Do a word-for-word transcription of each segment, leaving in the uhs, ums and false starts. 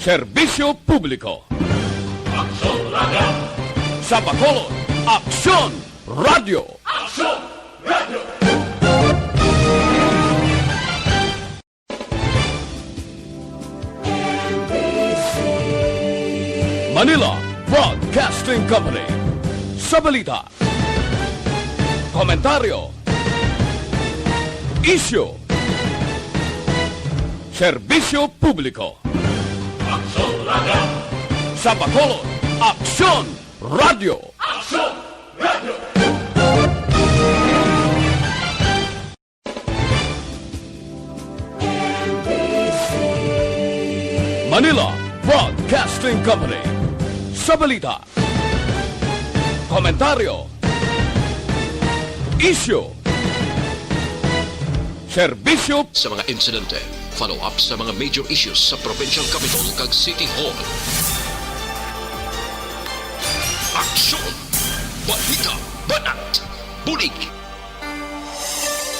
Serbisyo publiko. Aksyon Radio. Sa Bacolod, Aksyon Radio. Aksyon Radio. Manila Broadcasting Company. Sa balita, komentaryo, isyu, serbisyo publiko. Aksyon Radio. Sa Bacolod, Aksyon Radio. Aksyon Radio. Manila Broadcasting Company. Sa balita, komentaryo, isyu, serbisyo. Sa mga insidente, follow-up sa mga major issues sa provincial capitol kag City Hall. Aksyon! Balita! Banat! Bulig!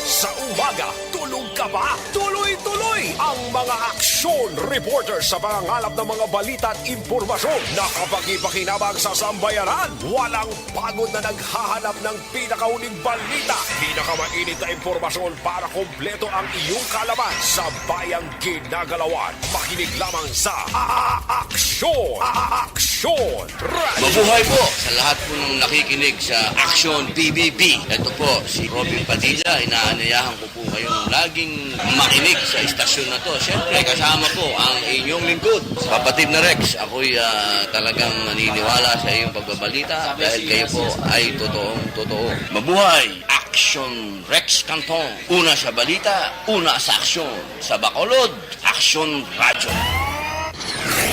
Sa umaga, tulog ka ba? Tuloy-tuloy ang mga aksyon reporter sa pangangalap ng mga balita at impormasyon na kapakipakinabang sa sambayanan. Walang pagod na naghahanap ng pinakahuling balita, pinakamainit na impormasyon para kompleto ang iyong kaalaman sa bayang ginagalawan. Makinig lamang sa A-, A-, Aksyon! A-, A-, Aksyon! Radyo! Mabuhay po sa lahat po ng nakikinig sa Aksyon B B B. Ito po si Robin Padilla. Inaanayahan ko po kayong laging makinig sa istasyon na to. Siyempre, kasama po ang inyong lingkod, Kapatid na Rex. Ako'y, ah, talagang naniniwala sa iyong pagbabalita dahil kayo po ay totoong totoo. Mabuhay! Aksyon Rex Canton. Una sa balita, una sa aksyon. Sa Bacolod, Aksyon Radyo.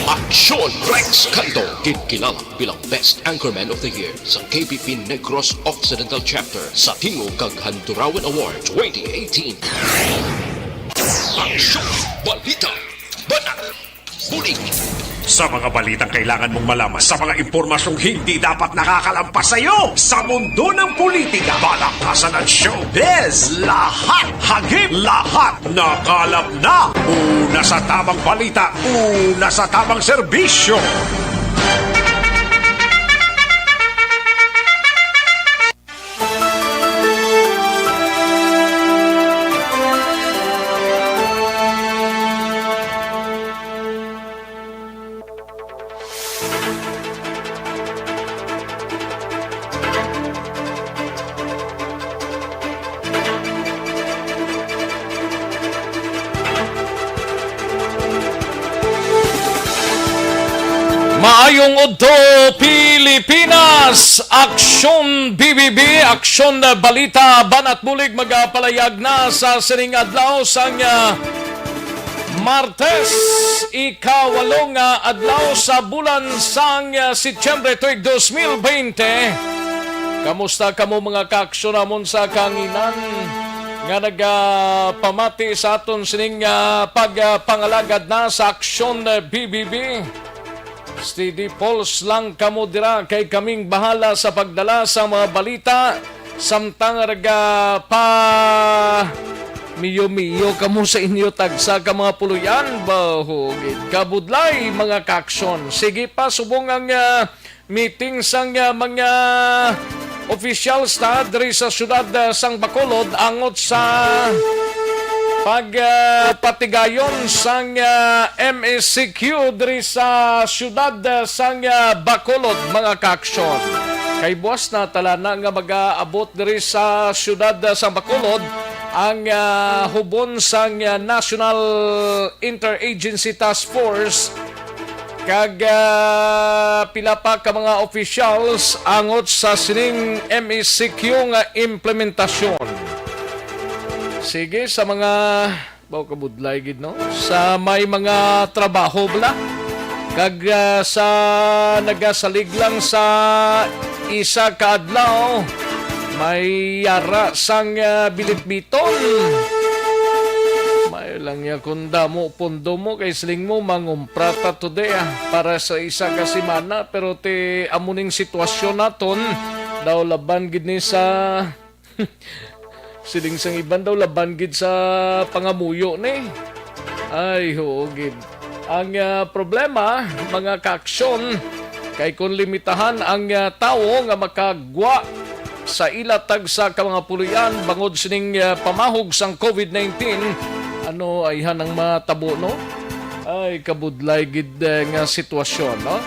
Aksyon Rex Canton, ginkilala bilang Best Anchorman of the Year sa K P P Negros Occidental Chapter sa Tingog kag Handurawan Award twenty eighteen. Aksyon, balita, banat, bulig. Sa mga balitang kailangan mong malaman, sa mga impormasyong hindi dapat nakakalampas sa iyo, sa mundo ng politika, palakasan at showbiz, lahat, hagip, lahat, nakalap na. Una sa tamang balita, una sa tamang serbisyo. Maayong udto, Pilipinas! Aksyon B B B, Aksyon Balita, Banat Bulig, magapalayag na sa sining adlaw sang, ah, Martes, ikawalo nga adlaw sa bulan sang, ah, Setyembre tuig dos mil baynte. Kamusta kamo, mga kaaksyon namon sa kahanginan nga nagapamati sa aton sining, ah, pagpangalagad na sa Aksyon, ah, B B B? Steady pulse lang kamo dira, kay kaming bahala sa pagdala sa mga balita, samtang raga pa miyo-miyo kamo sa inyo tagsa ka mga puloy-an. Baho gid kabudlay, mga kaaksyon. Sige pa, subong ang, ah, meeting sang, ah, mga officials ta diri sa siyudad, ah, sang Bacolod angot sa pag, ah, patigayon sang, ah, M E C Q diri sa siyudad, ah, sang, ah, Bacolod, mga kaaksyon. Kay buwas na tala na nga mag-aabot diri sa siyudad, ah, sang Bacolod ang, ah, hubon sang, ah, National Interagency Task Force kag, ah, pila pa ka mga officials angot sa sining M E C Q nga implementasyon. Sige, sa mga, baw kabudlay gid, no? Sa may mga trabaho bala, kag, ah, sa nagasalig lang sa isa ka adlaw, may yara sang, ah, bilitbiton. May lang ya kung damo pondo mo, kay siling mo, mangumpra ta today, ah, para sa isa ka semana, pero ti amo ning sitwasyon naton, daw laban gid ni sa siling sang iban, daw laban gid sa pangamuyo ni. Ay, huo gid. Ang, ah, problema, mga kaaksyon, kay kung limitahan ang, ah, tawo nga makagwa sa ila tagsa ka mga puloy-an bangod sining, ah, pamahog sang covid nineteen, ano ayhan ang matabo, no? Ay, kabudlay gid, eh, nga sitwasyon, no?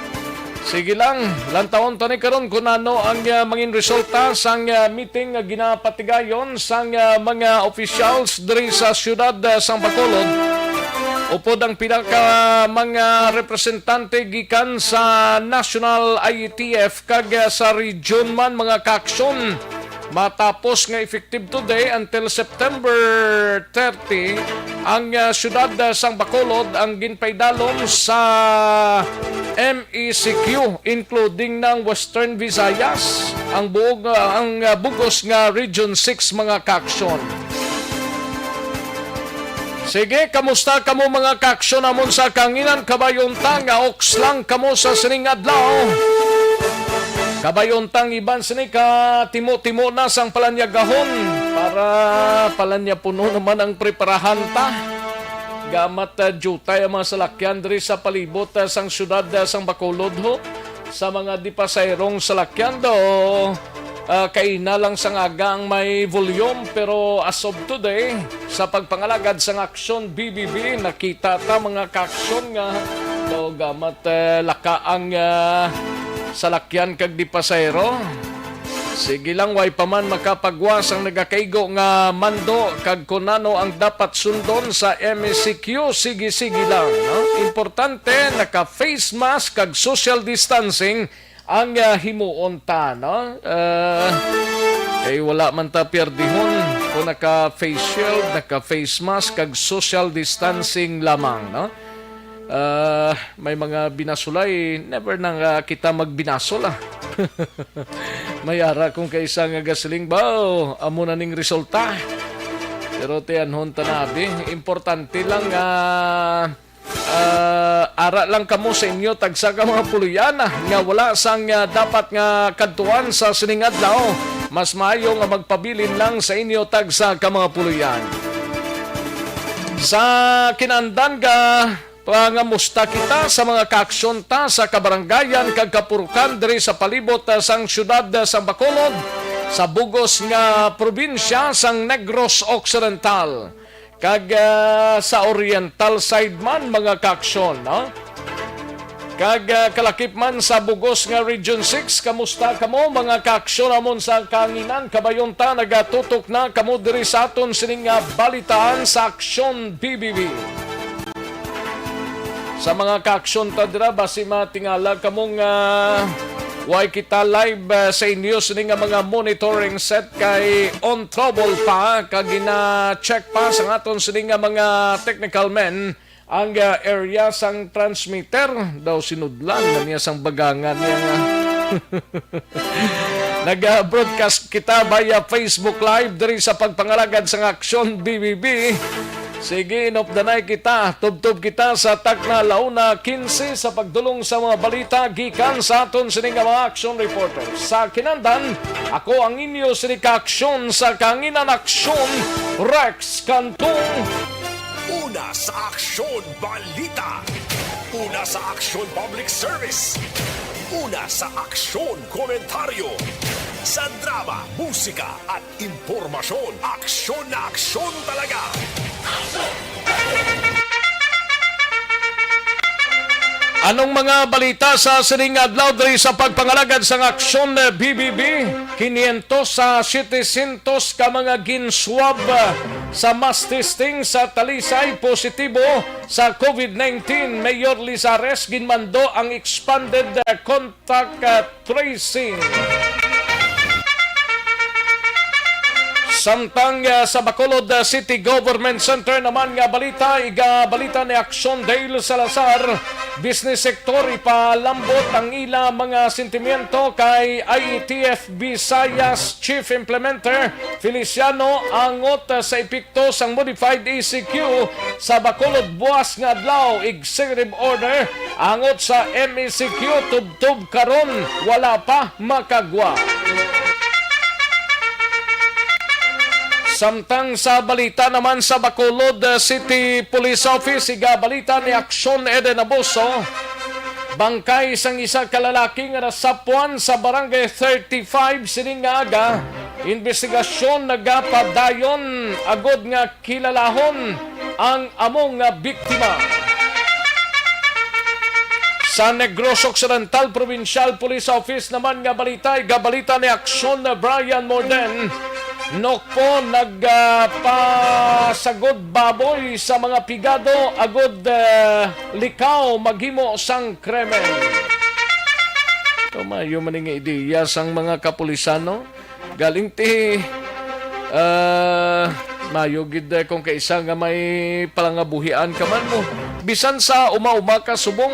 Sige lang, lantawon ta ni karon kung ano ang, ah, mangin resulta sang, ah, meeting nga ginapatigayon sang, ah, mga officials diri sa siyudad, ah, sang Bacolod. Upod ang pila ka mga representante gikan sa National I E T F kag, ah, sa region man, mga kaaksyon. Matapos nga effective today until September thirty, ang, ah, siyudad, ah, sang Bacolod ang ginpaidalom sa M E C Q, including ng Western Visayas, ang buog, ah, ang, ah, bugos nga Region six, mga kaaksyon. Sige, kamusta kamo, mga kaaksyon namon sa kanginan? Kabayon ta nga oks lang kamo sa sining adlaw. Kabayon ta ang iban sini ka timo-timo na sang palanyagahon para palanya puno naman ang preparahan ta. Gamat, ah, jutay ang mga salakyan diri sa palibot, ah, sang siyudad, ah, sang Bacolod, ho. Sa mga dipasahirong salakyan daw, ah, kaina lang sang aga ang may volume, pero as of today, sa pagpangalagad sang Aksyon B B B, nakita ta, mga kaaksyon, nga daw gamat, eh, laka ang, ah, salakyan kag dipasahero. Sige lang, way pa man makapagwa sang nagakaigo nga mando kag kon ano ang dapat sundon sa M E C Q. Sige, sige lang, no? Importante, naka-face mask kag social distancing ang, ah, himuon ta, no? Ah, kay wala man ta pierdihon kung naka-face shield, naka-face mask, kag social distancing lamang, no? Ah, may mga binasulay, never na nga kita magbinasol, ah. May ara kung kaisa nga gasiling, "Baw, amo na ning resulta." Pero tiyanhon ta na, abi. Importante lang nga, ah, ara lang kamo sa inyo tagsa ka mga puloy-an, ah, nga wala sang, ah, dapat nga kadtuan sa sining adlaw. Mas maayo nga magpabilin lang sa inyo tagsa ka mga puloy-an. Sa kinandan ka, pangamusta kita sa mga kaaksyon ta sa kabarangayan kag kapurukan diri sa palibot, ah, sang siyudad, ah, sang Bacolod, sa bugos nga probinsya sang Negros Occidental, kag, ah, sa oriental side man, mga kaaksyon, no? Kag, ah, kalakip man sa bugos nga Region six, kamusta kamo, mga kaaksyon namon sa kanginan? Kabayon ta, nagatutok na kamo diri sa aton sining nga balitaan sa Aksyon B B B. Sa mga kaaksyon ta dira, basi matingala kamo nga way kita live, ah, sa inyo sini nga mga monitoring set kay on trouble pa, kag gina-check pa sa aton sini nga mga technical men ang, ah, area sang transmitter. Daw sinudlan na niya sang bagangan niya nga nag-broadcast kita via Facebook Live diri sa pagpangalagad sang Aksyon B B B. Sige, inupdanay kita. Tubtob kita sa takna la una quince sa pagdulong sa mga balita gikan sa aton sini nga mga action reporters. Sa kinandan, ako ang inyo sini ka aksyon sa kanginan, Aksyon Rex Cantong. Una sa Aksyon Balita. Una sa Aksyon Public Service. Una sa Aksyon Komentaryo. Sa drama, musika, at impormasyon, aksyon na aksyon talaga. Anong mga balita sa sining adlaw diri sa pagpangalagad sang Aksyon B B B? Kinyentos sa setecientos ka mga gin-swab sa mass testing sa Talisay positibo sa covid nineteen. Mayor Lizares ginmando ang expanded, uh, contact, uh, tracing. Samtang, ah, sa Bacolod, ah, City Government Center naman nga balita, igabalita ni Action Dale Salazar, business sector ipalambot ang ila mga sentimiento kay I E T F Visayas Chief Implementer Feliciano angot, ah, sa epekto sang modified E C Q sa Bacolod buas nga adlaw. Executive order angot sa M E C Q tubtob karon wala pa makagwa. Samtang sa balita naman sa Bacolod, uh, City Police Office, igabalita ni Aksyon Eden Abuso, bangkay sang isa ka lalaki nga nasapwan sa Barangay thirty-five sining nga aga. Investigasyon nagapadayon agod nga kilalahon ang amo nga biktima. Sa Negros Occidental Provincial Police Office naman nga balita, igabalita ni Aksyon Brian Morden, Nokpo nagpasagod baboy sa mga pigado agud, ah, likaw maghimo sang krimen. Tumayo man nga ideya sang mga kapulisan, no? Galing ti, ah, mayo gid, eh, kung kaisa nga may palangabuhian ka man mo. Bisan sa uma-uma ka subong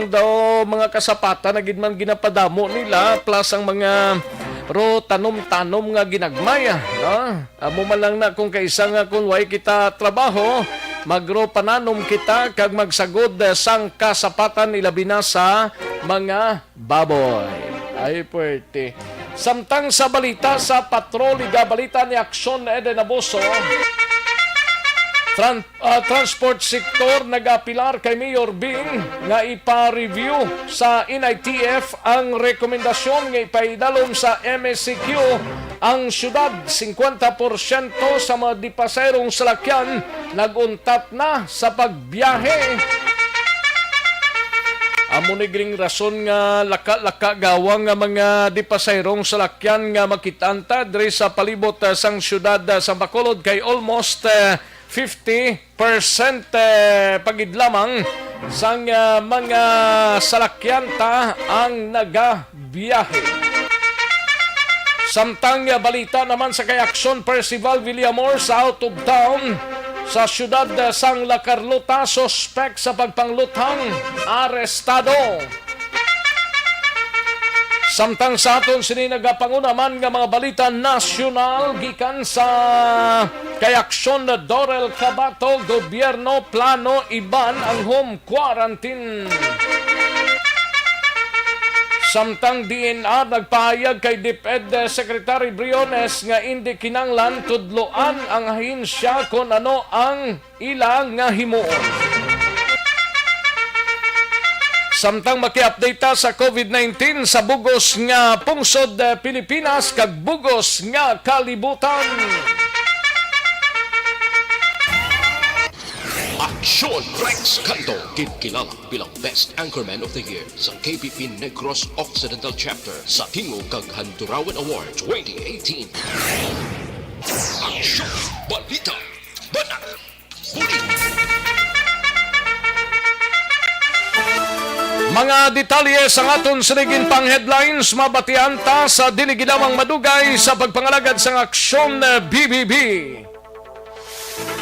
daw mga kasapatan na gid man ginapadamo nila, plus ang mga ro tanom-tanom nga ginagmay, ah, no? Amo man lang na kung kaisa nga kung way kita trabaho, magro pananom kita kag magsagod, eh, sang kasapatan, ilabi na sa mga baboy. Ay, puwerte. Samtang sa balita sa patrol, igabalita ni Aksyon Eden Abuso, tran-, ah, transport sector nag-apilar kay Mayor Bing nga ipa-review sa N I T F ang rekomendasyon nga ipaidalom sa M S C Q ang syudad. Singkwenta porsyento sa mga dipasayrong salakyan nag-untat na sa pagbiyahe. Amo ni gring rason nga laka-laka gawang nga mga dipasayrong salakyan nga makit-an ta diri sa palibot, ah, sang siyudad, ah, sa Bacolod kay almost, ah, fifty percent, eh, pagid lamang sang, ah, mga salakyan ta ang nagabiyahe. Samtang, ah, balita naman sa kay Aksyon Percival Villamor sa out of town sa siyudad, ah, sang La Carlota, suspek sa pagpangluthang, arestado. Samtang sa aton sini nagapanguna man nga mga balita nasyonal gikan sa kay Aksyon na Dorel Cabato, gobyerno plano iban ang home quarantine. Samtang D N R nagpahayag kay DepEd Secretary Briones nga indi kinanglan tudloan ang ahensya kon ano ang ila nga himuon. Samtang maki-update ta sa COVID nineteen sa bugos nga pungsod, eh, Pilipinas kag bugos nga kalibutan. Aksyon Rex Canto, ginkilala bilang Best Anchorman of the Year sa K P P Negros Occidental Chapter sa Tingog kag Handurawan Award twenty eighteen. Aksyon! Balita! Banat! Mga detalye sang aton sinigin pang headlines, mabatian ta sa dili gid lamang madugay sa pagpangalagad sang Aksyon, eh, B B B.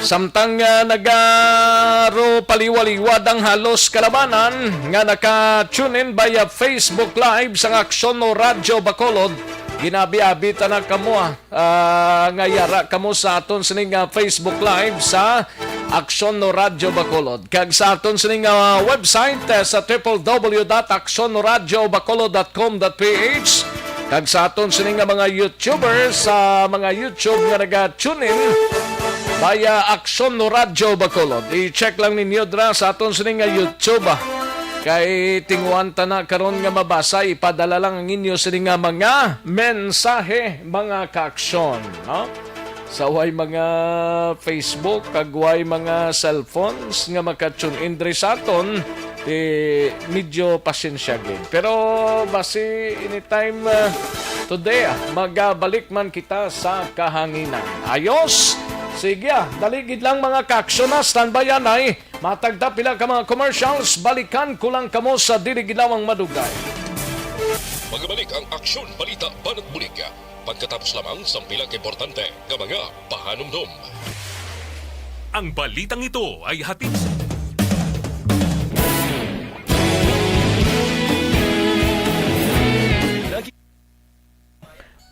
Samtang, ah, nagaro paliwaliwad ang halos kalabanan nga naka-tune in via Facebook Live sang Aksyon no Radyo Bacolod, ginabi-abi ta na kamo, ah. Ah, nga yara kamo sa aton sini nga Facebook Live sa Aksyon no Radyo Bacolod, kag sa aton sini nga website, eh, sa triple W dot aksyon no radyo bacolod dot com dot P H, kag sa aton sini nga mga YouTuber sa mga YouTube nga naga-tune in via Aksyon no Radyo Bacolod. I-check lang ninyo dira sa aton sini nga YouTube, ah. Kay tinguan ta na karon nga mabasa, ipadala lang ang inyo sini nga mga mensahe, mga kaaksyon, no? Sa way mga Facebook kag way mga cellphones nga maka-tune in diri sa aton, eh, medyo pasensya gid. Pero basi anytime, ah, today, ah, magabalik man kita sa kahanginan. Ayos? Sige, ah, dali gid lang, mga kaaksyon, ah, standby anay. Matag ta pila ka mga commercials, balikan ko lang kamo sa dili gid lamang madugay. Magabalik ang Aksyon Balita Banat Bulig pagkatapos lamang sang pila ka importante nga mga pahanumdom. Ang balitang ito ay hatid sa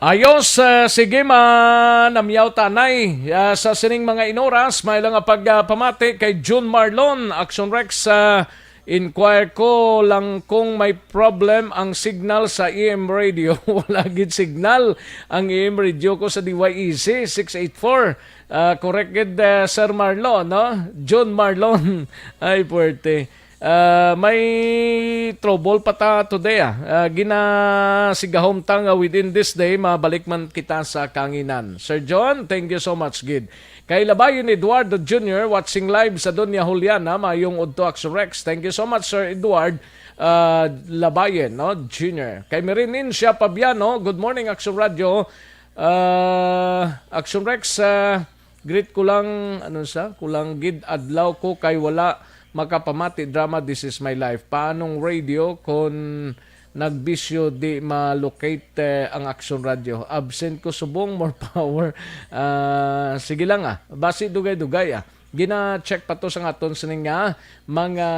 Ayos, ah, sige, manamyaw ta anay. Ah, sa sining mga inoras, may lang nga pagpamati kay June Marlon, Action Rex, ah, inquire ko lang kung may problem ang signal sa E M radio. Wala gid signal ang E M radio ko sa D Y E C six eight four. Ah, correct gid, eh, Sir Marlon, no? June Marlon. Ay, puwerte. Ah, may trouble pa ta today, ah. Ah, ginasigahom ta nga within this day, mabalik man kita sa kanginan. Sir John, thank you so much gid. Kay Labayon Eduardo Junior, watching live sa Doña Juliana, mayong udto Action Rex. Thank you so much, Sir Edward, ah, Labayon, no, Junior. Kay Merinencia Pabiano, good morning, Action Radio. Ah, Action Rex, ah, greet ko lang, ano sa, kulang gid adlaw ko kay wala makapamati drama, This Is My Life. Paanong radio kon nagbisyo di ma-locate, eh, ang Action Radio? Absent ko subong, more power. Ah, sige lang, ah. Basi dugay-dugay, ah. Gina-check pa to sa aton sining nga mga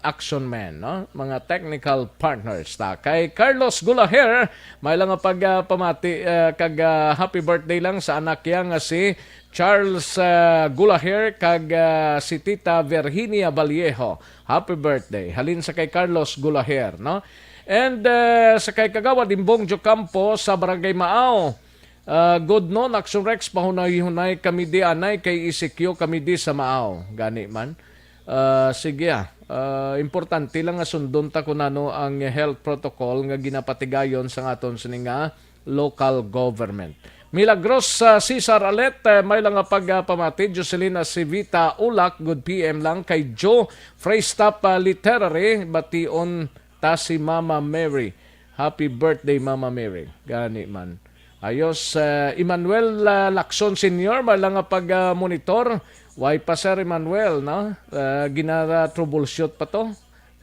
action men, no? Mga technical partners ta. Kay Carlos Gulaher, may lang nga pag, ah, pamati, ah, kag, ah, happy birthday lang sa anak niya nga si Charles, ah, Gulaher kag, ah, si Tita Virginia Vallejo. Happy birthday. Halin sa kay Carlos Gulaher, no? And, ah, sa kay Kagawad Imbong Jocampo sa Barangay Maaw. Ah, good noon, Action Rex, pahunay-hunay kami di anay kay E C Q kami di sa Maaw. Gani man. Ah, sige, ah. Ah, importante lang nga sundon ta kun ano ang health protocol nga ginapatigayon sa aton sini nga local government. Milagros, ah, Cesar Alet, eh, may lang nga pagpamati. Jocelyn Acivita Ulak, good P M lang. Kay Joe Freystop, ah, Literary, bation ta si Mama Mary. Happy birthday, Mama Mary. Gani man. Ayos, ah, Emmanuel, ah, Lacson Senior, may lang nga pag, ah, monitor. Way pa, Sir Emmanuel, no? Ah, ginara-troubleshoot pa to,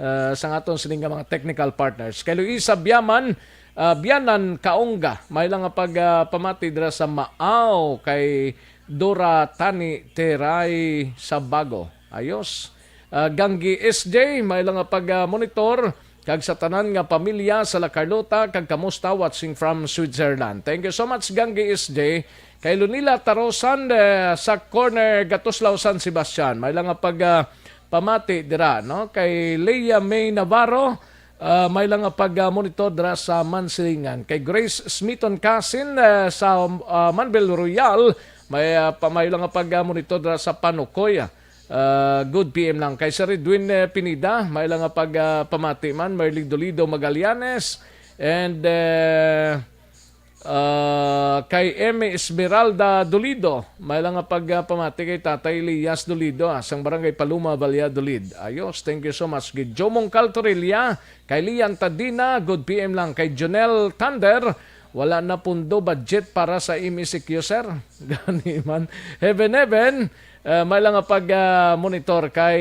ah, sa aton sini nga mga technical partners. Kay Luisa Biaman, ah, Bianan Kaongga, may lang nga pag, ah, pamati dira sa Maaw kay Dora Tani Teray Sabago. Ayos. Ah, Ganggi S J, may lang nga pag, ah, monitor. Kag sa tanan nga pamilya sa La Carlota, kag kamusta, watching from Switzerland. Thank you so much, Ganggi S J. Kay Lunila Tarosan, eh, sa corner Gatuslaw, San Sebastian. May lang nga pag, ah, pamati dira, no? Kay Leia May Navarro, ah, may lang nga pag, ah, monitor dira sa Mansilingan. Kay Grace Smiton Casin, eh, sa, ah, Manville Royal, may, ah, pa, may lang nga pag, ah, monitor dira sa Panukoy. Ah, good P M lang. Kay Sir Edwin, eh, Pineda, may lang nga pag, ah, pamati man. Merly Dolido Magallanes, and, eh, ah, kay Emmy Esmeralda Dolido, may lang nga pag, ah, pamati kay Tatay Elias Dolido, ah, sang Barangay Paloma, Valladolid. Ayos, thank you so much. Gid Jomong Caltorilla, kay Lian Tadina, good P M lang. Kay Jonel Thunder, wala na pundo budget para sa M E C Q, sir. Gani man. Heaven, heaven, ah, may lang nga pag, ah, monitor. Kay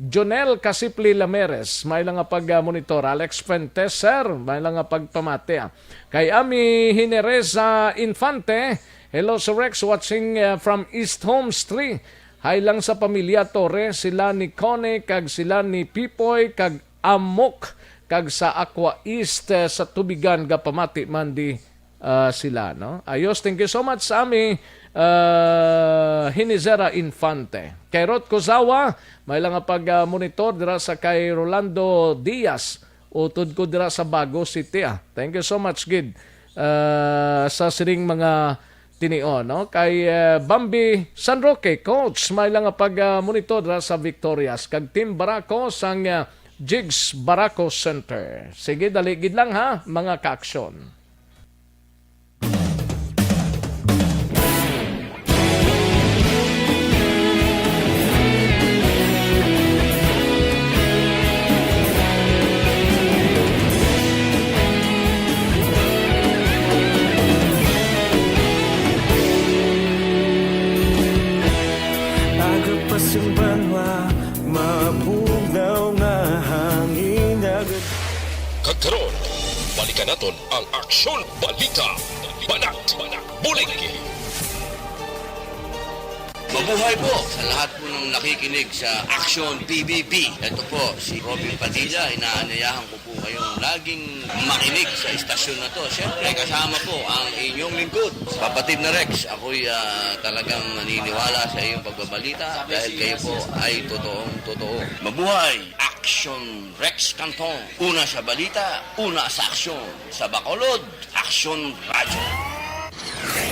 Jonel Casipli Lameres, may lang nga pag, ah, monitor. Alex Fuentes, sir, may lang nga pagpamati, ah. Kay Ami Hinereza Infante, hello, Sir Rex, watching, ah, from East Homes three. Hi lang sa pamilya Torre, sila ni Connie kag sila ni Pipoy kag Amok, kag sa Aqua East, eh, sa Tubigan, gapamati man di, ah, sila, no? Ayos, thank you so much sa Ami, ah, Hinizera Infante. Kay Rot Kozawa, may lang nga pag, ah, monitor dira sa kay Rolando Diaz, utod ko dira sa Bago City, ah. Thank you so much gid, ah, sa sining mga tinion, no? Kay, eh, Bambi San Roque, coach, may lang nga pag, ah, monitor dira sa Victorias, kag Team Barako sang, ah, Jigs Barako Center. Sige, dali gid lang, ha, mga ka-aksyon. Agapas ang banwa, mapunaw nga hangin, agad- Kag karon, balikan naton ang Aksyon Balita. Banat, bulig. Mabuhay po sa lahat po ng nakikinig sa Aksyon P B B. Ito po si Robin Padilla. Inaanyayahan ko po kayong laging makinig sa istasyon na to. Siyempre, kasama po ang inyong lingkod, Kapatid na Rex. Ako'y, ah, talagang naniniwala sa iyong pagbabalita dahil kayo po ay totoong totoo. Mabuhay! Aksyon Rex Canton. Una sa balita, una sa aksyon. Sa Bacolod, Aksyon Radyo.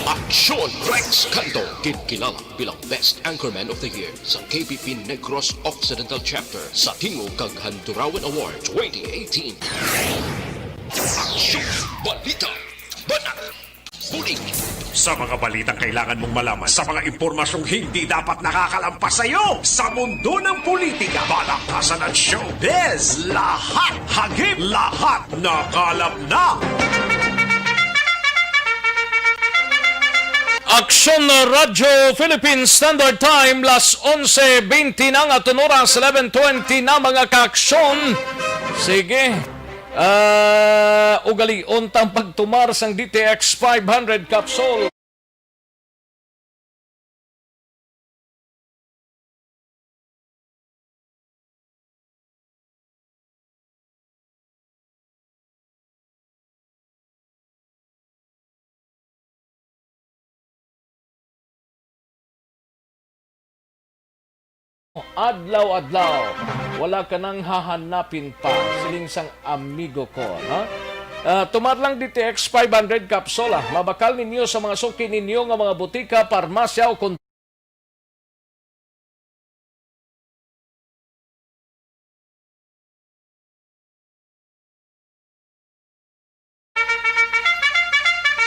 Aksyon Rex Canto, ginkilala bilang Best Anchorman of the Year sa K P P Negros Occidental Chapter sa Tingog kag Handurawan Award twenty eighteen. Aksyon, balita, banat, bulig. Sa mga balitang kailangan mong malaman, sa mga impormasyong hindi dapat nakakalampas sa iyo, sa mundo ng politika, balakasan at showbiz, lahat hagip, lahat nakalap na. Aksyon Radyo Philippine Standard Time, las onse twenty na nga, aton oras, eleven twenty na, mga kaaksyon. Sige. Ah, ugalion tang pagtumar sang D T X five hundred capsule. Adlaw-adlaw, wala ka nang hahanapin pa, siling sang amigo ko, ha? Ah, tumar lang D T X five hundred capsule, ah. Mabakal ninyo sa mga suki ninyo nga mga butika, parmasya o kon-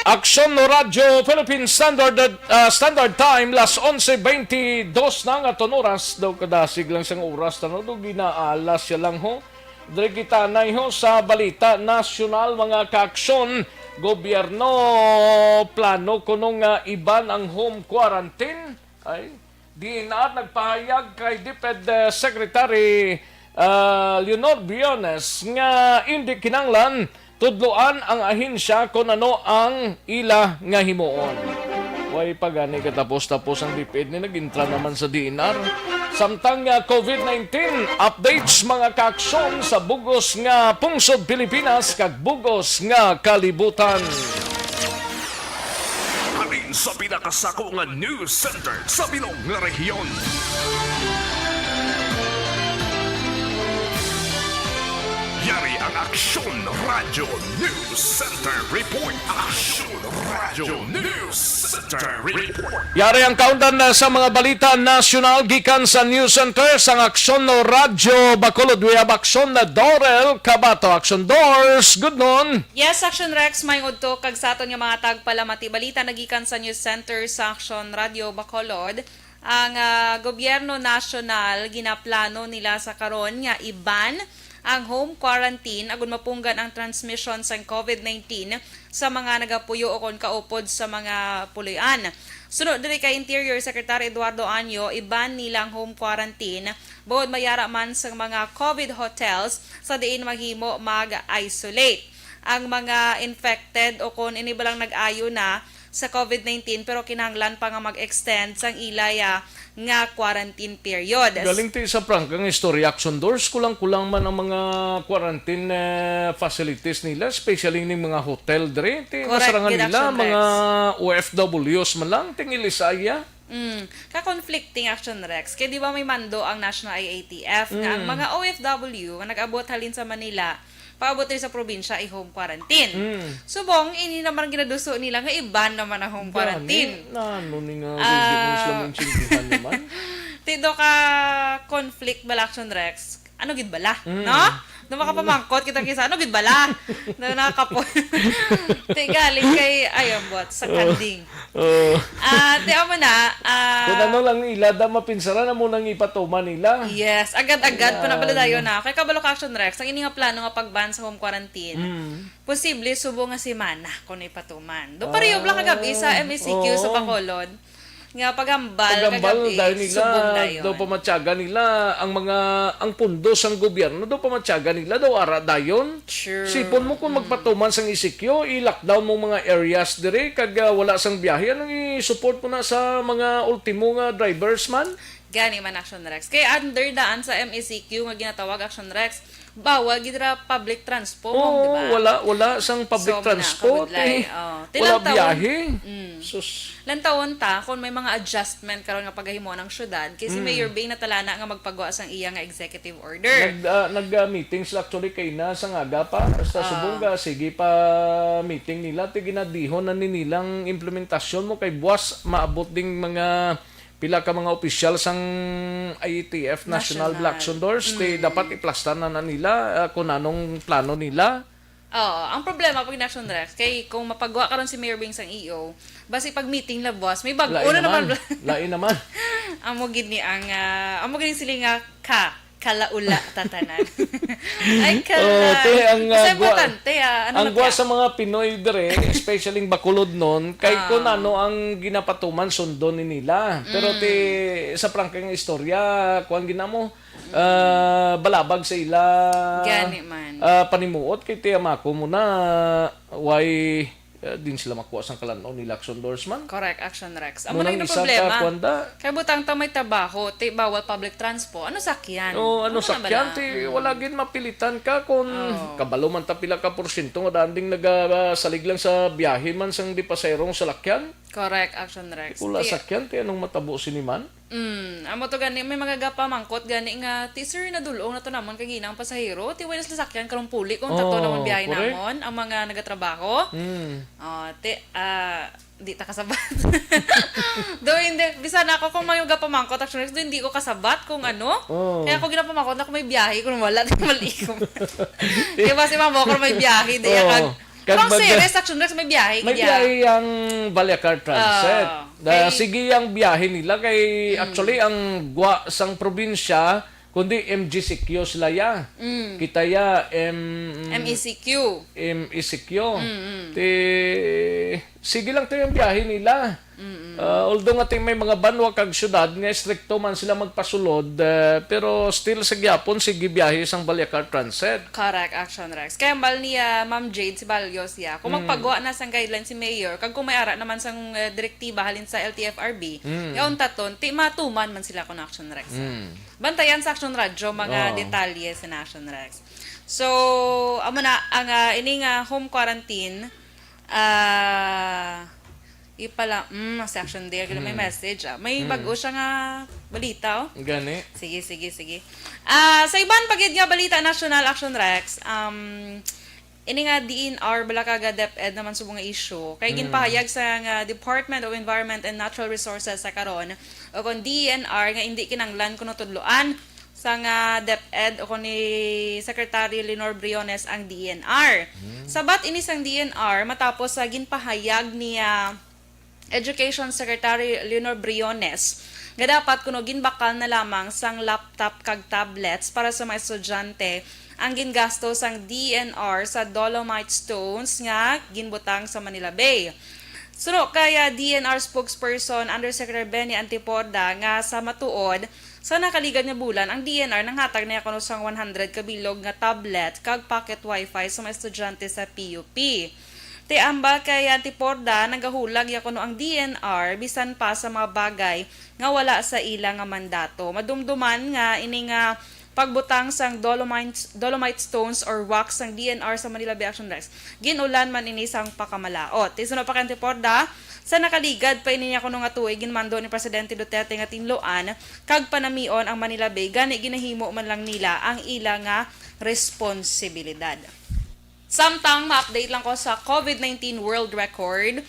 Aksyon no Radyo Philippine Standard, ah, Standard Time, las onse twenty-dos na nga aton oras. Daw kadasig lang sang oras, tano, do ginaalas siya lang, ho. Diri kita na, ho, sa balita nasyonal, mga kaaksyon. Gobyerno plano kuno nga iban ang home quarantine. Ay, D N R nagpahayag kay DepEd, eh, Secretary, ah, Leonor Briones nga indi kinahanglan tudloan ang ahensya kon ano ang ila nga himuon. Way pa gani katapos-tapos ang DepEd ni nag-intra naman sa D N R. Samtang nga COVID nineteen updates, mga kaaksyon, sa bugos nga pungsod Pilipinas kag bugos nga kalibutan. Halin sa pinakasako nga news center sa bilog nga rehiyon. Yari ang Aksyon Radyo News Center Report. Aksyon Radyo News Center Report. Yari ang kaundan na sa mga balita nasyonal gikan sa News Center sang Aksyon Radyo Bacolod. We have Aksyon na Dorel Cabato. Aksyon Dors, good noon. Yes, Action Rex, may udto kag sa aton nga mga tagpalamati. Balita nagikan sa News Center sa Action Radio Bacolod. Ang, ah, gobyerno nasyonal ginaplano nila sa karon nga i-ban ang home quarantine agud mapunggan ang transmission sang COVID nineteen sa mga nagapuyo o kon kaupod sa mga puloy-an. Suno diri kay Interior Secretary Eduardo Año, i-ban nila ang home quarantine bangod mayara man sang mga COVID hotels sa diin mahimo mag-isolate ang mga infected o kon ini ba lang nag-ayo na sa COVID nineteen pero kinahanglan pa nga mag-extend sang ilay, ah, nga quarantine period. Galing ti sa prangka nga istorya, Action Doors, kulang-kulang man ang mga quarantine, eh, facilities nila, especially ning mga hotel diri. Ti Correct, masarangan gid, nila, Action mga Rex. O F Ws man lang, ting ilisaya. Mm, ka-conflicting, Action Rex. Kay di ba may mando ang National I A T F nga ang Mm. mga O F W nga nag-abot halin sa Manila, paabot diri sa probinsya, i-home quarantine. Mm. Subong, ini naman ginaduso nila nga i-ban naman ang home Gani, quarantine. Na ano ni nga Ah. Hindi mo sila maintindihan naman? Ti do ka conflict bala, Action Rex? Ano gid bala? Mm. No? No makapamangkot kita kisa, ano gid bala? No, nakakapo-, ti galing kay, ay, ambot, sa Oh. kanding. Oh. Ah, ti amo na, ah, Kung ano lang nila, da mapinsaran, amo nang ipatuman nila. Yes, agad-agad po na pala Yan. dayon na. Kay kabalo ka, Action Rex, ang ini nga plano nga pag-ban sa home quarantine, Mm. posible subong nga semana kung ipatuman. Do pareho lang kagabi sa Ah, M E C Q sa oo. Bacolod. Nga paghambal Paghambal kagabi, dahil nila, subong dayon. daw pamatyaga nila ang mga, ang pundo sang gobyerno, daw pamatyaga nila, daw ara dayon. True. Sipon mo kung Mm. magpatuman sang E C Q, i-lockdown mo mga areas dire, kag, ah, wala sang biyahe, anong i-support mo na sa mga ultimo nga drivers man? Gani man, Action Rex. Kay under daan sa M E C Q nga ginatawag, Action Rex, Bawal gid ra public transport, Oo, di ba? wala, wala sang public So, muna, transport, kabudlay. eh. Oh, Wala tilantaw. biyahe. Mm. Sus. Lantawon ta kung may mga adjustment karon nga pagahimo ng syudad, kay si Mm. Mayor Beng natalana nga magpagwa sang iya nga executive order. Nag, ah, nag, ah, meeting sila actually kay na sa ngaga pa, sa Ah. subong ga, sige pa meeting nila, ti ginadihon na ni nilang implementasyon mo kay buwas maabot ding mga pila ka mga opisyal sang I A T F, National National. Black Condors, ti Mm. dapat iplastar na, na nila, ah, kung anong plano nila. Oo, ang problema pag Action Rex, kay kung mapagwa karon si Mayor Beng sang E O, basi pag meeting la buwas, may bag-o Lain na naman. naman. Lain naman. Amo gid ni ang, ah, amo gid ni sila nga ka, kalaula tatanan. Ay, kala. Oh, te, ang, ah, Basta gwa-, importante, ah, ano ang na gwa tiya? sa mga Pinoy dire, especially ang Bacolod nun, kay Ah. kung ano ang ginapatuman, sundon ni nila. Pero Mm. te, sa prangkang istorya, kuwan ginamo, ah, balabag sa ila Gani man. ah, panimuot kay te, amako mo na, why, ah, din sila makuha sang kalan-on ni Action Rex man? Correct, Action Rex. Amo Muna lang ang isa ka problema. kwanda. Kay butang ta may trabaho, ti bawal public transport. Ano sakyan? Oh, ano Ano na ba sakyan? na? Ti, Mm. wala gid mapilitan ka kung Oh. kabalo man ta pila ka porsyento nga daan ding nagasalig lang sa biyahe man sang di pasaherong salakyan. Correct, Action Rex. Wala Ti- sakyan, ti anong matabo sini man? Mm, amo to gani, may mga gapamangkot gani nga, "Ti, sir, nadul-ong na to namon kay ginang pasahero, ti, way na sila sakyan karong puli kung tato Oh, namon biyahe correct. namon, ang mga nagatrabaho." Mm. Oh, ti, ah, di ta kasabat. Do, hindi. Bisan ako, kung may gapamangkot, actually, do, hindi ko kasabat kung ano. Oh. Kaya ako ginapamangkot na kung may biyahe, kung wala, di malikom. Di ba si mama ko may biyahe, di Oh. kag, Kag kung mag- serious, actually, may biyahe, May kaya. biyahe ang Balyacar Transit. Ah, Da, kay sige ang biyahe nila kay Mm. actually ang gwa sang probinsya kundi M G C Q sila ya. Mm. Kita ya M M E C Q. M E C Q. Mm, mm. Ti, sige lang to yung biyahe nila. Mm, mm. Ah, although nga ti may mga banwa kag syudad nga estrikto man sila magpasulod, ah, pero still sa gyapon sige biyahe sang Balyacar Transit. Correct, Action Rex. Kaya ang bal niya, Ma'am Jade Ceballos, ya, kung Mm. magpagwa na sang guideline si Mayor, kag kung may ara naman sang, eh, direktiba halin sa L T F R B, Mm. nga untaton, ti matuman man sila kon Action Rex. Mm. Bantayan sa Action Radyo mga Oo. detalye sa Action Rex. So, amo na ang, ah, ini nga home quarantine, ah, ipala, mm, sa Action Day, may Mm. message, ah. May Mm. bago siya nga balita, oh. Gani. Sige, sige, sige. Ah, sa iban pa gid nga balita, National Action Rex, um, ini nga D N R, Balakaga DepEd naman subong nga issue. Kay Mm. ginpahayag sa nga Department of Environment and Natural Resources sa karon, o kon D E N R, nga indi kinanglan kuno tudloan sa nga DepEd o kon ni Secretary Leonor Briones ang D E N R. Mm. Sabat ini sang D E N R matapos sa ginpahayag ni, ah, Education Secretary Leonor Briones nga dapat kuno ginbakal na lamang sang laptop kag tablets para sa mga estudyante ang gingasto sang D E N R sa dolomite stones nga ginbutang sa Manila Bay. Suno kay, ah, D E N R spokesperson Undersecretary Benny Antiporda nga sa matuod, sa nakaligad nga bulan, ang D E N R nanghatag na kuno sang one hundred ka bilog nga tablet kag pocket wifi sa mga estudyante sa P U P. Ti ambal kay Antiporda, nagahulag ya kuno ang D N R bisan pa sa mga bagay nga wala sa ila nga mandato. Madumduman nga ini nga pagbutang sang dolomite, dolomite stones or rocks sang D N R sa Manila Bay Action Rex, gin-ulan man ini sang pakamalaot. Ti suno pa kay Antiporda, sa nakaligad pa ini niya kuno nga tuig, ginmando ni Presidente Duterte nga tinluan kag panamion ang Manila Bay, gani ginahimo man lang nila ang ila nga responsibilidad. Samtang ma-update lang ko sa COVID nineteen world record,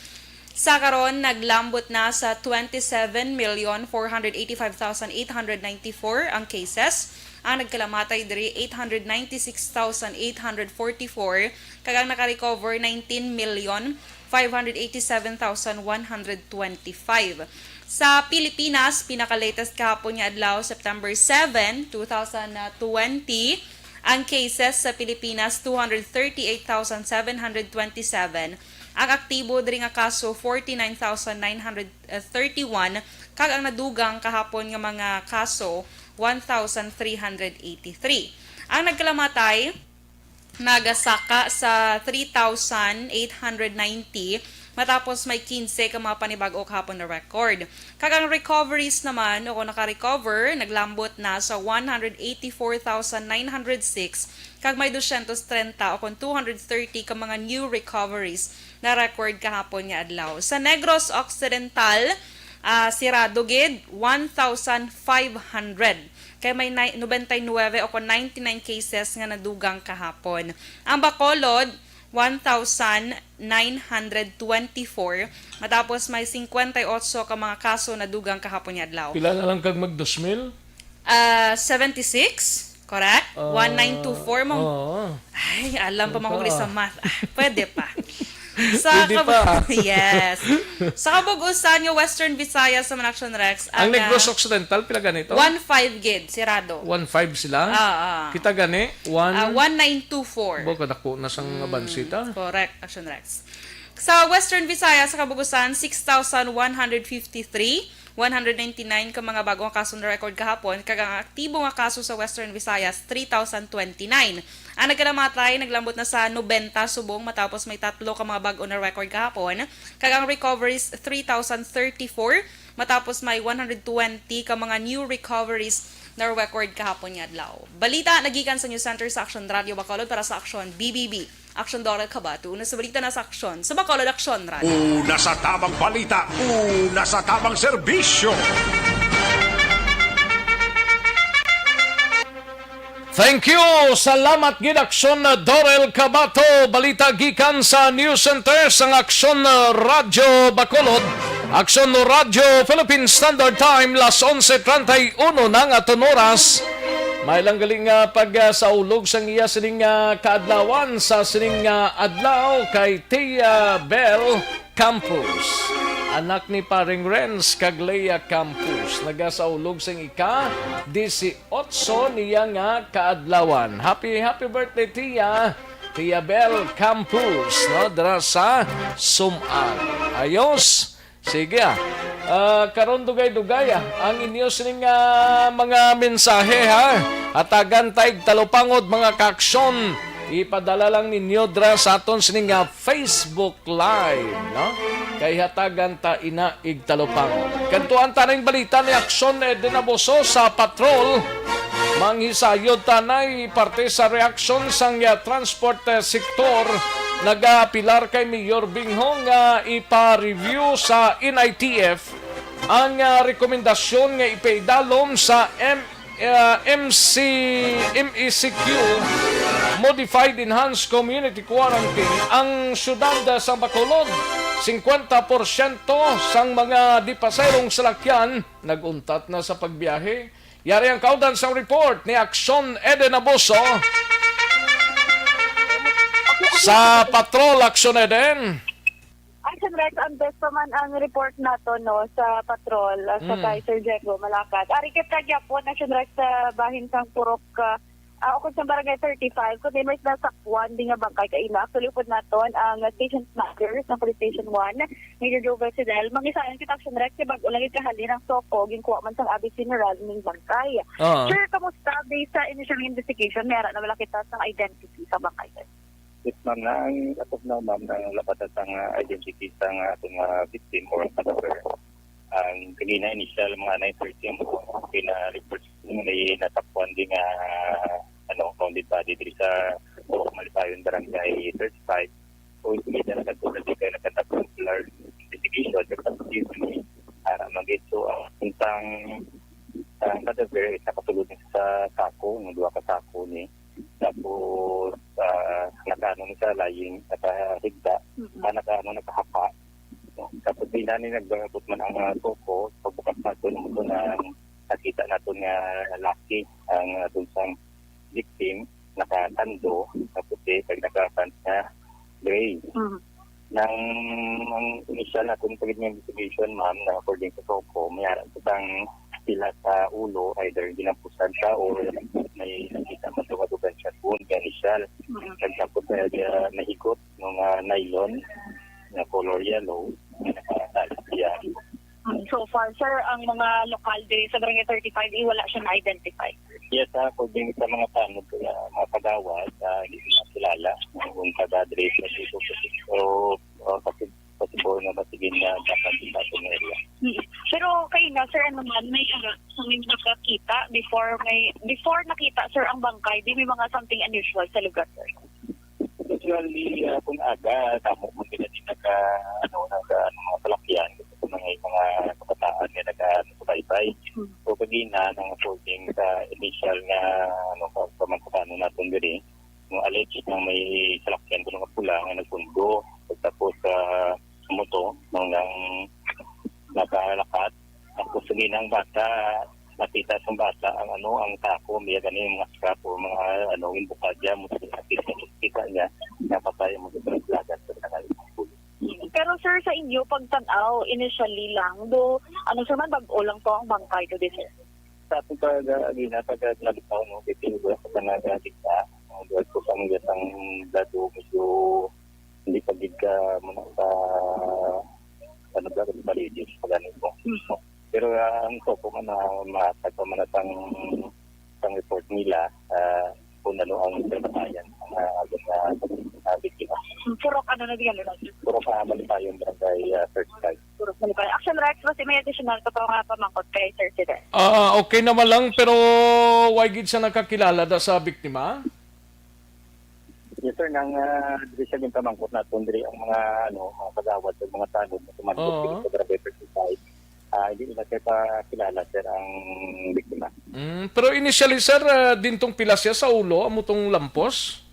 sa karon naglambot na sa twenty-seven million four hundred eighty-five thousand eight hundred ninety-four ang cases, ang nagkalamatay diri eight hundred ninety-six thousand eight hundred forty-four, kag ang nakarecover nineteen million five hundred eighty-seven thousand one hundred twenty-five. Sa Pilipinas, pinaka-latest kahapon nga adlaw, September seven, two thousand twenty, ang cases sa Pilipinas, two hundred thirty-eight thousand seven hundred twenty-seven. Ang aktibo diri nga kaso, forty-nine thousand nine hundred thirty-one, kag ang nadugang kahapon nga mga kaso, one thousand three hundred eighty-three. Ang nagkalamatay, nagasaka sa three thousand eight hundred ninety, matapos may kinse ka mga panibag-o kahapon na record. Kag ang recoveries naman, o kung naka-recover, naglambot na sa one hundred eighty-four thousand nine hundred six, kag may dosyentos trenta o kung two hundred thirty ka mga new recoveries na record kahapon nga adlaw. Sa Negros Occidental, ah, sirado gid, one thousand five hundred. Kay may nai-, nobenta y nuebe o kung ninety-nine cases nga nadugang kahapon. Ang Bacolod, one thousand nine hundred twenty-four, matapos may singkwenta y otso ka mga kaso nadugang kahapon nga adlaw. Pila na lang kag mag dos mil? Ah, seventy-six, correct? Ah, one nine two four mo. Oo. Ay, alam pa Pwede man ko pa. Sa math. Ah, pwede pa. Sa Pwede kab-, pa. Yes. Sa kabug-usan nga Western Visayas sa Manaction Rex, Ang ang, Negros ah, Occidental, pila gani to? One five gid, sirado. One five sila? Ah, ah. Kita gani? One Ah, one nine two four. Bo, kadako na sang Mm, abansita. Correct, Action Rex. Sa Western Visayas, sa kabug-usan, six thousand one hundred fifty-three, one hundred ninety-nine ka mga bag-o nga kaso na record kahapon, kag ang aktibo nga kaso sa Western Visayas, three thousand twenty-nine. Ang nagkanamatay, naglambot na sa nobenta subong matapos may tatlo ka mga bag-o na record kahapon, kag ang recoveries, three thousand thirty-four, matapos may one hundred twenty ka mga new recoveries na record kahapon nga adlaw. Balita nagikan sa News Center sa Action Radio Bacolod para sa Action B B B. Action Dora Kabato, una sa balita na sa Action, sa Bacolod Action Radio. Una sa tamang balita, una sa tamang serbisyo. Thank you. Salamat gid, Action Dorel Kabato. Balita gikan sa News Center sang Action Radyo Bacolod. Action Radyo Philippine Standard Time, las onse treinta y uno na nga aton oras. May lang galing nga pagsaulog sang iya sining nga kaadlawan sa sining nga adlaw kay Tia Bell Campos, anak ni Paring Renz kag Lea Campos, nagasaulog sing ika disiotso niya nga kaadlawan. Happy, happy birthday, Tia! Tia Bel Campos, no, dira sa Sumag. Ayos. Sige, ah. Ah, karon dugay-dugay, ah, ang inyo sining, ah, mga mensahe, ha. Hatagan ta og talupangod, mga kaaksyon. Ipadala lang ninyo dira sa aton sining, ah, Facebook Live, no? Kay hatagan ta ina og talupangod. Kadtuan ta ning balita ni Aksyon Eden Abuso sa patrol. Manghisayod ta nay parte sa reaksyon sang, ah, transport, ah, sektor. Nagaapilar kay Mayor Bingho nga ipa-review sa N I T F ang, ah, rekomendasyon nga ipaidalom sa M-, ah, M C, M E C Q, Modified Enhanced Community Quarantine, ang siyudad sa Bacolod. Singkwenta porsyento sang mga dipaserong salakyan nag-untat na sa pagbiyahe. Yari ang kaundan sang report ni Aksyon Eden Abuso. Sa patrol, Aksyon Eden. Action Rex, ang best pa man ang report nato, no, sa patrol, ah, sa Mm. kay Sir Jericho Malacad. Ari kita gyapon, Action Rex, sa bahin sang Purok, ah, ah, ukon sa Barangay thirty-five, kundi may nasakwan din nga bangkay kaina. Actually, upod naton ang station commander sa Police Station one, Major Jovel Fidel. Mangisayon kita, Action Rex, kay bag-o lang gid kahalin ang SOCO, ginkuha man sang Abis General ning bangkay. Ah. Sir, kamusta? Based sa initial investigation, may ara na wala kita sang identity sa bangkay, sir. Yes, ma'am. Na ang, as of now, ma'am, ang labatan sang, ah, identity sang, ah, atong, ah, victim or cadaver. Ang kanina, initial, mga nine thirty ang pina-report nga may natakwan din nga, ano, found body diri sa Purok Malipayon, Barangay thirty-five. So, immediate na nagtulad din kayo nagkatapos ng large investigation, nagtapos yun ni, ah, Magid. So, ang untang, ang cadaver is nakasulod sa sako, ng duha ka sako ni. Tapos, ah, nakaano ni sa laying, nakahigda, Mm. ah, nakaano, nakahapa. Tapos, di na ni nagbangagot man ang, ah, SOCO, pagbukas nato, nung ito na nakita nato nga lalaki, ang, ah, dun sang victim, nakatando, na puti, kag nakapants nga gray. Mm. Nang, ang initial naton pa gid nga investigation, ma'am, na according sa SOCO, may ara sa sang pila sa ulo, either ginampusan siya or may nakita man duga-dugan siya wound nga initial. Mm. Kag tapos na siya nahigot nga nylon nga color yellow, nga nakatali siya. Mm, so far, sir, ang mga lokal diri sa Barangay thirty-five, eh, wala siya na-identify. Yes, ah, according sa mga tanod, ah, mga kagawad, ah, hindi sila kilala kung taga diri sa dito. So, ah, kasi, kasi po, Mga something unusual sa lugar, sir? Usually, ah, kung aga, damo man gina din nag, ah, ano, nag, ah, ano, mga salakyan, kasi kung mga, mga kabataan nga nag, ah, ano, subaybay. Hmm. So, kagina, nang according sa initial nga, ano, ka-, kamangkotano naton diri, no, alleged nga may salakyan kuno nga pula nga nagpundo. Tapos, ah, amo to, nang, nang nakalakat. Tapos, sige, nang bata, nakita sang bata ang, ano, ang tako, may gani mga scrap o mga, ano, yung bukadya mo, nakita, nakita niya, napatay mo sa dagat sa tangal. Pero, sir, sa inyo pagtan-aw, initially lang, do, ano, sir, man, bag-o lang to ang bangkay to din, sir? Sa ating pag-, ah, agina, pag, ah, nalikaw, no, kasi wala pa na nalika. Ang buhat ko sa mga sang lado, medyo hindi pa gid ka muna sa, ano ba, malinis pa ganun po. Mm. Pero, ah, ang totoo man na mahatag pa man sang, sang report nila, ah, kung ano ang pinapatayan ang, ah, ating, ah, ah, biktima. Purok ano na diyan, sir? Purok, ah, Malipayon, Barangay, ah, First Flag. Purok Malipayon. Action Rex, basta may additional pa to nga pamangkot kay Sir Fidel. Ah, okay naman lang, pero why gid sa nakakilala da sa biktima? Yes, sir. Nang, ah, diri sa ginpamangkot naton diri ang mga, ano, mga kagawad sa mga tanod na tumandok Oo. diri sa Barangay Thirty-five. Ah, hindi nila kay pakilala, sir, ang biktima. Mm, pero initially, sir, ah, dintong pila siya sa ulo, amo tong lampos?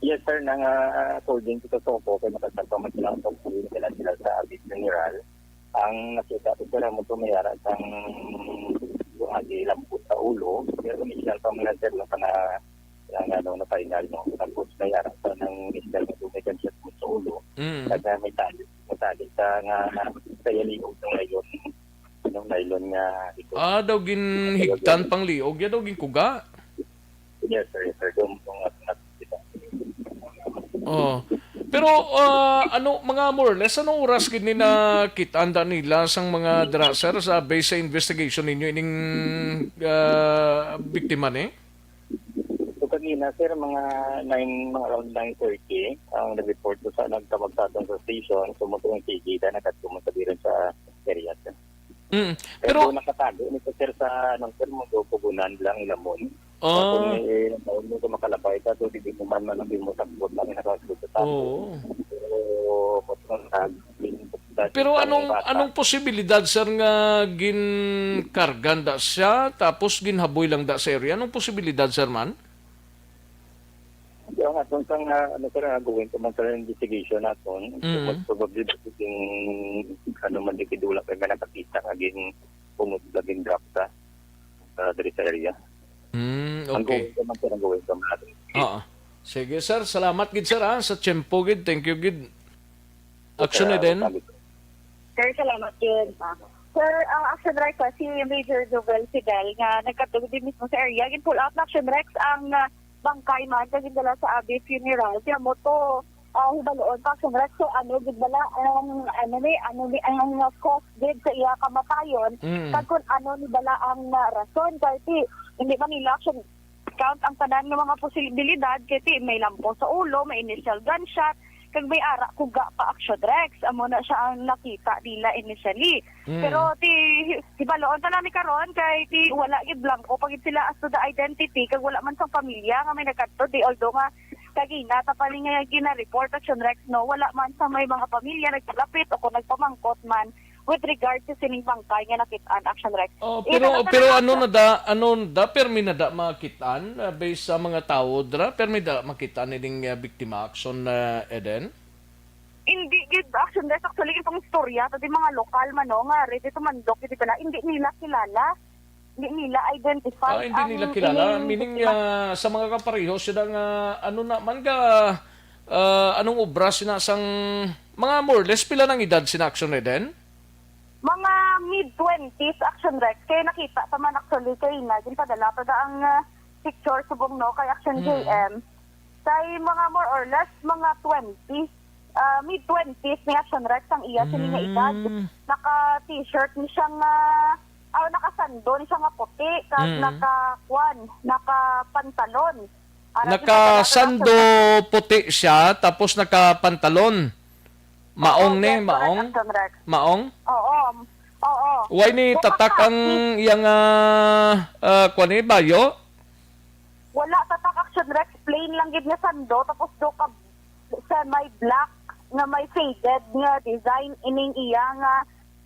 Yes, sir. Nang, ah, according to Soko, kay makasal pa man sila ang tungkol nila sila sa Abis General. Ang nakita ko, sir, amo to may ara sang buhagi lampos sa ulo. Pero initial pa man, sir, lang pa na ang, ano, na final, no? Tapos may ara pa nang isda na may gunshot wound sa ulo. Mm. Kaya may tali, may tali sa nga, sa yaliog ng nylon, ng nylon nga ito. Ah, daw ginhigtan pang liog, ya daw ginkuga. Yes, sir, yes, sir. Doon po nga, nga, kita. Oh. Pero, ah, ano, mga more or less, anong oras gid ni nakit-an da nila sang mga dra, sir, sa base sa investigation ninyo ining, ah, biktima ni? So, kanina, sir, mga nine, mga around nine thirty, ang nag-report ko sa nagtawag sa aton sa station, so, mo ang sige, na nagkatumo sa biron sa area, sir. Mm. Pero Pero nakatago ni, sir, sa, ano, sir, mo pugunan lang, Lamon. Ah. Kung may, eh, taon mo ka makalabay ka, so, di mo man, man, di mo sagbot lang, yung nakasagbot sa tago. Oo. Pero, mas man, nag-, Pero anong, bata. Anong posibilidad, sir, nga ginkargan da siya, tapos ginhaboy lang da sa area? Anong posibilidad, sir, man? Yung atong sang, ah, ano, sir, ah, going to man, sir, investigation naton. Mm. Most probably, yung, ano man, di kidula, kaya nga nakakita, nga gin-, pumod, nga gin-drop sa, ah, diri sa area. Mm, Ang okay. Going to man, sir, ang going to man. Oo. Sige, sir. Salamat gid, sir, ha, sa tiyempo gid. Thank you gid. Action Sir, Eden. sabi ko. Sir, salamat yun. Ah, Sir, ang Action Rex, ah, si Major Jovel Fidel nga nagkatulog din mismo sa area. Gin-pull out na Action Rex ang, ah, bangkay man kag gindala sa Abbey Funeral. Kaya mo to, ah, hibaloon pa Action Rex. So, ano, gid bala ang, ano ni, ano ni, ang, ang cause gid sa iya kamatayon. Mm. Kag kung ano ni bala ang, ah, rason. Kay ti, hindi man nila Action count ang tanan nga mga posibilidad, kay ti may lampos sa ulo, may initial gunshot, kag may ara kuga pa Action Rex. Amo na siya ang nakita nila initially. Mm. Pero ti, hibaloon ta lang ni karon, kay ti wala gid, blanco pa gid sila as to the identity, kag wala man sang pamilya nga may nagkadto, di, although nga kagina ta pa ni nga gina-report Action Rex, no, wala man sa may mga pamilya nagpalapit o kung nagpamangkot man with regard to sining bangkay nga nakit-an, Action Rex. Oh, Eh, pero, nagkatanan pero na ano siya. na da, ano da, permi na da makit-an, ah, based sa mga tawo dra, permi da makit-an ining, ah, biktima, Action, ah, Eden? Hindi gid, Action Rex, actually, itong istorya, pati mga lokal man, no, nga ready to mandok, di ba, hindi nila kilala, hindi nila identify Ah, hindi ang nila kilala. ining Meaning, biktima. ah, sa mga kapareho, sila nga, ano na man ka, ah, anong obra sina sang, mga more or less, pila nang edad sina Action Eden? Mga mid twenties, Action Rex. Kaya nakita pa man actually kay na, ginpadala pa da ang, ah, picture subong, no, kay Action Mm. J M. Kay mga more or less, mga twenty, ah, mid twenties ni Action Rex ang iya sini nga edad. Mm. Naka-t-shirt ni siya nga, ah, nakasando ni siya nga puti, kag Mm. naka-, kwan, naka-pantalon. Ara, Naka-sando puti siya, tapos naka-pantalon. Maong Oo, ni, yes, correct, maong? Action Rex. Maong? Oo. Oo. Why ni Bukas tatak sa ang iyang, ah, ah, kwan ni, bayo? Wala tatak, Action Rex, plain lang gid nga sando, tapos do ka semi-black nga may faded nga design ining iya nga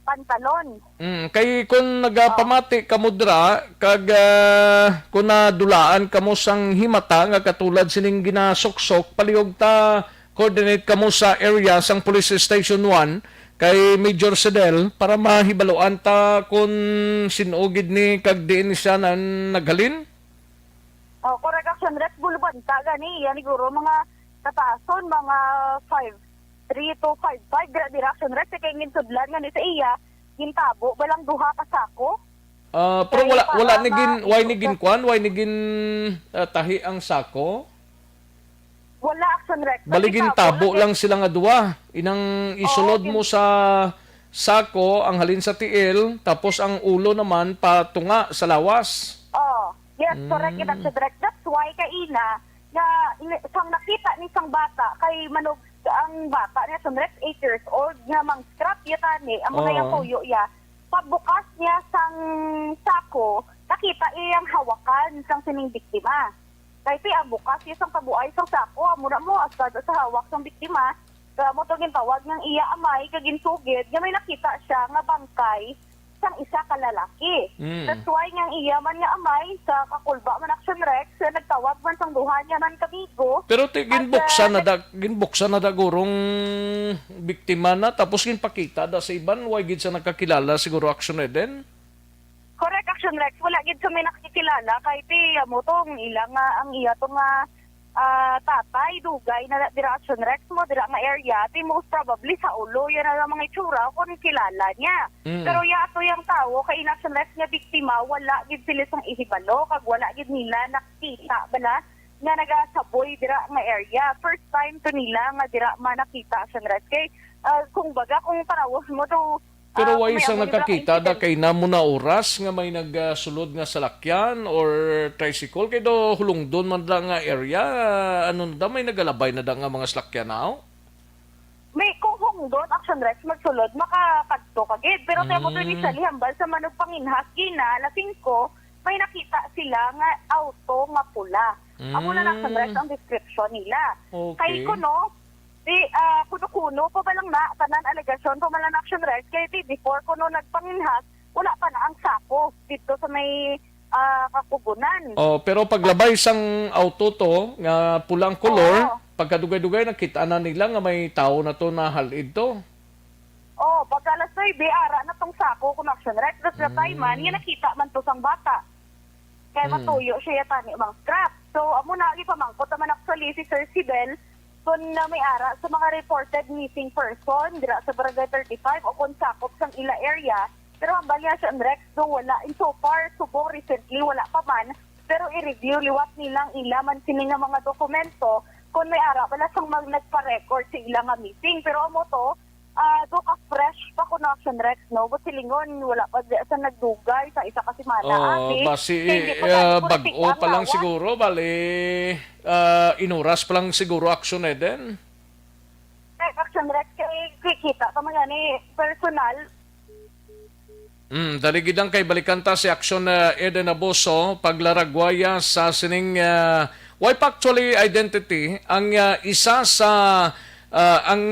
pantalon. Mm, kay kung nagapamati kamo dira, kag, ah, kung nadulaan kamo sang himata nga katulad sining ginasuksok, palihog ta coordinate kamo sa area sang Police Station one kay Major Sedel para mahibaluan ta kung sin-o gid ni kag diin ni siya nan-, naghalin. Oh, correct, Action Rex, Bulubanta gani, yan siguro mga kataason, mga five three to five five, dira, dira, Action Rex, kay ginsudlan nga ni sa iya, gintabo ba lang duha ka sako? Ah, pero Kay wala, wala para ni gin, ma-, why ni gin kwan, why ni gin, ah, tahi ang sako? Wala, Action Rex. Bali, gintabo lang sila nga duwa. Inang isulod mo sa sako ang halin sa tiil, tapos ang ulo naman patunga sa lawas. Oh, yes, correct, Mm. Action Rex. That's why kaina nga ni-, sang nakita ni sang bata kay manog ang bata ni Action Rex, eight years old, nga mang scrap ya tani, amo na yung Oo. Tuyo ya. Pagbukas niya sang sako, nakita iyang hawakan sang sining biktima. Kay ti ang bukas niya sang kabuay sang sako, amo na mo, hasta sa hawak sang biktima, kaya mo to gintawag niyang iya amay, kag ginsugid nga may nakita siya nga bangkay sang isa ka lalaki. Mm. That's why nga ang iya man nga amay sa kakulba man, Action Rex, nga nagtawag man sang duha niya man kamigo. Pero ti, at, ginbuksan ah, na da, ginbuksan na da gurong biktima na, tapos ginpakita da sa iban, way gid sa nakakilala siguro, Action Eden? Correct, Action Rex. Wala gid kami nakikilala kay ti amo to ang ila nga, ang iya to nga, ah, tatay, dugay na dira, Action Rex, mo dira nga area. Ti most probably sa ulo yan ang mga itsura kung kilala niya. Mm. Pero ya ato yung tawo kay in, Action Rex, nga biktima, wala gid sila sang ihibalo kag wala gid nila nakita bala nga nagasaboy dira nga area. First time to nila nga dira manakita, Action Rex. Kay, ah, kung baga, kung tanawon mo to, Pero ah, way kung may sa amo ni Black nakakita da incident. Kay namo na oras nga may nagsulod nga salakyan or tricycle kay do hulungdon man da nga area, ano na da, may nagalabay na da nga mga salakyan, aw? May kung hungdon, Action Rex, magsulod, makakadto ka gid. Pero kaya mo to Mm. initially, hambal sa manugpanginhas, gina, alas singko, may nakita sila nga auto nga pula. Amo na lang, Action Rex, Mm. ang description nila. Okay. Kay kuno, Di, ah, kuno-kuno pa ba lang na, tanan alegasyon pa man lang, Action Rex, kay di before kuno nagpanginhas, wala pa na ang sako dito sa may, ah, Kakubunan. Oh, pero paglabay sang auto to nga pulang kolor, Oo. pagkadugay-dugay nakita na nila nga may tawo na to nahalid to. Oh, pagka alas nuebe, ara na tong sako kuno, Action Rex, tas natay man, Mm. nga nakita man to sang bata. Kay Mm. matuyo siya yata ni Mang Scrap. So, amo na, gipamangkot naman actually si Sir Sibel kung na may ara sa mga reported missing person dira sa Barangay thirty-five o kung sakop sang ila area. Pero ang balya siya, Rex, do wala. In so far, subong recently, wala pa man. Pero i-review liwat nilang ila man sini nga mga dokumento kung may ara bala sang mag-, nagpa-record sa ila nga missing. Pero amo to, Ah, do ka fresh pa kuno, Action Rex, no? But silingon, wala pa di sa nagdugay sa isa ka semana, Oh, abi. Basi, Kay hindi pa eh, gani puti bag-o ang pa lang lawas. Siguro, bali, ah, inuras pa lang siguro, Action Eden. Eh, Action Rex, kay kikita pa man gani personal. Mm, dali gid lang kay balikan ta si Action, ah, Eden Abuso, paglaragwaya sa sining, ah, way pa actually identity ang, ah, isa sa, ah, ang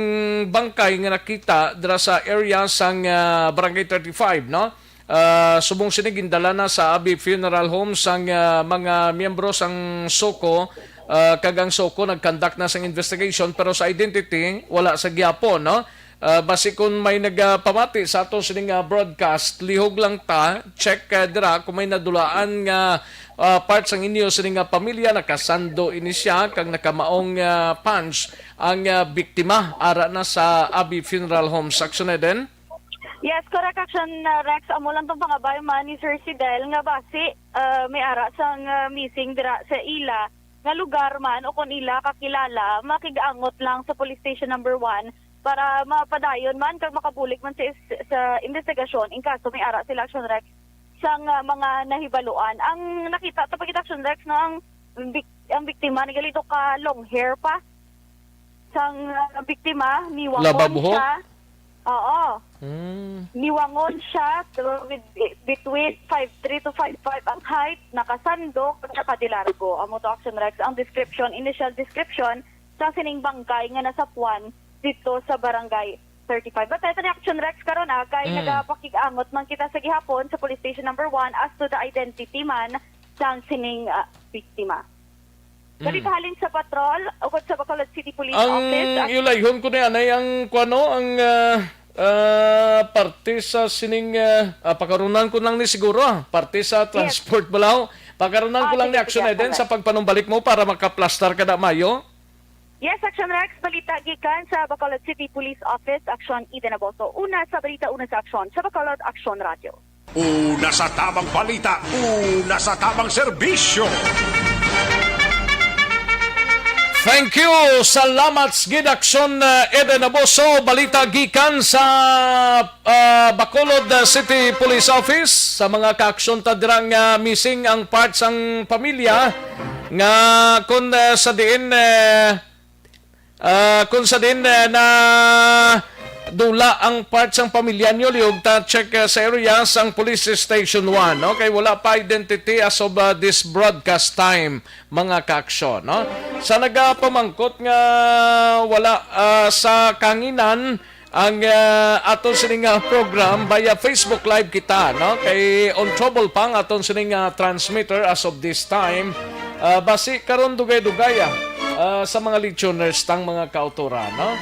bangkay nga nakita dira sa area sang, ah, Barangay thirty-five, no? Ah, subong sini gindala na sa Abi Funeral Home sang, ah, mga miyembro sang SOCO, ah, kag ang SOCO nag-conduct na sang investigation, pero sa identity wala sa gihapon, no? Ah, basi kon may nagapamati sa ato sining, ah, broadcast, lihog lang ta, check, ah, dira kung may nadulaan nga, ah, part sang inyo sining, ah, pamilya, nakasando ini siya kag nakamaong, ah, pants ang, ah, biktima ara na sa Abi Funeral Home. Action Eden? Yes, correct, Action, ah, Rex. Amo lang tong pangabay man ni Sir Sidel nga basi, ah, may ara sang, ah, missing dira sa ila nga lugar man o kon ila kakilala, makig-angot lang sa Police Station Number One para mapadayon man kag makabulig man sa is-, sa investigasyon in kaso may ara sila, Action Rex, sang, ah, mga nahibaluan. Ang nakita ta pa gid, Action Rex, no, ang bik-, ang biktima nagalito ka long hair pa sang, ah, biktima, ni Laba wahon buhok? Siya. Oo. Hmm. Niwangon siya, so, with, between five three to five five ang height, nakasandok, at saka dilargo. Amo to, Action Rex. Ang description, initial description, sa sining bangkay nga nasapuan dito sa barangay thirty-five. But ito ni Action Rex karon, ah, kay Mm. nagapakig-angot man kita sa gihapon sa police station number one as to the identity man sang sining, ah, biktima. Dali Mm. kahalin sa patrol, ukod sa Bacolod City Police Ang Office, ang iulayhon ko na yan ay ang, kuwano, ang, ah, ah, parte sa sining, ah, ah, pakarunan ko lang ni siguro, ah, parte sa Yes. transport balaw. Pakarunan Ah, ko lang ni sige, Action sige, Eden Action sa pagpanumbalik mo para makaplastar ka na mayo. Yes, Action Rex, balita gikan sa Bacolod City Police Office, Action Eden Aboso. Una sa balita, una sa aksyon, sa Bacolod Action Radio. Una sa tamang balita, una sa tamang serbisyo. Thank you. Salamat gid, Action, uh, Eden Aboso. Balita gikan sa, uh, Bacolod, uh, City Police Office. Sa mga kaaksyon ta dirang, uh, missing ang part sang pamilya nga kung, uh, sa diin, uh, Ah, kung sa din, eh, na dula ang part sang pamilya niyo, liog ta check, eh, sa area sang Police Station one, no? Kay wala pa identity as of, ah, this broadcast time, mga kaaksyon, no? Sa nagapamangkot nga wala, ah, sa kanginan ang, ah, aton sining, ah, program via Facebook Live kita, no? Kay on trouble pa ang aton sining, ah, transmitter as of this time. Ah, basi karon dugay-dugay, ah, ah, sa mga listeners tang mga kautoran, no?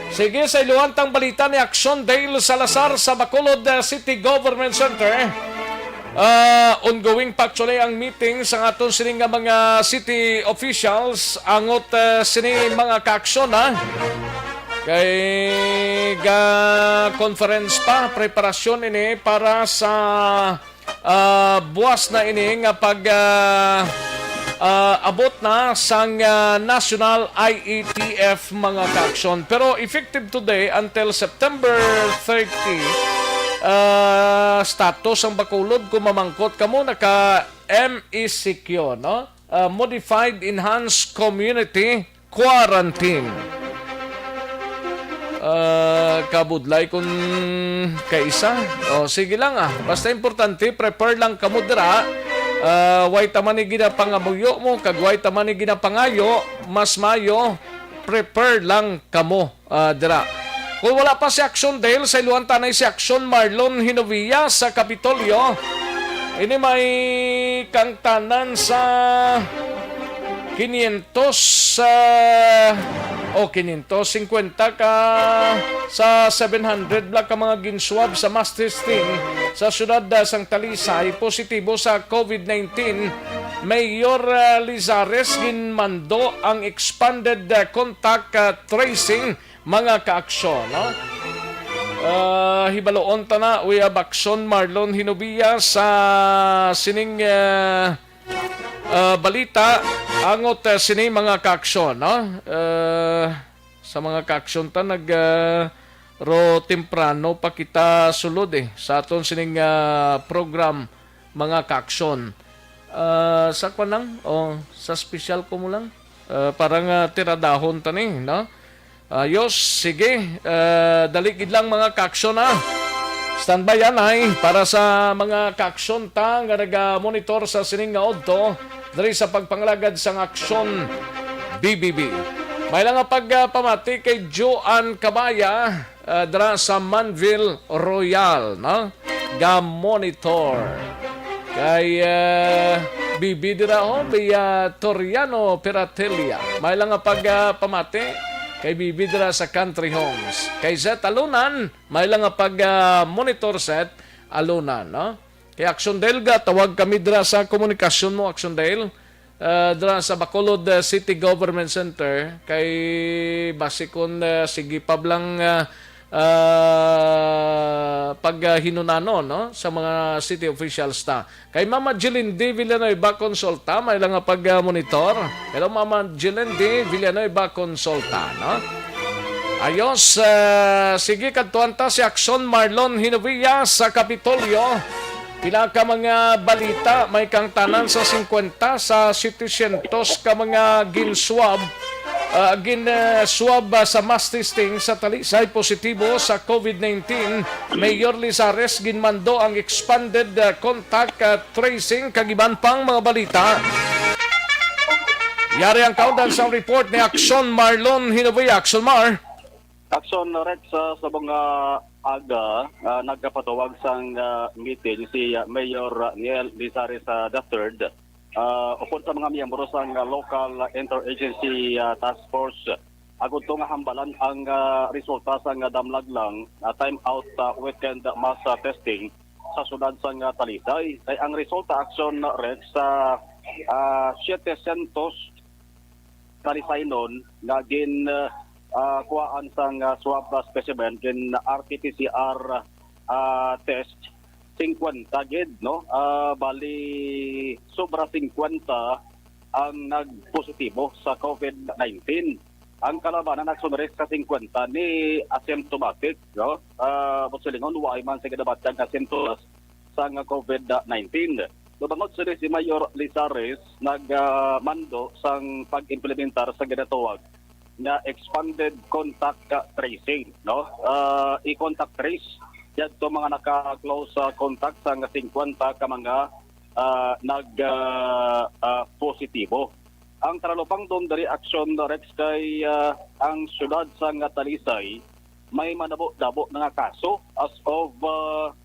Sige, sa iluhan tang balita ni Action Dale Salazar sa Bacolod, ah, City Government Center. Ah, ongoing pa actually ang meeting sa aton sini nga mga city officials angot, ah, sini mga kaaksyon, ha? Kay ga conference pa, preparasyon ini para sa ah, buwas na ini nga pag, ah, ah, abot na sang, ah, National I E T F, mga kaaksyon. Pero effective today until September thirty, ah, status ang Bacolod kung mamangkot kamo naka M E C Q, no? Ah, Modified Enhanced Community Quarantine. Ah, kabudlay kun kaisa. O, sige lang, ah. Basta importante, prepare lang kamo dira. Ah, way ta man ni ginapangamuyo mo, kag way ta man ni ginapangayo, mas mayo, prepare lang kamo, ah, dira. Kung wala pa si Action Dale, sa iluhan tanay si Action Marlon Hinovia sa Kapitolyo. Ini may kangtanan sa quinientos, ah, o quinientos cincuenta ka sa seven hundred bala ka mga ginswab sa mass testing sa siyudad, ah, sang Talisay positibo sa COVID nineteen. Mayor, ah, Lizares ginmando ang expanded, ah, contact, ah, tracing, mga kaaksyon, no? Ah, hibaluon ta na, we have Action Marlon Hinubia sa sining, ah, ah, balita angot, ah, sini mga kaaksyon, no? Ah, sa mga kaaksyon ta nag, ah, ro temprano pa kita sulod, eh, sa aton sining, ah, program, mga kaaksyon. Ah, sa kwan lang, o sa special ko mo lang, ah, para nga tiradahon ta ni, no? Ayos, sige. Ah, dali gid lang, mga kaaksyon, ha. Standby anay para sa mga kaaksyon ta nga naga-monitor sa sining nga udto diri sa pagpangalagad sang Aksyon B B B. May lang nga pagpamati kay Joan Kabaya, ah, dira sa Manville Royal, no? Ga-monitor. Kay, ah, B B dira, oh, via Toriano Peratelia. May lang nga pagpamati kay B B dira sa Country Homes. Kay Zet Alunan, may lang nga pag, ah, monitor Zet Alunan, no? Kay Action Delga, tawag kami dira sa komunikasyon mo, Action Dale. Ah, dira sa Bacolod, ah, City Government Center, kay basi kon, ah, sige pa bala ang, ah, ah, paghinunanon, no, sa mga city officials ta. Kay Mama Jilindi Villanueva Consulta, may lang nga pag, ah, monitor. Hello, Mama Jilindi Villanueva Consulta, no? Ayos, ah, sige, kadtuan ta si Action Marlon Hinovia sa Kapitolyo. Pila ka mga balita, may kangtanan sa singkwenta sa setecientos ka mga ginswab Ah, gin, ah, swab, ah, sa mass testing sa Talisay, positibo sa COVID nineteen. Mayor Lizares ginmando ang expanded, ah, contact, ah, tracing kag iban pang mga balita. Yari ang kaundan sang report ni Action Marlon Hinovoy. Action Mar. Action Rex, ah, sa mga aga, ah, nagapatawag sang, ah, meeting si, ah, Mayor, ah, Neil Lizares, ah, the third, ah, upod sa mga miyembro sang, ah, local interagency, ah, task force, agud to nga hambalan ang, ah, resulta sang, ah, damlag lang, ah, time out, ah, weekend mass, ah, testing sa siyudad sang, ah, Talisay. Kay ang resulta, Action Rex, sa, ah, setecientos Talisaynon nga gin, ah, kuhaan sang, ah, swab, ah, specimen, gin R T P C R, ah, test, singkwenta gid, no? Ah, bali, sobra singkwenta ang nagpositibo sa COVID nineteen. Ang kalabanan, Action Rex, sa singkwenta ni asymptomatic, no? Ah, buot silingon, wala man sila nabatyag nga sintomas sang COVID nineteen. Subangod sini si Mayor Lizares nagmando sang pag-implementar sa ginatawag nga expanded contact tracing, no? Ah, i-contact trace yadto mga naka-close, ah, contact sang singkwenta ka mga, ah, nag, ah, ah, positibo. Ang taralupangdon diri, Action Rex, kay, ah, ang siyudad sang Talisay may manabo-dabo na nga kaso as of, ah,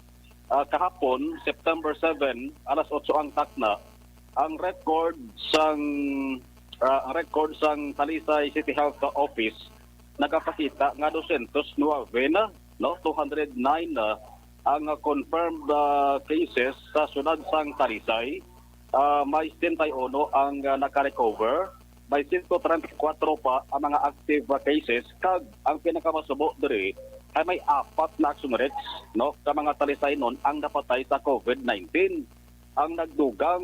ah, kahapon, September seven, alas otso ang takna, ang record sang, ah, ang record sang Talisay City Health Office nagapakita nga dosyentos nuebe na, no, two hundred nine na ang, ah, confirmed, ah, cases sa siyudad sang Talisay. Ah, may setenta y uno ang, ah, naka-recover. May sento treinta y cuatro pa ang mga active, ah, cases, kag ang pinakamasubo diri ay may apat na, Action Rex, no, ka mga Talisaynon ang napatay sa COVID nineteen. Ang nagdugang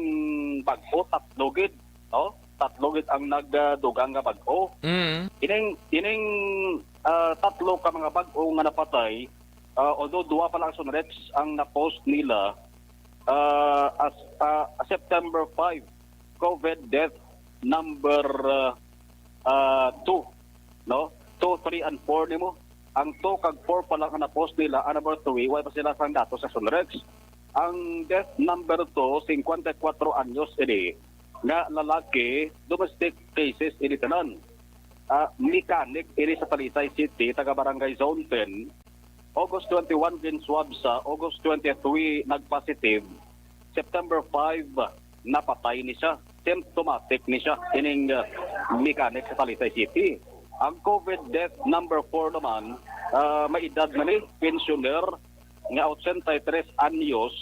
bag-o, tatlo gid, no? Tatlo gid ang nagdugang nga bag-o. Mm. Ining, ining, ah, tatlo ka mga bag-o nga napatay, ah, although duwa pa lang, Action Rex, ang na-post nila, ah, as, ah, September five, COVID death number, ah, ah, two, no? Two, three, and four nimo. Ang two kag four pa lang ang na-post nila, ang number three, wala pa sila sang datos, Action Rex. Ang death number two, singkwenta y kuwatro anyos ini, nga lalaki, domestic cases ini tanan. Ah, mechanic ini sa Talisay City, taga Barangay Zone ten. August twenty-one gin-swab sa, August twenty-three nag-positive, September five napatay ni siya. Symptomatic ni siya ining, uh, mechanic sa Talisay City. Ang COVID death number four naman, uh, may edad na ni, pensioner nga ochenta y tres anyos,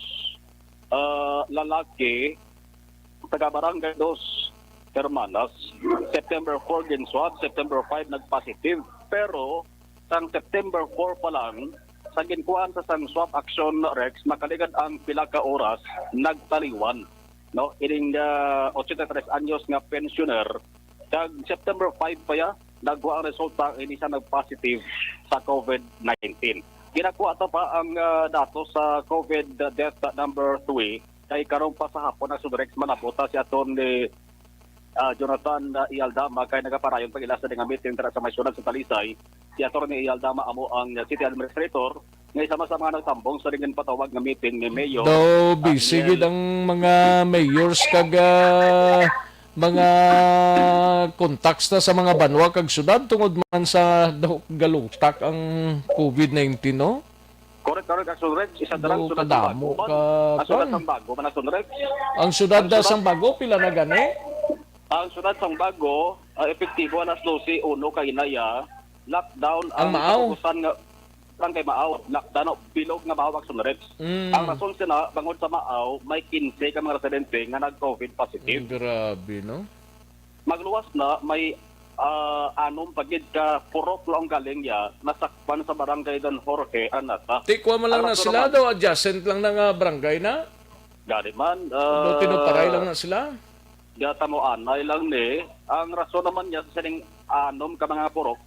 uh, lalaki, taga Barangay Dos Hermanas. September four gin-swab, September five nag-positive. Pero sang September four pa lang, sa ginkuhaan sa sang swab, Action Rex, makaligad ang pila ka oras, nagtaliwan, no? Ining, ah, ochenta y tres anyos nga pensioner, kag September five pa ya, nagwa ang resulta, ini siya nag-positive sa COVID nineteen. Ginakuha ta pa ang, ah, datos sa COVID death number three, kay karon pa sa hapon, Action Rex, manabot ta si Attorney, ah, Jonathan, ah, Ialdama, kay nagaparayon pa ila sa nga meeting dira sa may syudad sa Talisay. Si Attorney Ialdama amo ang, ah, city administrator nga isa man sa mga nagtambong sa ginpatawag nga meeting ni Mayor, daw ah, busy Miguel gid ang mga mayors kag, ah, mga contacts na sa mga banwa kag syudad tungod man sa daw galutak ang COVID nineteen, no? Correct, correct, Action Rex. Isa na lang, daw syudad sang kadamo Bago man. Ka, ang syudad kuwan. Sang Bago man, Action Rex. Ang syudad Ang na syudad sang Bago, pila na gani? Ang syudad sang Bago, ah, epektibo alas dose uno kainaya. Lockdown ang ang Maaw. Katapusan nga, Barangay Maaw. Lockdown, no? Bilog nga Maaw, Action Rex. Mm. Ang rason sina, bangod sa Maaw, may quince ka mga residente nga nag-COVID positive. Mm, grabe, no? Magluwas na, may, ah, anom pa gid ka purok laong galing ya nasakpan sa Barangay Don Jorge, Araneta. Tikwa man lang Ang na rason sila naman daw, adjacent lang na nga barangay na. Gani man, daw ah, tinuparay lang na sila. Gatamuanay lang ni. Ang rason naman niya sa sining anom ka mga purok,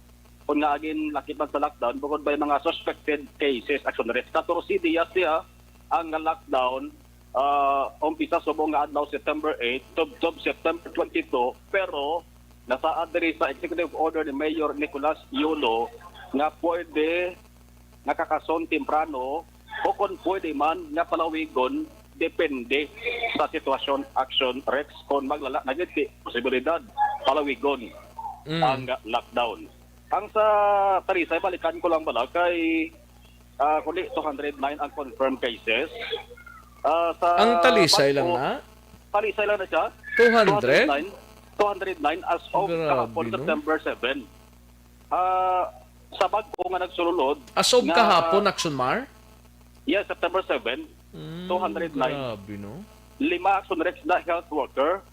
kung nga agin lakip man sa lockdown, bukod may mga suspected cases, Action Rex. Katorse diyas siya ang lockdown, ah, umpisa subong nga adlaw, September eight, tubtob September twenty-two, pero nasaad diri sa executive order ni Mayor Nicolas Yolo nga pwede nga kakason temprano o kon pwede man nga palawigon depende sa sitwasyon, Action Rex, kon maglala na gid ti posibilidad palawigon Mm. ang lockdown. Ang sa Talisay, balikan ko lang bala kay, ah, kundi two hundred nine ang confirmed cases. Ah, sa Ang Talisay lang Bago, na? Talisay lang na siya. Two hundred? Two hundred nine, two hundred nine as of Grabe, kahapon, no? September seven. Ah, sa Bago nga nagsulod As of nga kahapon, Action Mar? Yes, September seven, Mm, two hundred nine. Grabe, no? Lima Action Rex na health worker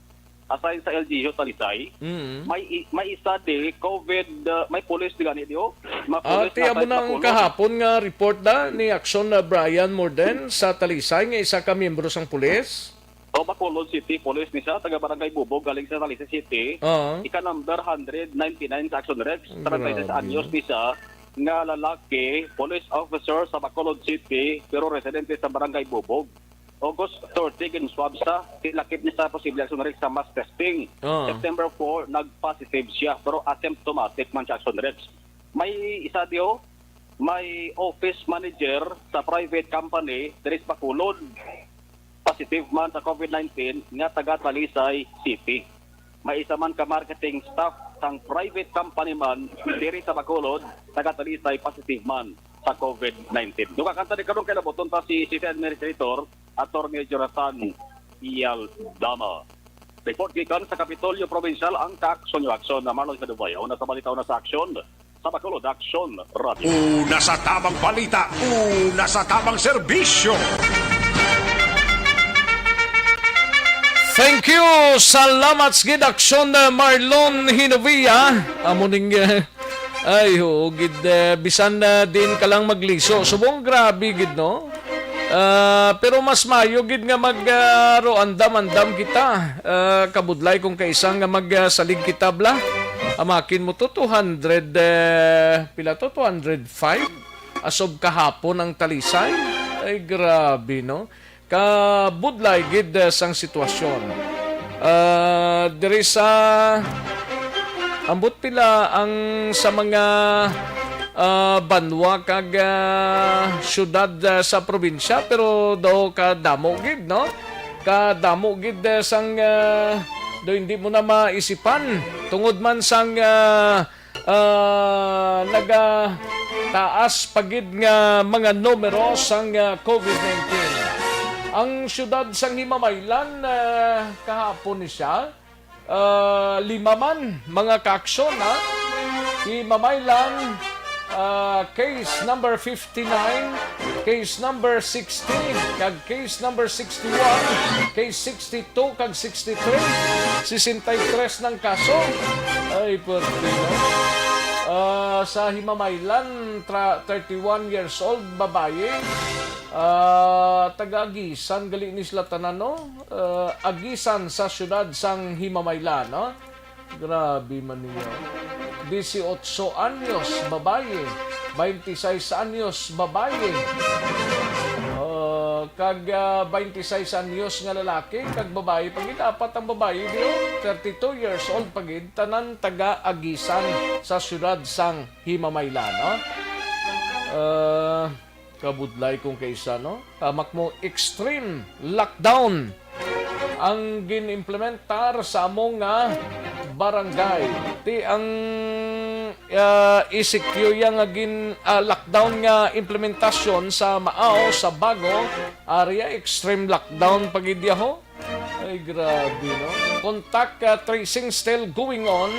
assign sa L G U Talisay. Mm. May i-, may isa di COVID, uh, may pulis di gani di, oh. May Ah, pulis ti na amo assign sa nang Bacolod. Kahapon nga report da ni Action, uh, Brian Morden sa Talisay nga isa ka miyembro sang pulis. O, Bacolod City Police ni siya, taga Barangay Bubog, galing sa Talisay City. Oo. Ika number hundred ninety-nine sa Action Rex, Grabe, treinta y seis anyos no? ni siya, nga lalaki, police officer sa Bacolod City, pero residente sa Barangay Bubog. August thirty, gin-swab sa, tilakip ni sa posible Action Rex sa mass testing. Oo. September four, nag-positive siya, pero asymptomatic man siya Action Rex. May isa diyo, may office manager sa private company diri sa Bacolod. Positive man sa COVID nineteen nga taga Talisay City. May isa man ka marketing staff sang private company man diri sa Bacolod, taga Talisay, positive man sa COVID nineteen. Nung kakanta ni karon kay nabuton ta si City Administrator, Attorney Jonathan Iyaldama. Report gikan sa Kapitolyo Provincial ang Kaaksyon Yo Aksyon na Marlon Cadubayo na sa balita na sa aksyon sa Bacolod Action Radio. Una sa tamang balita, una sa tamang serbisyo. Thank you. Salamat sa gid aksyon, uh, Marlon Hinovia. Amo ning, uh, ay, oo, gid, uh, bisan na din ka lang magliso. Subong grabe gid, no? Ah, pero mas maayo gid nga mag, ah, ro andam-andam kita. Ah, kabudlay kung kaisa nga mag, ah, salig kita bala. Amakin mo to two hundred, eh, pila to? Two hundred five? As of kahapon ang Talisay? Ay, grabe, no? Kabudlay gid, eh, sang sitwasyon. Ah, diri sa ambot pila ang sa mga, ah, banwa kag, ah, syudad, ah, sa probinsya, pero daw kadamo gid, no? Kadamo gid, eh, sang, ah, daw hindi mo na maisipan tungod man sang, ah, ah, nagataas pa gid nga mga numero sang, ah, COVID nineteen. Ang siyudad sang Himamaylan, ah, kahapon ni siya, ah, lima man, mga kaaksyon, ha? Himamaylan, ah, case number fifty-nine, case number sixty, kag case number sixty-one, case sixty-two kag sixty-three, sesenta y tres nang kaso. Ay, pwerte, no? Ah, sa Himamaylan, tra-, thirty-one years old, babayi. Ah, taga Aguisan gali ni sila tanan, no? Ah, Aguisan sa siyudad sang Himamaylan, no? Grabe man niya. Dieciocho anyos, babayi. Twenty-six anyos, babayi. Ah, kag, ah, twenty-six anyos nga lalaki, kag babayi pa gid, apat ang babayi, diyo. Thirty-two years old pa gid, tanan taga Aguisan sa siyudad sang Himamaylan, no? Ah, kabudlay kung kaisa, no? Tamak mo, extreme lockdown ang gin-implementar sa amo nga barangay. Ti ang, ah, E C Q ya nga gin-, ah, lockdown nga implementasyon sa Maao, sa Bago, area extreme lockdown pa gid ya, ho. Ay, grabe, no? Contact, ah, tracing still going on.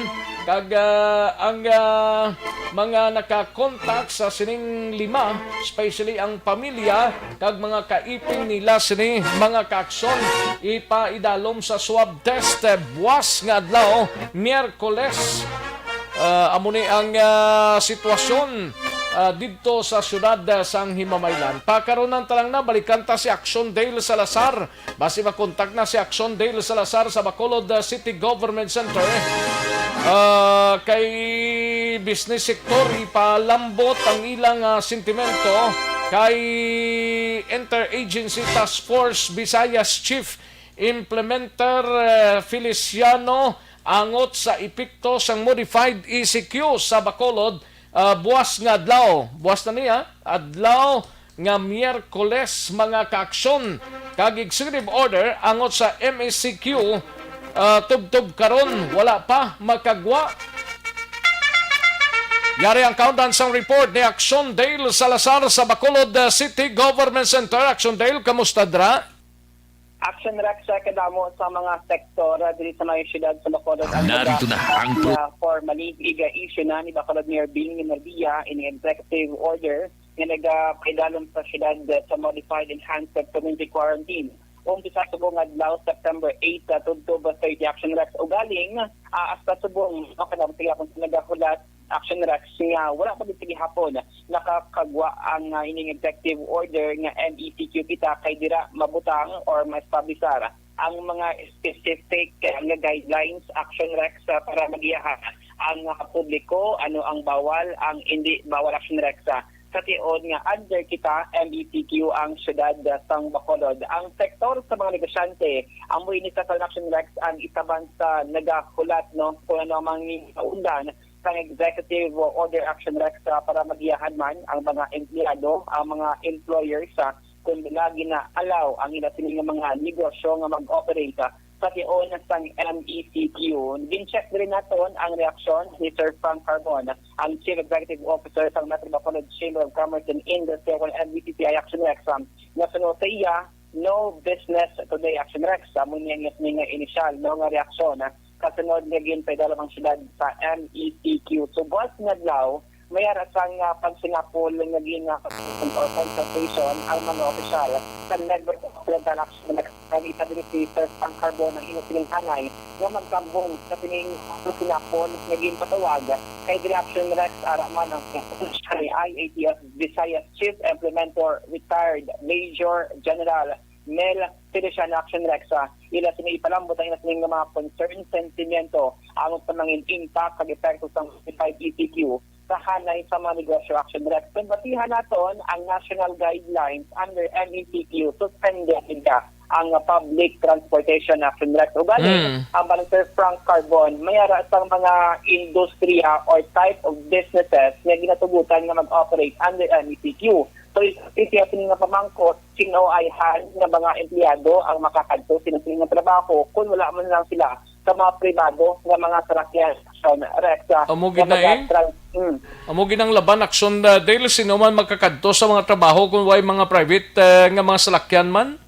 Kag, ah, ang, ah, mga nakakontak sa sining lima, especially ang pamilya kag mga kaiping nila sini, mga kaaksyon, ipaidalom sa swab test, eh, buwas nga adlaw, Miyerkules. Ah, amo ni ang, ah, sitwasyon, ah, didto sa siyudad, ah, sang Himamaylan. Pakaron lang ta lang na, balikan ta si Action Dale Salazar. Basi makontak na si Action Dale Salazar sa Bacolod, uh, City Government Center. Uh, kay business sector, ipalambot ang ilang, uh, sentimento kay Interagency Task Force Visayas Chief Implementer, uh, Feliciano angot sa epekto sang modified E C Q sa Bacolod, ah, buwas nga adlaw. Buwas na niya, adlaw nga Miyerkules, mga kaaksyon, kag executive order angot sa M E C Q, ah, tubtob karon wala pa makagwa. Yari ang kaundan sang report ni Action Dale Salazar sa Bacolod, ah, City Government Center. Action Dale, kamusta dra? Action Rex, sa kadamo sa mga sektor, ah, diri sa may siyudad sa Bacolod, ang Narito na ang pro- nga formally iga-issue na ni Bacolod Mayor Benny Enardila ini executive order nga nagapaidalom sa siyudad, ah, sa modified enhanced community quarantine. Umpisa subong adlaw, September eight, ah, tubtob thirty, Action Rex. Ugaling, ah, hasta subong, no, kadamo sa akon nagahulat, Action Rex, nga wala pa gid sa gihapon nakakagwa ang, ah, ining executive order nga M E C Q kita, kay dira mabutang or maestablisar ang mga specific, ah, nga guidelines, Action Rex, ah, para magiyahan ang, ah, publiko, ano ang bawal, ang hindi bawal, Action Rex, ah, sa tion nga under kita, M E C Q ang siyudad, ah, sang Bacolod. Ang sektor sa mga negosyante, amo ini sa Action Rex ang isa man sa nagahulat, no, kung ano ang mga kaundan sang executive order, Action Rex, ah, para magiyahan man ang mga empleyado, ang mga employers, ah, kung nila gina-allow ang ila sini nga mga negosyo nga mag-operate, ah, sa tion sang M E C Q. Gin-check diri naton ang reaksyon ni Sir Frank Carbon, ang Chief Executive Officer sang Metro Bacolod Chamber of Commerce and Industry, o M E C C I, Action Rex, ah, nga suno sa iya, "No business today, Action Rex." Amo ni ang iya sini nga inisyal, no, nga reaksyon, ah, kasunod nga ginpaidalom ang siyudad sa M E C Q. So, buwas nga adlaw, may ara sang, ah, pagsinapol nga gin-, ah, or consultation ang mga opisyal sa Network of Occidental Action Rex. Kag isa diri si Sir Frank Carbon ang imo sining hanay nga magkambong sa sining pagsinapol nga ginpatawag kay diri, Action Rex, ara man ang siya ni I A T F Visayas Chief Implementor, Retired Major General Mel Feliciano, Action Rex, ah, ila sini ipalambot ang ila sini nga mga concern, sentimiento angot sa mga impact kag epekto sang modified E C Q sa hanay sa mga negosyo, Action Rex. Kung basihan naton ang national guidelines under M E C Q, suspended gid ang public transportation, Action Rex. Ugaling, Mm. ang bala ni Sir Frank Carbon, may ara sang mga industriya or type of businesses nga ginatugutan nga mag-operate under M E C Q. So, iti sini nga pamangkot, sino-ayhan nga mga empleyado ang makakadto sa ila sini nga trabaho kung wala man lang sila sa mga pribado nga mga salakyan, Action Rex, ah, Amo nga gid na, eh. magatra-, mm. Amo gid ang laban, Action, ah, Dale, sino man makakadto sa mga trabaho kung way mga private, eh, nga mga salakyan man?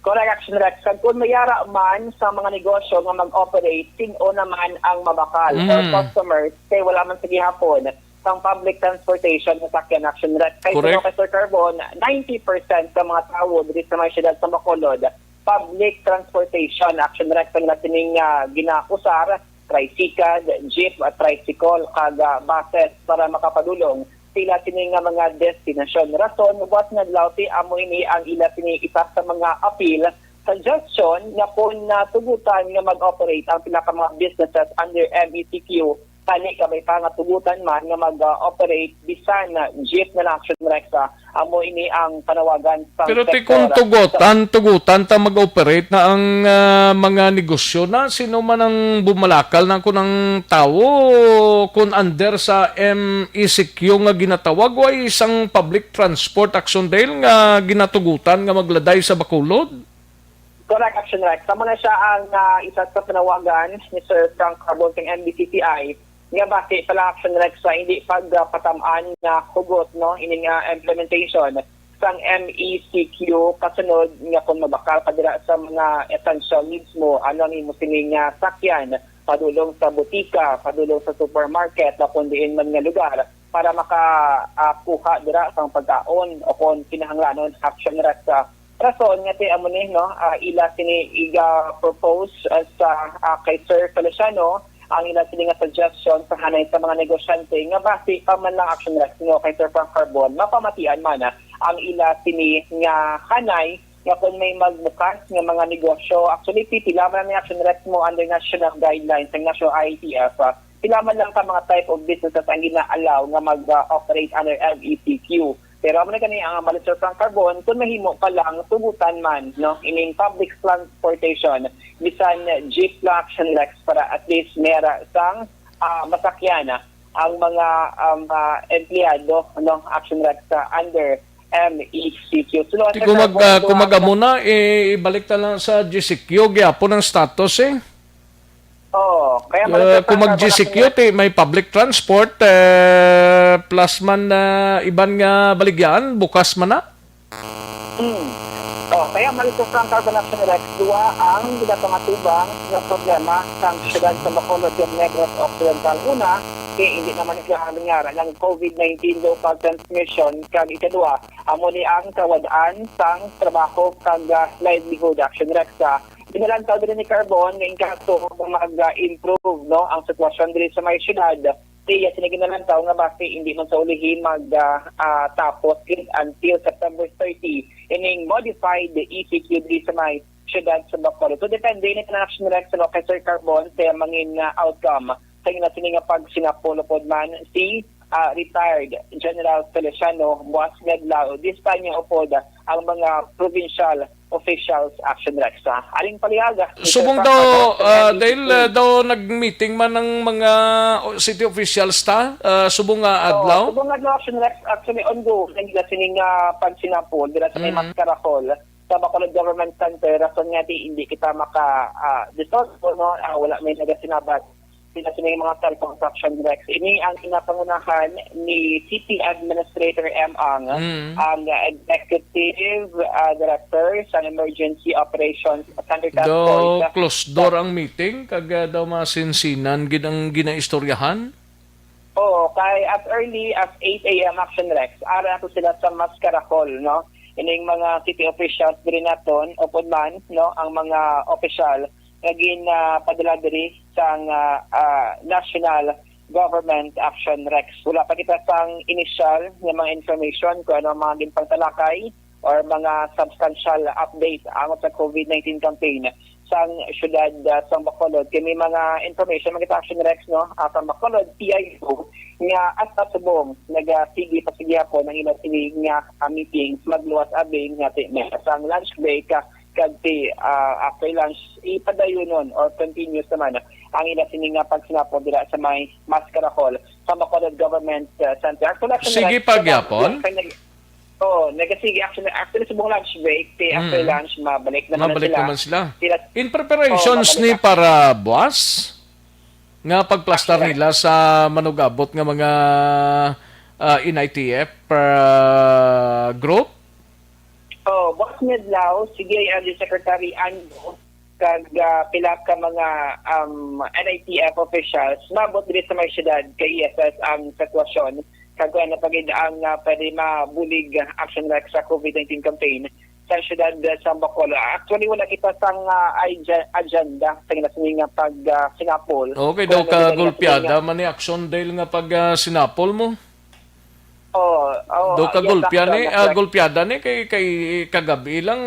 Correct, Action Rex. Kag kung may ara man sa mga negosyo nga mag-operate, sin-o naman ang mabakal or Mm. customers kay wala man sa gihapon sang public transportation nga sakyan, Action Rex. Kay Correct. suno kay Sir Carbon, ninety percent sa mga tawo diri sa may siyudad sa Bacolod, public transportation, Action Rex, ang ila sining, ah, ginausar, tricycle, jeep, ah, tricycle, kag, ah, buses para makapadulong sa ila sini nga mga destinasyon. Rason, buwas nga adlaw, ti, amo ini ang ila sini isa sa mga appeal, suggestion nga kung natugutan nga mag-operate ang pila ka mga businesses under M E C Q, kani kabay pa nga tugutan man nga mag-operate bisan na jeep na lang, Action Rex, ah, amo ini ang panawagan sa Pero ti sektor kung tugot, sa ang tugutan ta mag-operate na ang, ah, mga negosyo na, sino man ang bumalakal na kun ang tawo, kun under sa M E C Q nga ginatawag, way isang public transport, Action Dale, nga ginatugutan nga magladay sa Bacolod? Correct, Action Rex. Amo na siya ang, ah, isa sa panawagan ni Sir Frank Carbon kang M B C C I nga basi pala, Action Rex, sa hindi pagpatam-an nga hugot, no, ining, ah, implementation sang M E C Q kasunod nga kung mabakal ka dira sa mga essential needs mo, ano ang imo sining, ah, sakyan, padulong sa butika, padulong sa supermarket, o kung diin man nga lugar para maka, ah, kuha dira sang pagkaon o kung kinahanglanon, Action Rex, sa rason nga ti amo ni, no, ah, ila sini iga-propose, ah, sa, ah, kay Sir Feliciano ang ila sini nga suggestion sa hanay sa mga negosyante nga basi pa man lang, Action Rex, no, kay Sir Frank Carbon, mapamatian man, ah, ang ila sini nga hanay nga kung may magbukas nga mga negosyo. Actually, pipila man ang Action Rex mo under national guidelines ang national I A T F, ah, pila man lang ka mga type of businesses ang gina-allow nga mag-operate under M E C Q. Pero amo na gani ang Marisol Frank Carbon, kung mahimo pa lang tugutan man, no, ining public transportation, bisan jeep lang, Action Rex, para at least may ara sang, ah, masakyan, ah, ang mga, um, ah, empleyado, no, Action Rex, sa under M E C Q. So, Ti Sir kung mag, Carbon, ah, kung mag-amo na, eh, ibalik ta lang sa G C Q gyapon ang status, eh. Oo, kaya Uh, kung mag-G C Q, ti may public transport, eh, plus man na iban nga baligyaan, bukas man na. Hmm. Oh, kaya Marisol Frank Carbon, Action Rex, duwa ang ginapangatubang nga problema sa siyudad sa Bacolod kag Negros Occidental. Una, kay hindi naman nagkahangyara ng COVID nineteen local transmission, kag ikaduha, amo ni ang kawad-an sang trabaho kag, ah, livelihood, Action Rex. Sa ginalantaw diri ni Carbon nga in kaso nga mag-improve, no, ang sitwasyon diri sa may siyudad, siya sini ginalantaw nga basi hindi man sa ulihi mag, ah, ah, tapos gid until September thirty ining modified E C Q diri sa may siyudad sa Bacolod. So, depende ni Action Rex, ano, kay Sir Carbon sa mangin, ah, outcome sa ila sini nga pagsinapol. Upod man si, ah, retired General Feliciano Buas Medlao, dista niya upod ang mga provincial officials, Action Rex. Sa aling palihaga, Mister Subong Frank daw, Carbon, ah, dahil, ah, daw nag-meeting man ang mga o-, city officials ta, ah, subong nga Oo, adlaw? Subong nga adlaw, Action Rex, actually ongoing na sini nga pagsinapol dira sa may Mm. Mascarajol sa Bacolod Government Center, rason nga di hindi kita maka, ah, dissolve, no? Ah, wala may nagasinabat. Sila sini mga cellphone, Action Rex. Ini ang ginapangunahan ni City Administrator M. Ang, Mm. ang Executive, ah, Director sa Emergency Operations Center Task Daw Force. Closed door ang meeting, kag, ah, daw masinsinan gid ang ginaistoryahan? Oo, kay as early as eight A M, Action Rex, ara na to sila sa Mascarajol, no? Ining mga city officials diri naton, upod man, no, ang mga opisyal nga gin, ah, padala diri sang, ah, ah, national government, Action Rex. Wala pa kita sang inisyal nga mga information kung ano ang mga ginpangtalakay or mga substantial update angot sa COVID nineteen campaign sang siyudad, ah, sang Bacolod. Kay may mga information man kita, Action Rex, no, ah, sang Bacolod P I O nga hasta subong nagasigi pa sa gihapon ang ila sini nga, ah, meetings, magluwas abi nga ti-, may sang lunch break, ah, kag ti, ah, after lunch, ipadayunon or continuous naman ang ila sini nga pagsinapol dira sa may Mascarajol sa Bacolod Government, ah, Center. Actually, Action Sige Rex, pa gyapon? Kay nag-, oo, nagasige. Actually, actually, subong lunch break, ti after Mm. lunch, mabalik naman na Mabalik sila. naman sila. Sila In preparations Oo, mabalik ni na. para buwas nga pagplastar Actually. nila sa manugabot nga mga, ah, N I T F, ah, group? Oh, Boss Medlao, sige, Undersecretary Ando, kag, ah, pila ka mga, um, N I T F officials, maabot diri sa may siyudad kay i-assess ang sitwasyon, kag kung ano pa gid ang, ah, pwede mabulig, ah, Action Rex sa COVID nineteen campaign sa siyudad, ah, sa Bacolod. Actually, wala kita sang, ah, ag-, agenda sa ginasabi nga pag, ah, sinapol. Okay, Kung daw ano gid ang ka gulpiada ginasabi nga man ni Action Dale nga pag, ah, sinapol mo? Oo, oo, Daw ka yes, gulpya ni, Action ah, Rex. gulpiada ni kay, kay kagabi lang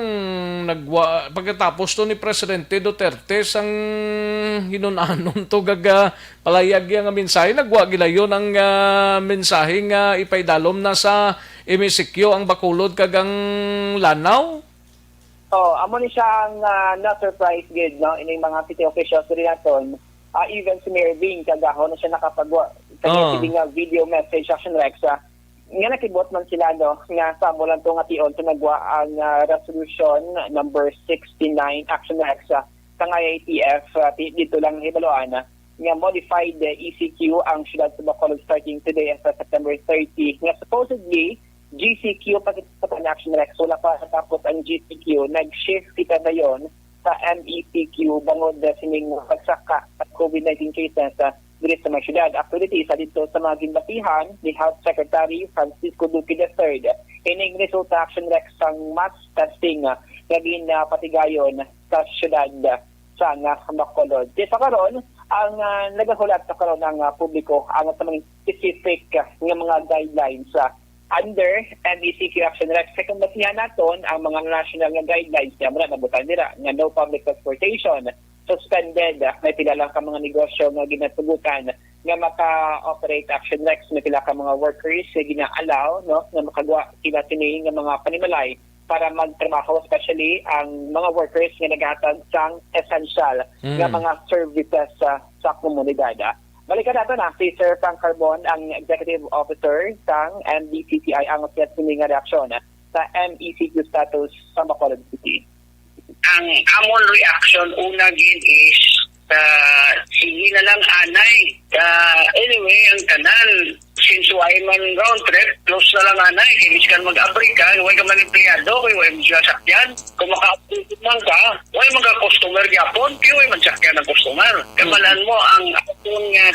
nagwa, pagkatapos to ni Presidente Duterte sang hinunanon to gaga palayag iya nga mensahe, nagwa gilayon ang, ah, mensahe nga ipaidalom na sa M E C Q ang Bacolod kag ang Lanao. Oh, amo ni siya ang, ah, na-surprise gid, no, ining mga city officials diri naton. Ah, even si Mayor Bing Cagaho na siya nakapagwa kanya Oh. sini nga video message, Action Rex, ah, nga nakibot man sila, no, nga sa amo lang to nga tion sa nagwa ang, ah, resolution number sixty-nine, Action Rex, ah, sa I I T F, ah, ti-, dito lang hibaluan, ah, nga modified, ah, E C Q ang siyudad sa Bacolod starting today, as of September thirty, nga supposedly G C Q pa kita sa Action Rex. Wala pa natapos ang G C Q, nag-shift kita dayon sa M E C Q bangod, ah, sining pagsaka sa COVID nineteen cases, ah, diri sa mga siyudad. Actually, isa dito sa mga ginbatihan ni Health Secretary Francisco Duque the third, ining resulta, Action Rex, sang mass testing, ah, nga ginapatigayon sa siyudad, ah, sang, ah, Bacolod. Kay sa karon, ang, ah, nagahulat sa karon ang, ah, publiko ang sa mga specific, ah, nga mga guidelines, ah, under M E C Q, Action Rex. Kay kung basihan naton ang mga national nga guidelines, nga mura nabutang dira nga no public transportation, suspended, ah, may pila lang ka mga negosyo nga ginatugutan nga maka-operate, Action Rex, may pila ka mga workers nga gina-allow, no, nga makagwa sila sini nga mga panimalay para magtrabaho, especially ang mga workers nga naghatag sang essential Mm. nga mga services sa, sa komunidad. Balikan nato na si Sir Frank Carbon, ang Executive Officer sang M B C C I, ang usiyat sini nga reaksyon sa M E C Q status sa Bacolod City. Ang amon reaction una gid is, ah, sige na lang anay. Ah, anyway, ang tanan, since way man round trip, close na lang anay. Kay miskan mag-abri ka, way ka man empleyado, kay way mo sila sakyan. Kung maka-abri man ka, way man ka customer gyapon, kay way man sakyan ang customer. Kamalan mo ang aton nga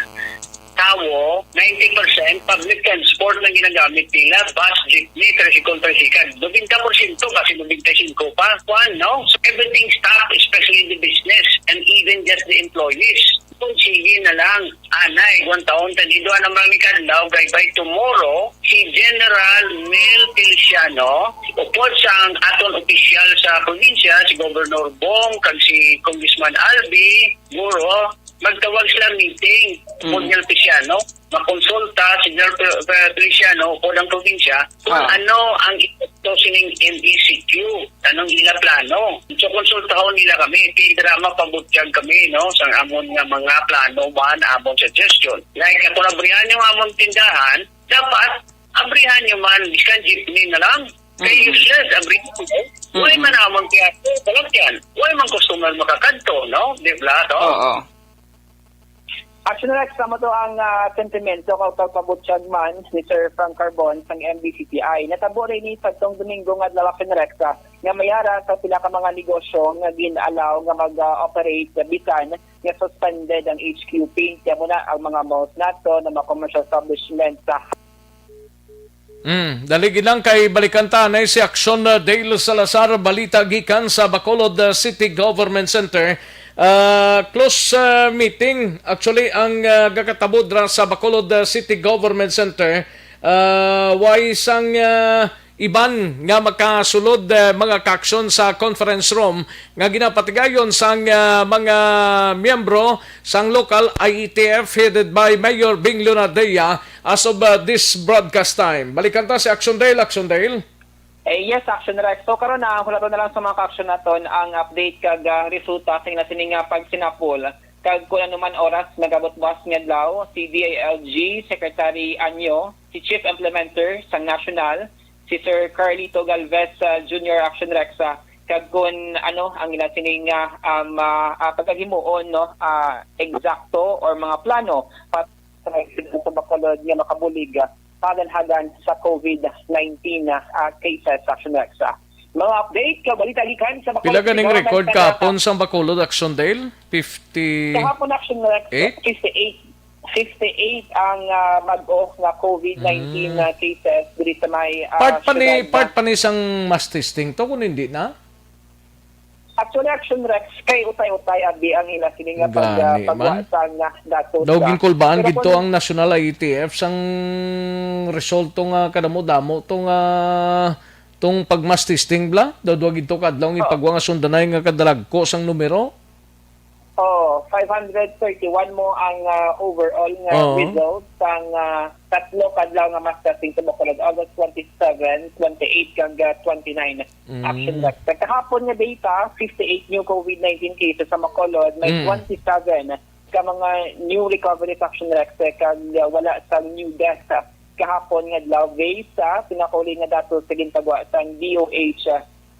tawo, ninety percent public transport ang ginagamit nila, bus, jeepney, tricycle, tricycle. Nobenta porsyento, kasi nobenta y singko pa. Kuan, no? So everything stop, especially the business and even just the employees. Kung sige na lang, anay, one taon, tan idwa na man ni kadlaw, kay by tomorrow, si General Mel Feliciano, upod sang aton opisyal sa probinsya, si Governor Bong, kag si Congressman Albi, Guro, magtawag sila meeting, Mm. General Feliciano, makonsulta si General Fe-, Fe-, Feliciano o ang probinsya kung Ah. ano ang epekto sining M E C Q, anong ila plano. So, konsultahon nila kami, ti drama pabutyag kami, no, sa amon nga mga plano man, amon suggestion. Like, kung abrihan yung amon tindahan, dapat abrihan yung man, biskan jeepney na lang. Kay Mm. useless, abrihan. Why Mm. man amon kaya, balakyan? Why man customer makakadto, no? Di ba, to? Oo. Action Rex, amo to ang, ah, sentimento kag pagpabutyag man ni Sir Frank Carbon sang M B C C I. Natabo rin ni sadtong Domingo nga adlaw, Action Rex, ah, nga may ara sa pila ka mga negosyo nga gin-allow nga mag-, ah, operate bisan nga suspended ang H Q P. Kaya mo na ang mga malls nato na mga commercial establishment sa Mm, dali gid lang kay balikan ta na si Action, uh, Dale Salazar, balita gikan sa Bacolod, uh, City Government Center. Uh, close, uh, meeting actually ang, uh, gakatabo dra sa Bacolod, uh, City Government Center. Uh, way sang, uh, iban nga makasulod, uh, mga kaaksyon sa conference room nga ginapatigayon sang, ah, mga miyembro sang local I E T F headed by Mayor Bing Leonardia as of, ah, this broadcast time. Balikan ta si Action Dale. Action Dale. Eh, yes, Action Rex. So, karon na, hulaton na lang sa mga ka-action naton ang update kag, ah, resulta sa ila sining, ah, pagsinapol. Kag kung ano man oras nagabot buwas nga adlaw, si D I L G Secretary Anyo, si Chief Implementer sang National, si Sir Carlito Galvez, ah, Junior, Action Rex, ah, kag kun ano ang ila sining, ah, um, ah, ah, pagkahimuon, no, ah, eksakto or mga plano para sa mga residente sa Bacolod nga makabulig, ah, paganhagan sa COVID nineteen, ah, ah, cases, Action Rex, ah. Mga update ka balita gikan sa Bacolod. Pila ganing City record Government Center, ah, kahapon sa Bacolod, Action Dale? Fifty Kahapon, Action Rex, eight? Fifty-eight. Fifty-eight ang, ah, bag-o nga COVID nineteen Mm. na cases diri sa may, ah, Part pa ni, syudad na part pa ni sang mass testing to, kung hindi na? Actually, Action Rex, kay utay-utay abi ang ila sini nga pag, ah, Gani pagwa man. Sa nga datos Daw na. Ginkulbaan Pero gid to kung ang National I E T F sang resulto nga kadamo-damo to nga tong pag-mass testing bla. Daw duha gid to ka adlaw ang Oo. Ipagwa nga sundanay nga kadalagko sang numero. Oh, five hundred thirty-one mo ang, ah, overall nga Oo. Result sang, ah, tatlo ka adlaw nga mass testing sa Bacolod, August twenty-seven, twenty-eight, kag, ah, twenty-nine. Mm. Action Rex. Sa kahapon nga data, fifty-eight new COVID nineteen cases sa Bacolod, may Mm. twenty-seven ka mga new recoveries, Action Rex, eh, kag, ah, wala sa new death, ah, kahapon nga adlaw based sa pinakauli nga datos sa gintagwa sang D O H,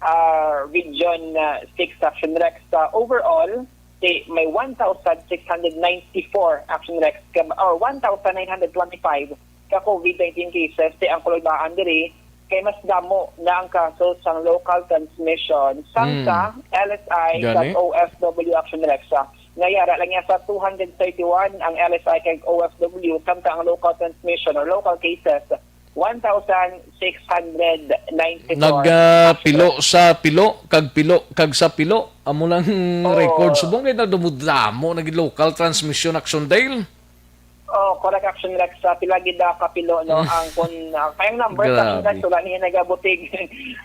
ah, Region, ah, six, Action Rex. Sa overall, ti may one thousand six hundred ninety-four, Action Rex, ka, or one thousand nine hundred twenty-five ka COVID nineteen cases ti ang kulbaan diri, kay mas damo na ang kaso sang local transmission sang Mm. sa L S I Gani? Kag O F W, Action Rex, ah, nga yara lang niya sa two hundred thirty-one ang L S I kag O F W, samtang ang local transmission or local cases, one thousand six hundred ninety-four. Nag, ah, pilo sa pilo, kag pilo, kag sa pilo. Amo lang Oo. Record. Subong kay nadumudamo na gid local transmission, Action Dale. Oh, correct, Action Rex, sa pila gid, ah, kapilo, no? Mm. Ang kun, ah, kayang number sa Action Rex, wala niya nagabutig.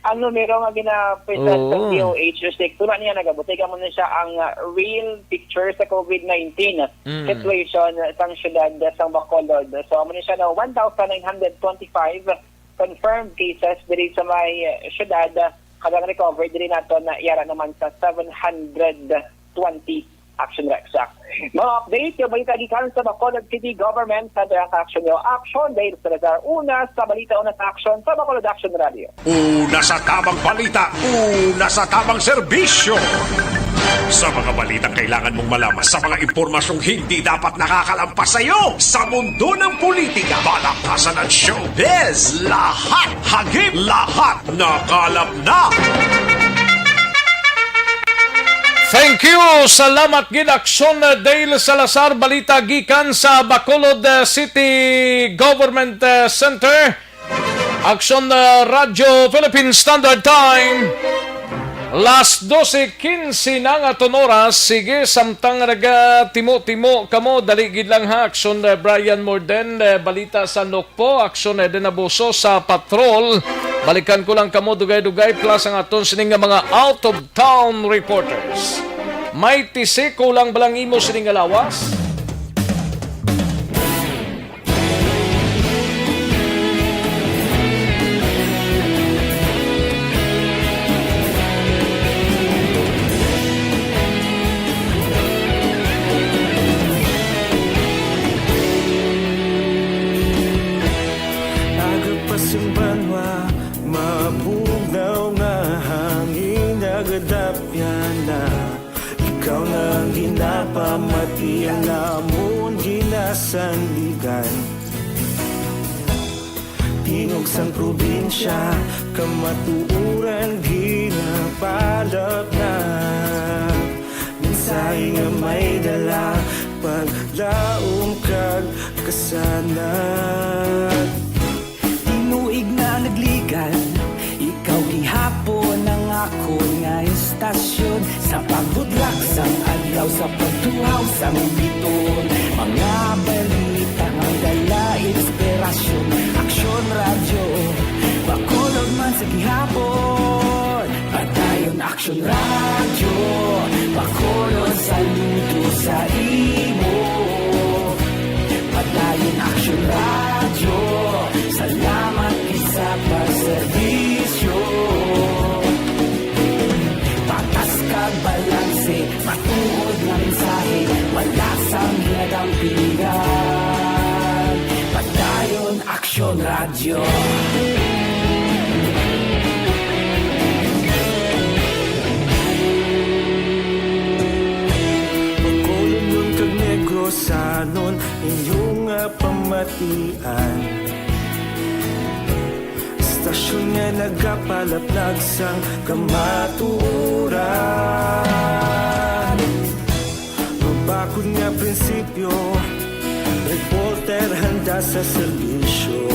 Ang numero nga gina-present sa Oo. D O H, is like, wala niya nagabutig. Amo na siya ang, ah, real picture sa COVID nineteen Mm. situation, ah, sang syudad, ah, sang Bacolod. So, amo na siya, no? One thousand nine hundred twenty-five confirmed cases diri sa may, ah, syudad, ah, kag ang recovered diri naton na yara naman sa seven hundred twenty. Action Rex, ah. Mga update, yung balita gikan sa Bacolod City Government, sa Action nyo. Action, Dale Salazar, una sa balita, una sa action, sa Bacolod Action Radio. Una sa tamang balita, una sa tamang serbisyo. Sa mga balitang kailangan mong malaman, sa mga impormasyong hindi dapat nakakalampas sa iyo, sa mundo ng politika, balakasan at showbiz, lahat hagip, lahat nakalap na. Thank you. Salamat gid, Action, uh, Dale Salazar. Balita gikan sa Bacolod, uh, City Government, uh, Center. Action, uh, Radio Philippine Standard Time. Las dose quince na nga aton oras. Sige, samtang nagatimo-timo kamo, dali gid lang ha. Action, uh, Brian Morden, uh, balita sa Nokpo. Action, Eden Abuso sa Patrol. Balikan ko lang kamo dugay-dugay, plus ang aton sining nga mga out-of-town reporters. May tisi, kulang ba lang imo sining nga lawas? Aga pa sang banwa, mabugnaw nga hangin nagadapyan na. Ikaw na ang ginapamati, ang amon ginasandigan. Tingog sang probinsya, kamatuoran ginapalapna. Mensahe nga may dala, paglaom kag kasanag. Tinuig na nagligan, ikaw gihapon ang akon nga estasyon. Sa pagbudlak sang adlaw, sa pagtuhaw sang biton, mga balita nga may dala inspirasyon. Aksyon Radyo, Bacolod man sa gihapon. Padayon Aksyon Radyo, Bacolod, saludo sa imo. Padayon Aksyon Radyo, salamat gid sa pagserbisyo. Patas kag balanse, matuod nga mensahe, wala sang ginadampigan. Padayon Aksyon Radyo. Bacolod kag Negrosanon, inyo nga pamatian. Estasyon nga nagapalaplag sang kamatuoran. Mabakod nga prinsipyo, reporter handa sa serbisyo.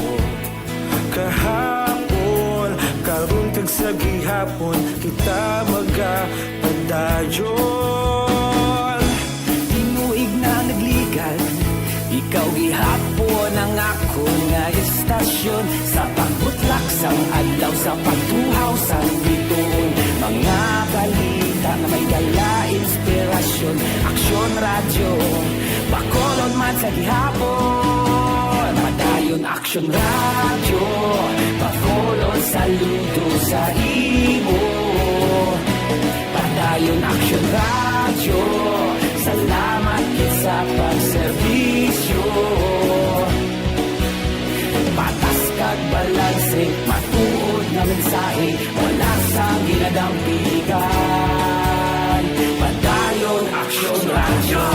Kahapon, karon kag sa gihapon, kita magapadayon. Tinuig na nagligan, ikaw gihapon ang akon nga estasyon. Sa pagbutlak sang adlaw, sa pagtuhaw sang bituon, mga balita nga may dala inspirasyon. Aksyon Radyo, Bacolod man sa gihapon. Padayon Aksyon Radyo, Bacolod, saludo sa imo. Padayon Aksyon Radyo, salamat gid sa pagserbisyo. Patas kag balanse, matuod nga mensahe, wala sang ginadampigan. Padayon Aksyon Radyo.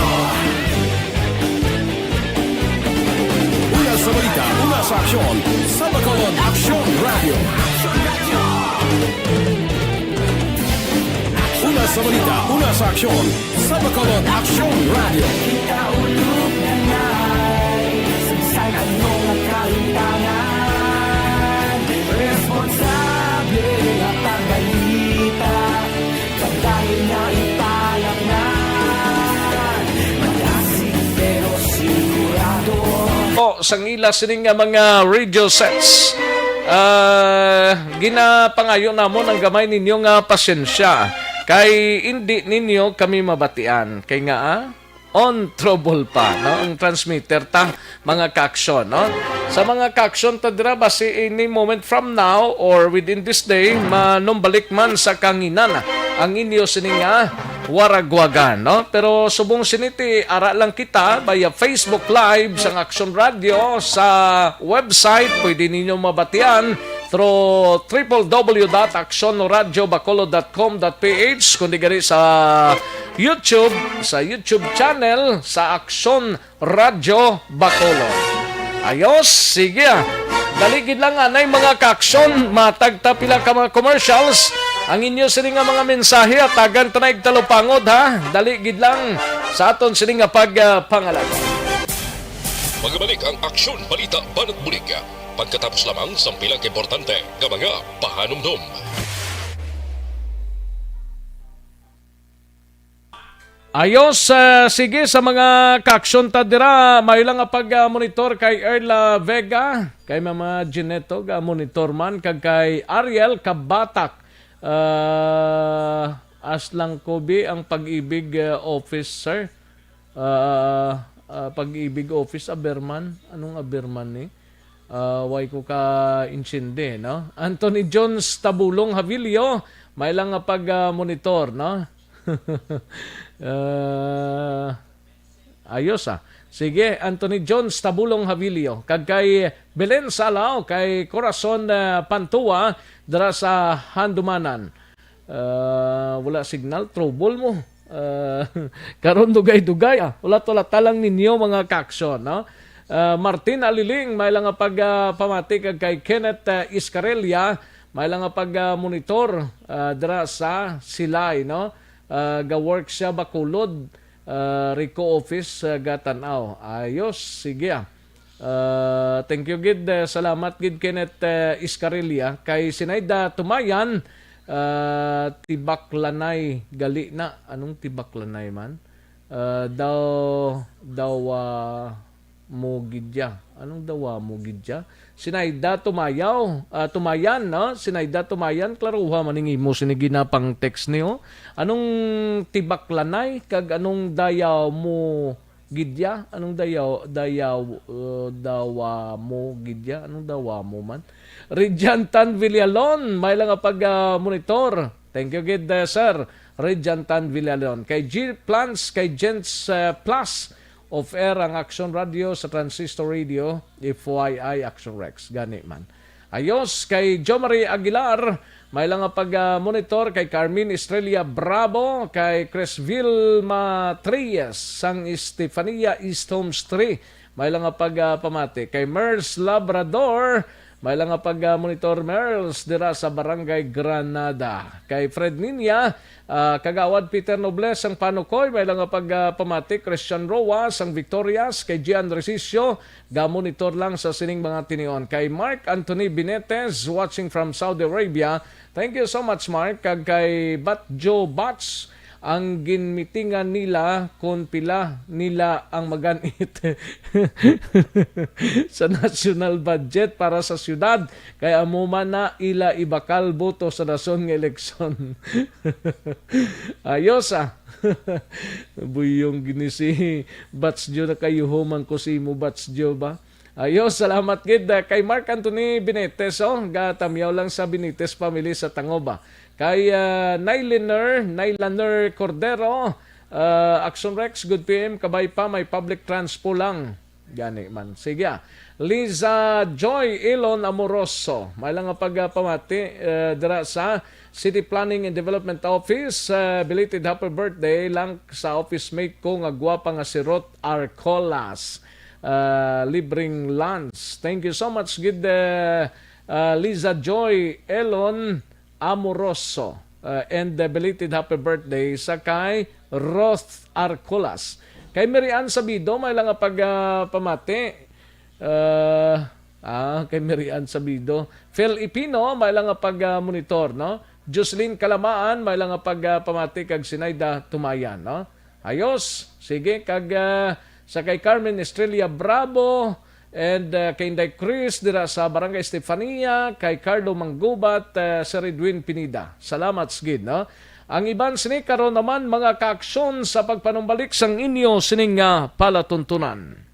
Una sa balita, una sa aksyon, sa Bacolod Aksyon Radyo. Una sa balita, una sa aksyon, sa Bacolod Aksyon Radyo. Kita ulog na na'y sa ano nga kahintangan. Responsable nga pagbalita, pagdayon na ipalaknan. Madasig pero sigurado, sang ila sini nga mga radio sets. Ah, ginapangayo namon ang gamay ninyo nga pasensya, kay indi ninyo kami mabatian. Kay nga, ah, on trouble pa, no? Ang transmitter ta, mga kaaksyon, no? Sa mga kaaksyon ta dira, basi any moment from now or within this day, manumbalik man sa kanginan ang inyo sini nga waragwagan, no? Pero subong sini ti ara lang kita via Facebook Live sang Aksyon Radio sa website. Pwede ninyo mabatian through triple W dot aksyon radio bacolod dot com dot P H, kundi gani sa YouTube, sa YouTube channel sa Aksyon Radio Bacolod. Ayos, sige, ah. Dali gid lang anay, mga kaaksyon, matag ta pila ka mga commercials. Ang inyo sini nga mga mensahe, atagan ta na igtalupangod, ha. Dali gid lang sa aton sini nga pagpangalagad. Magbalik ang Aksyon Balita Banat Bulig pagkatapos lamang sang pila ka importante nga mga pahanumdom. Ayos, ah, sige, sa mga kaaksyon ta dira, may lang nga pag-monitor kay Erla Vega, kay Mama Jeanette, ga-monitor man, kag kay Ariel Kabatak. Ah, as lang ko bi ang Pag-ibig, ah, office, sir. Ah, ah, Pag-ibig office, Aberman. Anong Aberman ni? Ah, way ko ka-intindi, no? Anthony Jones Tabulong Havilio, may lang nga pag-monitor, no? Ah, ayos, ah. Sige, Anthony Jones Tabulong Havilio, kag kay Belen Salao, kay Corazon, ah, Pantua, dira sa Handumanan. Ah, wala signal, trouble mo. Ah, karon dugay-dugay, ah. Ulat-ulat ta lang ninyo, mga kaaksyon, no? Ah, Martin Aliling, may lang nga pag, ah, pamati kag kay Kenneth, ah, Iscarella, may lang nga pag, ah, monitor, ah, dira sa Silay, no? Ah, ga-work siya Bacolod, ah, Rico office, ah, gatan-aw. Ayos, sige, ah. Ah, thank you gid, eh, salamat gid, Kenneth, eh, Iscarilla. Kay Sinaida Tumayan, ah, Tibaklanay gali na. Anong Tibaklanay man? Ah, daw, daw, ah, mo gidya. Anong daw, ah, mo gidya? Sinaida Tumayaw, ah, Tumayan, no? Sinaida Tumayan, klaruha man ning imo sini ginapang text niyo. Anong Tibaklanay kag anong dayaw mo gidya? Anong dayaw, dayaw, uh, dawa mo gidya? Anong dawa mo man? Rijantan Villalon, may lang nga pag, ah, monitor. Thank you gid, uh, sir. Rijantan Villalon. Kay G Plans, kay Gents, uh, Plus, off air ang Action Radio sa Transistor Radio, F Y I Action Rex. Gani man. Ayos, kay Jo Marie Aguilar, may lang nga pag, ah, monitor, kay Carmen Estrella Bravo, kay Chris Vilma Trias, sang Estefania East Homes three, may lang nga pag, ah, pamati, kay Mers Labrador, may lang nga pag, ah, monitor, Mers, dira sa Barangay Granada, kay Fred Niña, ah, Kagawad Peter Nobles, ang Panukoy, may lang nga pag, ah, pamati, Christian Roa, sang Victorias, kay Gian Resicio, ga-monitor lang sa sining mga tinion. Kay Mark Anthony Benitez, watching from Saudi Arabia. Thank you so much, Mark. Kag kay Batjo Bats, ang ginmitingan nila kon pila nila ang maganit sa national budget para sa syudad, kay amo man na ila ibakal boto sa nason nga eleksyon. Ayos, ah. Buyong gini si Batjo, nakayuho man ko si imo, Batjo, ba? Ayo, salamat gid, ah, kay Mark Anthony Benitez, oh, gatamyaw lang sa Benitez family sa Tangoba. Kay, ah, Nailiner, Nailaner Cordero, ah, Action Rex, good P M, kabay pa, may public transpo lang. Gani man. Sige, ah. Liza Joy Elon Amoroso, may lang nga pagpamati, eh, dira sa City Planning and Development Office. Eh, belated happy birthday lang sa office mate ko nga gwapa nga si Ruth Arcolas. Ah, libreng lunch. Thank you so much, gid, eh, ah, Liza Joy Elon Amoroso, uh, and the belated happy birthday sa kay Roth Arcolas. Kay Mary Ann Sabido, may lang nga pag, ah, pamati. Uh, ah, kay Mary Ann Sabido. Phil Ipino, may lang nga pag, ah, monitor, no? Jocelyn Kalamaan, may lang nga pag, ah, pamati kag Sinaida Tumayan, no? Ayos. Sige, kag, ah, sa kay Carmen Estrella Bravo, And, uh, kay Inday Chris dira sa Barangay Estefania, kay Carlo Manggubat, uh, Sir Edwin Pineda. Salamat sa gid, no? Ang iban sini karon naman, mga kaaksyon, sa pagpanumbalik sang inyo sining, ah, palatuntunan.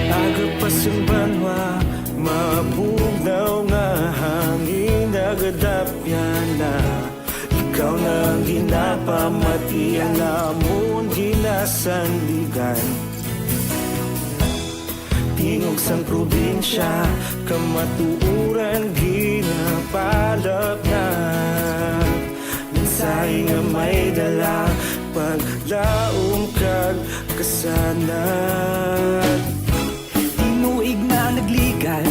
Aga pa sang banwa, mabugnaw nga hangin, nagadapyan na. Ikaw na ang ginapamati, ang amon ginasandigan. Tingog sang probinsya, kamatuoran ginapalapnap. Mensahe nga may dala, paglaom kag kasanag. Tinuig na nagligan,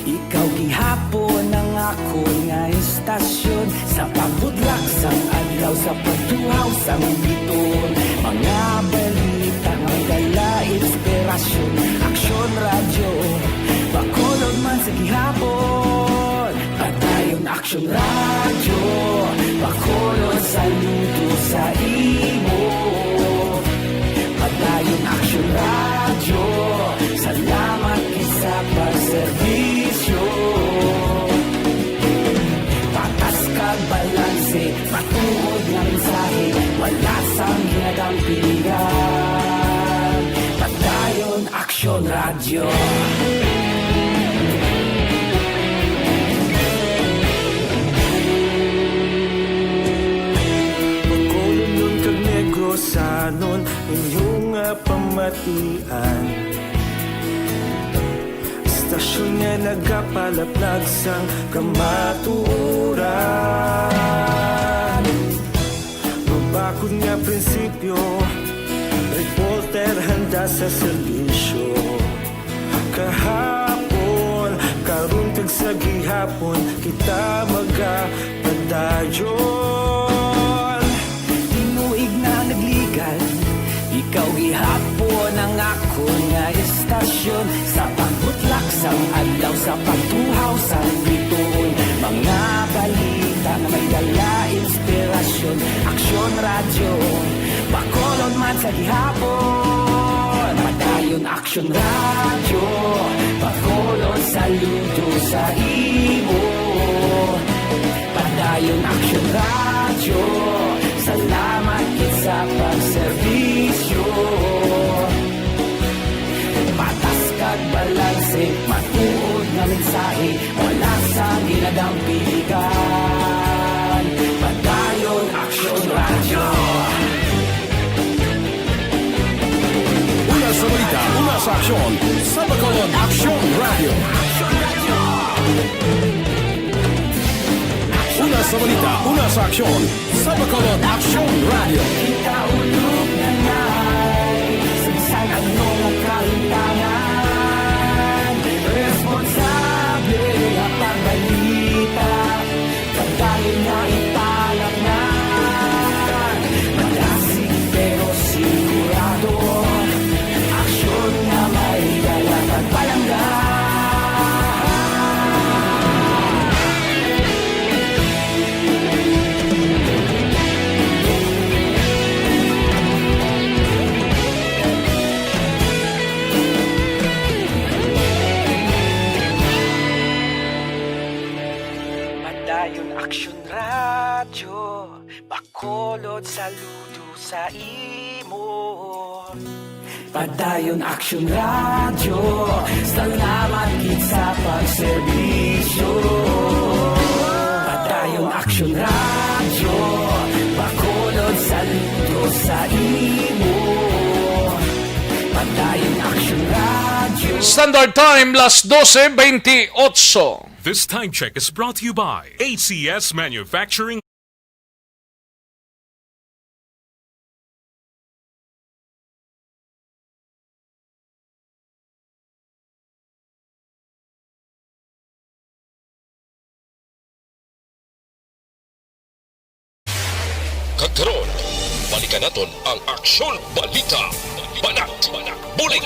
ikaw gihapon ang akon nga istasyon. Sa pagbutlak sang adlaw, sa pagtuhaw sang bituon, mga balita may dala inspirasyon. Aksyon Radyo, Bacolod man sa gihapon. Padayon Aksyon Radyo, Bacolod, saludo sa imo. Padayon Aksyon Radyo, salamat gid sa pagserbisyo. Patas kag balanse, matuod nga mensahe, wala sang ginadampigan. Padayon Aksyon Radyo. Bacolodnon kag Negrosanon, inyo nga pamatian. Istasyon nga nagapalaplag sang kamatuoran. Mabakod nga prinsipyo, reporter handa sa serbisyo. Kahapon, karon kag sa gihapon, kita magapadayon. Tinuig na nagligan, ikaw gihapon ang akon nga istasyon. Sa pagbutlak sang adlaw, sa pagtuhaw sang bituon, mga balita nga may dala inspirasyon. Aksyon Radyo, Bacolod man sa gihapon. Padayon Aksyon Radyo, Bacolod, saludo sa imo. Padayon Aksyon Radyo, salamat gid sa pagserbisyo. Patas kag balanse, matuod nga mensahe, wala sang ginadampigan. Padayon Aksyon Radyo. Una sa balita, una sa aksyon, sa Bacolod Aksyon Radyo. Una sa balita, una sa aksyon, sa Bacolod Aksyon Radyo. Kita ulog na na'y sa bisan ano nga kahimtangan. Responsable nga pagbalita, pagdali nga ipalaknag. Madasig pero sigurado, aksyon nga may dala kag palangga. Padayon Aksyon Radyo, Bacolod, saludo sa imo. Padayon Aksyon Radyo, salamat gid sa pagserbisyo. Padayon Aksyon Radyo, Bacolod, saludo sa imo. Padayon Aksyon Radyo. Standard Time, las doce veintiocho. This time check is brought to you by A C S Manufacturing. Karon, balikan naton ang Aksyon Balita. Banat, bulig.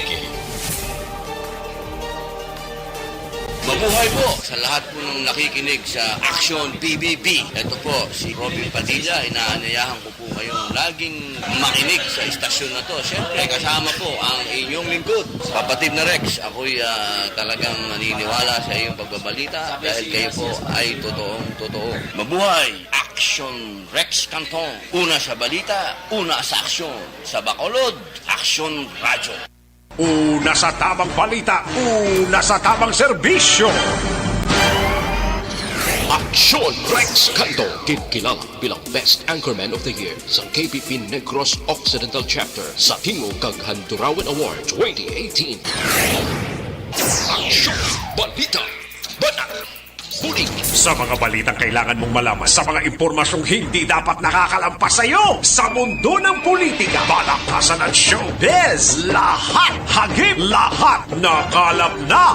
Mabuhay po sa lahat po ng nakikinig sa Action P B B. Ito po si Robin Padilla. Inaanyayahan ko po kayong laging makinig sa istasyon na to. Siyempre, kasama po ang inyong lingkod, Kapatid na Rex. Ako'y ah, talagang naniniwala sa iyong pagbabalita dahil kayo po ay totoong totoo. Mabuhay! Action Rex Cantong. Una sa balita, una sa aksyon. Sa Bacolod, Aksyon Radyo. Una sa tamang balita, una sa tamang serbisyo. Aksyon Rex Canto, ginkilala bilang Best Anchorman of the Year sa K P P Negros Occidental Chapter sa Tingog kag Handurawan Award twenty eighteen. Aksyon Balita. Banat. Bulig. Sa mga balitang kailangan mong malaman, sa mga impormasyong hindi dapat nakakalampas sa iyo, sa mundo ng politika, balakasan at showbiz, lahat hagip, lahat nakalap na.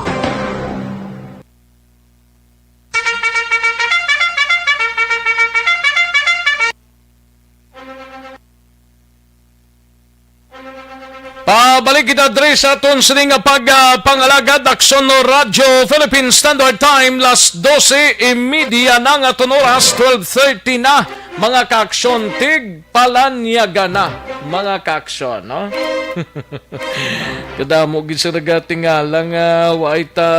Pabalik kita diri sa aton sini nga pag, ah, pangalagad, Aksyon Radyo Philippine Standard Time, las dose y media na nga aton oras, twelve thirty na, mga kaaksyon, tig palanyaga na, mga kaaksyon, no? Kadamo gid sa nagatingala nga waay ta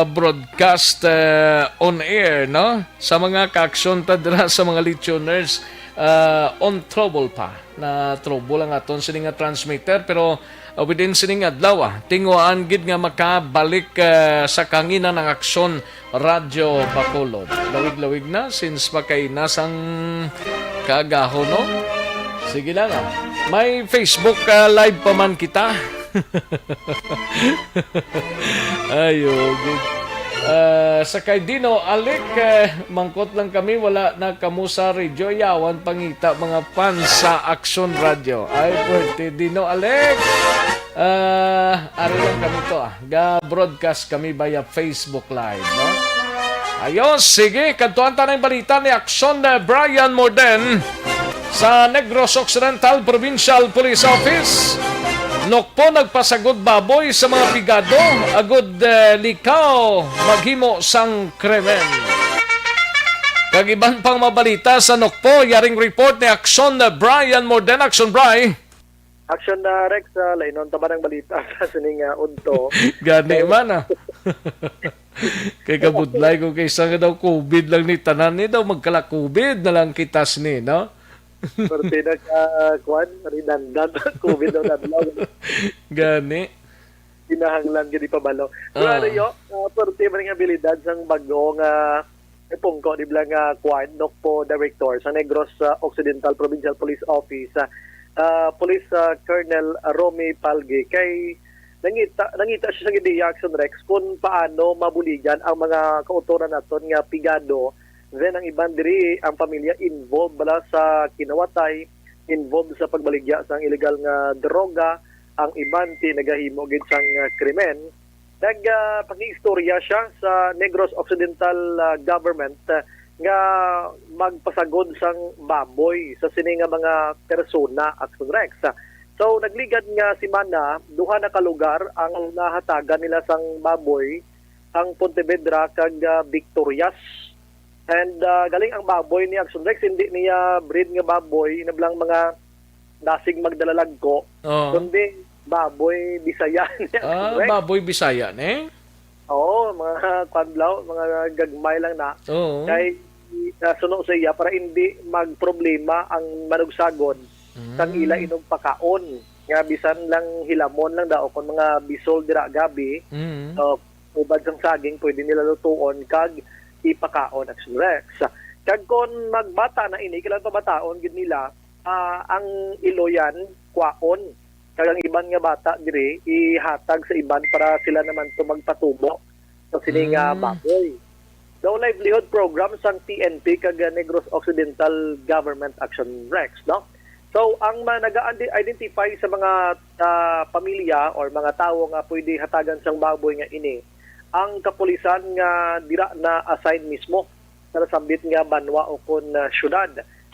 broadcast, eh, on air, no? Sa mga kaaksyon ta dira sa mga listeners, ah, on trouble pa. Na trouble ang aton sini nga transmitter, pero, ah, within sining adlaw, ah, tinguhaan gid nga makabalik, ah, sa kahanginan ang Aksyon Radyo Bacolod. Lawig-lawig na since makaina sang kaagahon, no? Sige lang, ah. May Facebook, ah, Live pa man kita. Ayo, gid. Ah, sa kay Dino Alec, eh, mangkot lang kami, wala na kamo sa radyo. Yawan pangita, mga fans sa Aksyon Radyo. Ay, pwerte, Dino Alec. Ah, ari lang kami to, ah. Ga-broadcast kami via Facebook Live, no? Ayos, sige, kadtuan ta na yung balita ni Aksyon, eh, Brian Morden. Sa Negros Occidental Provincial Police Office, Nokpo nagpasagod baboy sa mga pigado agud, eh, likaw maghimo sang krimen. Kag iban pang mabalita sa Nokpo, yaring report ni Aksyon, eh, Brian Morden. Aksyon, Bri. Aksyon na, Rex, ah, lainon ta ba ng balita sa sining, ah, udto? Gani man, ah. Kay kabudlay ko kay isa nga daw covid lang ni tanan ni daw magkala covid na lang kita sini, no? Perti na ka, kuan, redundant. Covid daw na adlaw. Gani. Kinahanglan gid ipabalo. Pero Ah. ano yo, ah, perti man nga abilidad sang bago nga ipungko ni bala nga kuan, Nokpo Director sa Negros, ah, Occidental Provincial Police Office, ah, ah, Police, ah, Colonel Romy Palgi, kay nangita, nangita siya sa ideya, Action Rex, kung paano mabuligan ang mga kautoran naton nga pigado. Then ang iban diri, ang pamilya involved bala sa kinawatay, involved sa pagbaligya sang illegal nga droga, ang iban ti nagahimo gid sang, ah, krimen. Nag, ah, pag-iistorya siya sa Negros Occidental, ah, government, ah, nga magpasagod sang baboy sa sini nga mga persona, Action Rex. So, nagligad nga semana, duha na ka lugar ang nahatagan nila sang baboy, ang Pontevedra kag, ah, Victorias. And, ah, galing ang baboy ni Action Rex, hindi niya breed nga baboy, na bala nga mga dasig magdalalagko, Oo. kundi baboy Bisaya ni Action Ah, Rex. Baboy Bisaya, ne? Oo, mga kwadlaw, mga gagmay lang na. Oo. Kay, ah, suno sa iya, para hindi magproblema ang manugsagon sang Mm. ila inugpakaon. Nga bisan lang hilamon lang daw, kung mga bisol dira gabi, Mm. uh, ubad sang saging, pwede nila lutuon kag ipakaon, Action Rex. Kag kung magbata na ini, kailangan pabataon gid nila, ah, ang iloyan, kwaon. Kag ang iban nga bata diri, ihatag sa iban para sila naman to magpatubo sa sini nga Mm. baboy. Daw livelihood program sang T N P kag, ah, Negros Occidental Government, Action Rex, no? So, ang ma-, naga-andi-, identify sa mga, ah, pamilya or mga tawo nga pwede hatagan sang baboy nga ini, ang kapulisan nga dira na-assign mismo sa nasambit nga banwa o kon, ah, syudad.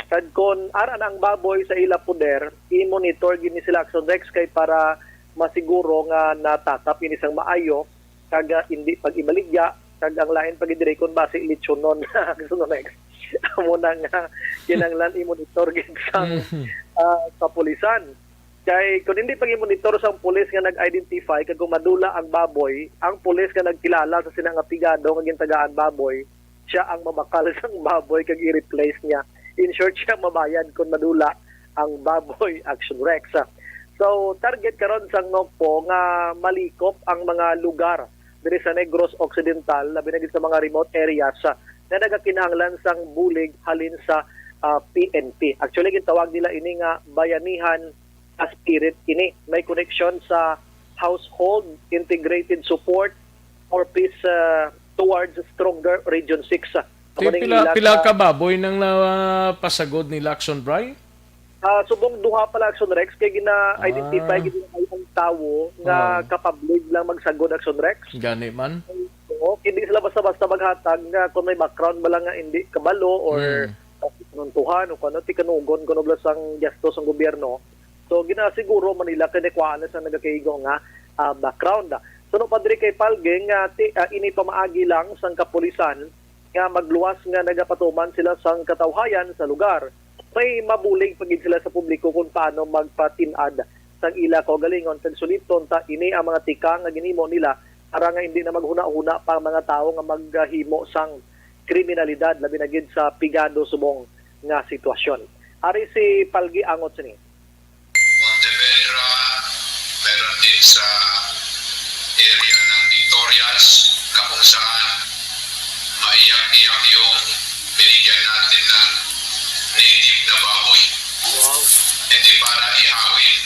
Kag kon ara na ang baboy sa ila poder, i-monitor gid ni sila, Action Rex, kay para masiguro nga natakap ini sang maayo, kag, ah, hindi pag-ibaligya, kag ang lain pa gid diri kung basi litsonon, Action Rex. Amo na nga kinahanglan i-monitor gid sang, Mhm. ah, kapulisan. Kay kung hindi pag-i-monitor sang pulis nga nag-identify kag kung madula ang baboy, ang pulis nga nagkilala sa sina nga pigado nga gintagaan baboy, siya ang mabakal sang baboy kag i-replace niya. In short, siya mabayad kung madula ang baboy, Action Rex. So, target karon sang NOCPO nga malikop ang mga lugar diri sa Negros Occidental, labi na gid sa mga remote areas, ah, nga nagakinahanglan sang bulig halin sa, ah, P N P. Actually, gintawag nila ini nga bayanihan nga spirit ini. May koneksyon sa Household Integrated Support for Peace, ah, towards Stronger Region six. Amo ning pila, ilang, pila ah, ka baboy nang napasagod nila, Action Bri? Ah, subong duha pala, Action Rex, kay gina-identify Ah. gid nila ang tawo nga Ah. kapablig lang magsagod, Action Rex. Gani man. Oo, hindi sila basta-basta maghatag nga kung may background ba lang nga hindi kabalo or Mm. nuntuhan o kung ano, tikanugon, kung ano bala sang gasto sang gobyerno. So, ginasiguro man nila kay nakuhaan na sa nagakaigo nga, ah, background. Suno pa diri kay Palge nga ti-, ah, ini pamaagi lang sang kapulisan nga magluwas nga nagapatuman sila sang katawhayan sa lugar. May mabulig pa gid sila sa publiko kung paano magpatin-ad sang ila kaugalingon kag suliton ta ini ang mga tikang nga ginhimo nila para nga hindi na maghuna-huna pa ang mga tawo nga maghimo sang kriminalidad, labi na gid sa pigado subong nga sitwasyon. Ari si Palgi Angot sini. Pontevedra, meron din sa area ng Victorias na kung saan maiyak-iyak yung binigyan natin ng native na baboy. Wow. Hindi para ihawin.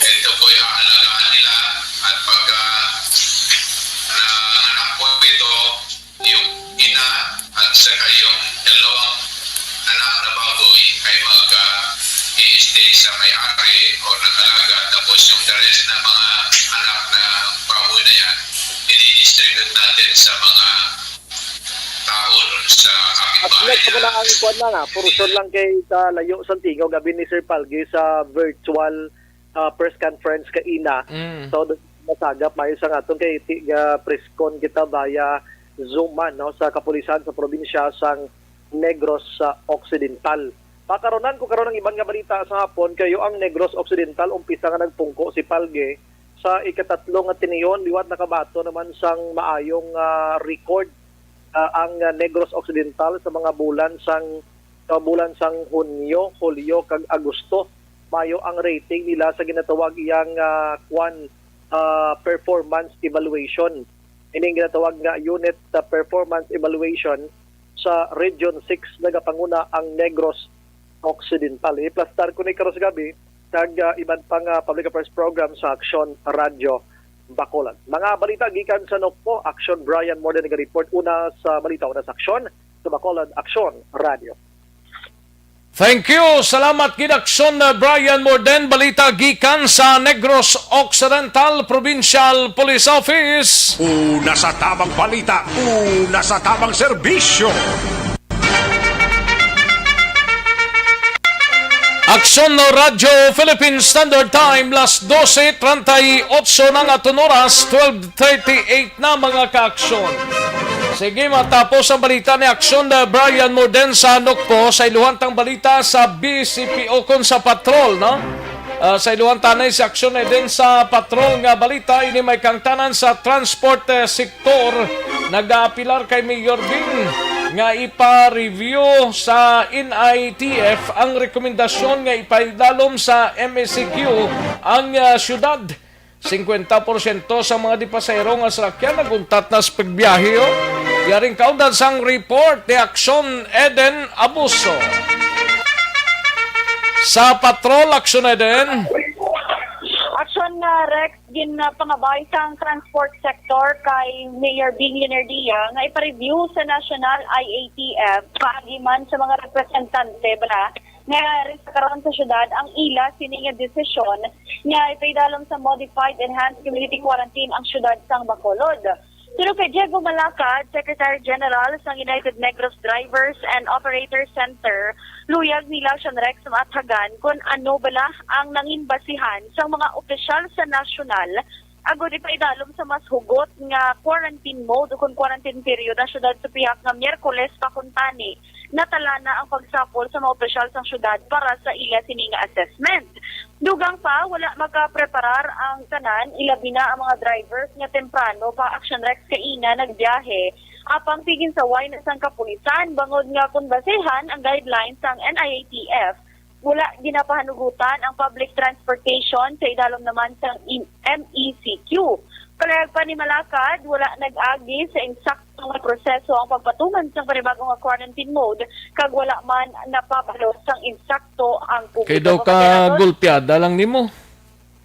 Ito po'y aalagaan nila at pagka nanganak po ito, yung ina at saka yung dalawang anak na baboy ay mag, ah, i-stay sa may-ari o nag-alaga. Tapos yung the rest na mga anak na baboy na yan, i-distribute natin sa mga tao dun sa At next, kapitbahay amo na ang kuwan lang, ah, portion lang kay sa layo sang tingog, abi ni Sir Palgi sa virtual, ah, press conference kaina. Mm. So, dun nasagap maayo sa aton kay ti-, ga-press con kita via Zoom man, no, sa kapulisan sa probinsya sang Negros, ah, Occidental. Pakaronan ko karon ang iban nga balita sa hapon, kay ang Negros Occidental, umpisa nga nagpungko si Palge sa ikatatlo nga tinion, liwat nakabaton naman sang maayong, ah, record, ah, ang, ah, Negros Occidental sa mga bulan sang, sa bulan sang Hunyo, Hulyo, kag Agosto. Maayo ang rating nila sa ginatawag iyang, ah, kwan, ah, performance evaluation. Ining ginatawag nga unit, ah, performance evaluation sa Region six nagapanguna ang Negros Occidental. Iplastar ko ni karon sa gabi kag, ah, iban pa nga public affairs program sa Aksyon Radyo Bacolod. Mga balita gikan sa NOCPO, Aksyon Brian Morden naga-report. Una sa balita, una sa aksyon, sa Bacolod Aksyon Radyo. Thank you. Salamat gid, Aksyon, uh, Brian Morden. Balita gikan sa Negros Occidental Provincial Police Office. Una sa tabang balita, una sa tabang serbisyo. Aksyon, no, Radyo Philippine Standard Time, las doce treinta y ocho na nga aton oras, twelve thirty-eight na, mga kaaksyon. Sige, matapos ang balita ni Aksyon, uh, Brian Morden sa NOCPO, sa iluhan tang balita sa B C P ukon sa patrol, no? Ah, sa iluhan tanay si Aksyon Eden sa patrol nga balita, ini may kangtanan sa transport, eh, sector. Nagaapilar kay Mayor Bing nga ipa-review sa N I T F ang rekomendasyon nga ipaidalom sa M S C Q ang, ah, syudad. Singkwenta porsyento sa mga di pasahero nga salakyan naguntat na sa pagbiyahe, oh. Yaring kaundan sang report ni Aksyon Eden Abuso. Sa patrol, Aksyon Eden. Aksyon nga, Rex, ginpangabay sang transport sector kay Mayor Bing Leonardia nga ipa-review sa National I A T F, paagi man sa mga representante bala nga rin sa karon sa syudad ang ila sini nga desisyon nga ipaidalom sa modified enhanced community quarantine ang syudad sang Bacolod. Pero kay Diego Malacad, Secretary General sang United Negros Drivers and Operators Center, luyag nila Action Rex maathagan kung ano bala ang nangin basihan sang mga opisyal sa nasyonal agud ipaidalom sa mas hugot nga quarantine mode o kung quarantine period ang syudad sa pihak nga Miyerkules pa kuntani natala na ang pagsapol sa mga opisyal sang syudad para sa ila sini nga assessment. Dugang pa, wala makapreparar ang tanan, ilabi na ang mga drivers nga temprano pa Action Rex kaina nagbiyahe. Apang tiginsaway na sang kapulisan bangod nga kung basehan ang guidelines sang N I A T F, wala ginapahanugutan ang public transportation sa idalom naman sang in-, M E C Q. Kalayag pa ni Malacad, wala nag-agi sa insakto nga proseso ang pagpatuman sang panibago nga quarantine mode, kag wala man napabalo sang insakto ang publiko. Kay daw ka Kapatid Aton? Gulpiada lang nimo.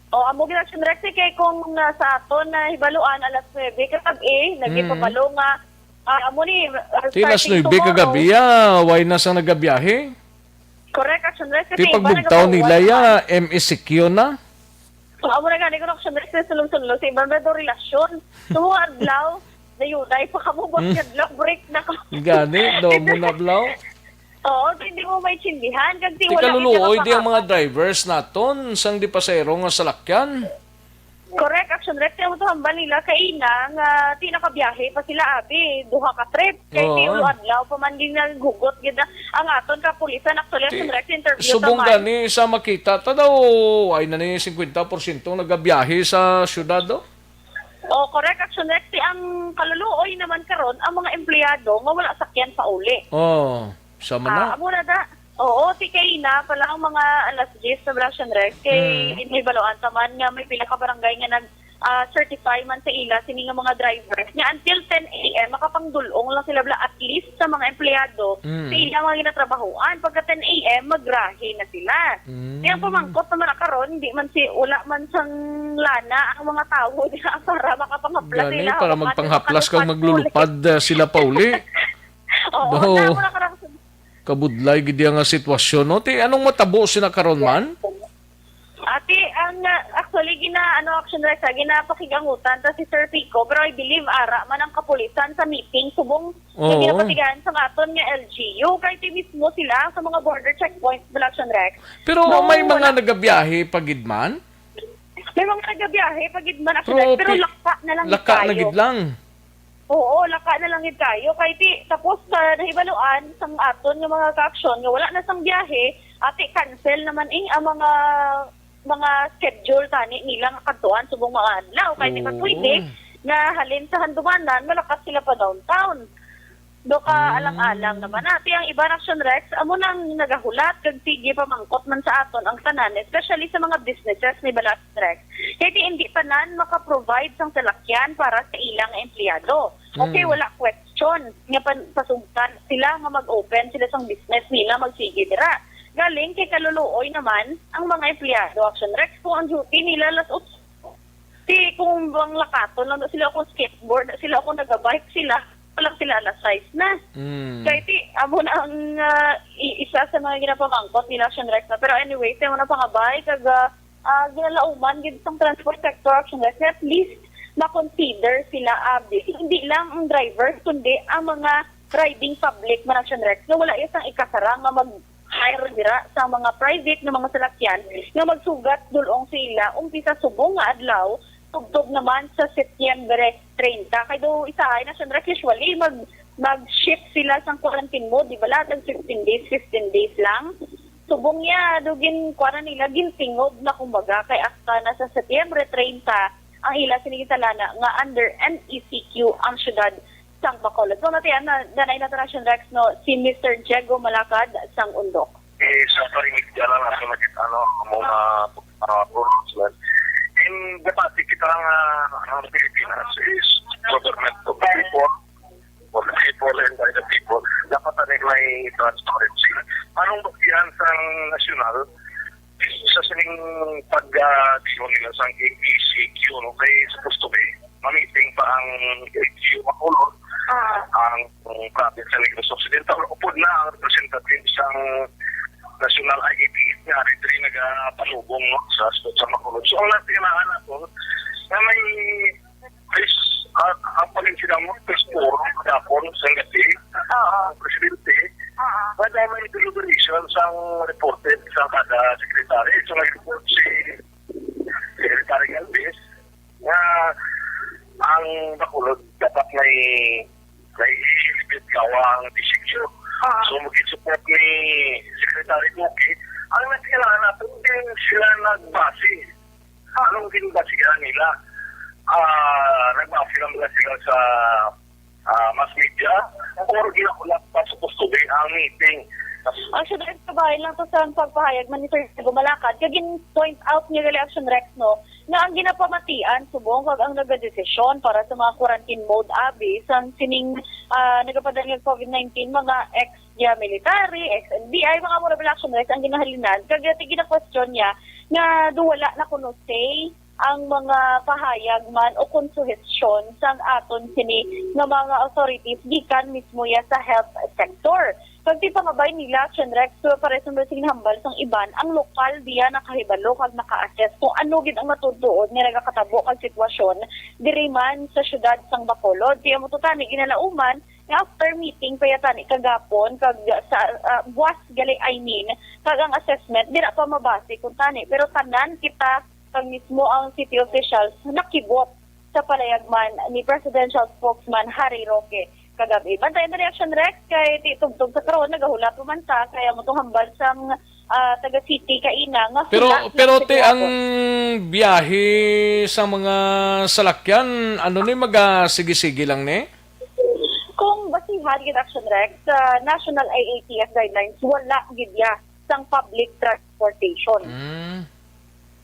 O, amo gid, Action Rex, kay kung, ah, sa aton na hibaluan, alas nuebe kagab-i, lagi Mm. pabalo nga, ah, amo ni, ah, Ti alas starting nuebe tomorrow. Kagabi, ah, why na sa nagabiyahe? Correct, Action Rex, Ti kasi iba pagbugtaw nila, nagapahuway ya, naman. M E C Q na? So, amo na gani ko, Action Rex, sa sunod-sunod, sa iba na daw relasyon. So, adlaw, na yun, ay, pakamubot Hmm. nga adlaw, break na ko. Gani, daw mo na, Blaw? Oo, so hindi mo maintindihan. Kag di Ti wala kaluluoy kita di ang mga mapakapa- drivers naton, sang di pasahero nga salakyan. Correct, Action Rex. Kaya mo to hambal nila, kaina nga ti nakabiyahe pa sila, abi, duha ka trip. Kay Oo. ti ulo adlaw pa man din naghugot gid na ang aton kapulisan. Actually, Ti, Action Rex, interview subong sa man. Gani sa makita ta daw, ay na ni singkwenta porsyento nagabiyahe sa syudad, oh. Oh, correct, Action Rex. Ti ang kaluluoy naman karon, ang mga empleyado nga wala sakyan pauli. Oh, sa man na? Ah, amo na da. Oo, ti kaina pa lang ang mga alas diyes sa Action Rex. Kay Mm. may baluan pa man nga may pila ka barangay nga nag, ah, certify man sa ila sini nga mga driver. Nga until ten A M, makapangdulong lang sila bala at least sa mga empleyado Mm. sa ila mga ginatrabahoan. Pagka ten A M, magrahe na sila. Mm. Kaya ang pamangkot naman na karon, hindi man si, wala man sang lana ang mga tawo diha para makapangaplas Gani, sila. para Hawakan magpanghaplas sila kag maglulupad, ah, sila pauli. Oo, Daw, na, wala ka lang sa kabudlay gid iya nga sitwasyon, no? Ti, anong matabo sina karon man? Ati, ang, ah, actually, gina, ano, Action Rex, ah, ginapakig-angutan ta si Sir Pico, pero I believe ara man ang kapulisan sa meeting subong nga Oo. ginapatigayan sa aton nga L G U. Kay ti mismo sila sa mga border checkpoints, Action Rex. Pero No, may mga wala. nagabiyahe pa gid man? May mga nagabiyahe pa gid man, Action Pero Rex, pero ti-, laka na lang laka na kayo. gid lang. Oo, laka na lang gid kayo. Kay ti, tapos sa nahibaluan, sang aton nga mga ka-aksyon, nga wala na sang biyahe, ati, cancel naman, eh, ang mga, mga schedule tani nila nga kadtuan subong mga adlaw. Kay ti, Oo. pwede nga halin sa Handumanan, malakat sila pa downtown. Do ka Mm. alang-alang naman. Ati, ang iba, Action Rex, amo nang nagahulat, kag sige, pamangkot man sa aton ang tanan, especially sa mga businesses ni Balas Rex. Kay ti hindi tanan maka-provide sang salakyan para sa ilang empleyado. Okay, Mm. wala question nga pan-, pasugtan sila nga mag-open sila sang business nila, magsige dira. Galing kay kaluluoy naman ang mga empleyado, Action Rex, kung ang duty nila alas otso. Ti kung bang lakaton lang sila kung skateboard, sila kung nagabike sila, wala sila alas sais na. Mm. Kay ti, amo na ang, ah, i-, isa sa mga ginapamangkot nila, Action Rex, na. Pero anyway, ti, amo na pangabay, kag, ah, ah, ginalauman gid sang transport sector, Action Rex, nga at least ma-consider sila, abi. Hindi lang ang driver, kundi ang mga riding public man, Action Rex, nga wala iya sang ikasarang nga mag-hire dira sa mga private nga mga salakyan nga magsugat dul-ong sa ila umpisa subong nga adlaw, tubtob naman sa Setyembre treinta. Kay do isa ay, Action Rex, usually mag, mag-shift sila sang quarantine mode, di ba? Tag fifteen days, fifteen days lang. Subong niya, do gin-, kuha na nila, gintingob na, kumbaga, kay hasta na sa Setyembre treinta ang ila sini gintalana nga under M E C Q ang syudad sang Bacolod. So, natian na, ganay na, Action Rex, no, si Mister Diego Malacad sang Undok. Eh, sa parinig dyan lang, nasa nakita, ano, ang mga, ah, rules, man. In the past, kita nga, ang Pilipinas is government of the people, for the people, and by the people. Dapat, ano, may transparency. Anong basihan sang nasyonal sa sining pag, ah, tion nila sang M E C Q, no? Kay supposed to be, ma-meeting pa ang L G U Bacolod, Ah. ang province sa Negros Occidental, upod na ang representative sang National I A T F nga ari diri nagapalubong, no, sa, sa Bacolod. So, ang nagtingalaan nato, na may, may, ah, ang pag Presidente, ah, nga may deliberation sang reported sa kada secretary. So, nag-report si Secretary Galvez nga ang Bacolod dapat may, may ilibit gawa ang D C Q. Ah. So, mag-support ni Secretary Cookie. Ang nagkailangan natin, din sila nagbase. Anong ginbasihan nila? Ah, nagbase lang ba sila sa, ah, mass media? Or ginahulat pa sa custody ang meeting? Actually, kabahin lang to sa pagpahayag man ni Sir Gumalakad. Kag gin-point out niya gali, Action Rex, no, nga ang ginapamatian subong kag ang nagadesisyon para sa mga quarantine mode abi sang sining, ah, nagapadala nga COVID nineteen, mga ex-military, ex-N B I, mga amo ra bala, Action Rex, ang ginahalinan. Kag yati gina-question niya nga do wala na kuno say ang mga pahayag man o kon suhestyon sang aton sini nga mga authorities gikan mismo ya sa health sector. Kag ti pangabay nila, Action Rex, so pares man sing hambal sang iban, ang lokal diya nakahibalo kag naka-assess kung ano gid ang matuod-tuod nga nagakatabo kag sitwasyon diri man sa siyudad sang Bacolod. Kaya mo to tani ginalauman nga after meeting pa ya tani kagapon kag sa, ah, buwas gali, I mean, kag ang assessment dira pa mabase kung tani. Pero tanan kita kag mismo ang city officials nakibot sa palayag man ni Presidential Spokesman Harry Roque kagabi. Bantayan ta ni Action Rex kay ti tugtog sa karon nagahula pa man ta kay amo tong hambal sang, ah, taga city kaina nga Pero, hula pero ti ang gihapon. Biyahe sa mga salakyan, ano ni, magasige-sige lang ni? Kung basihan gid, Action Rex, sa National I A T F guidelines, wala gid ya sang public transportation. Mm.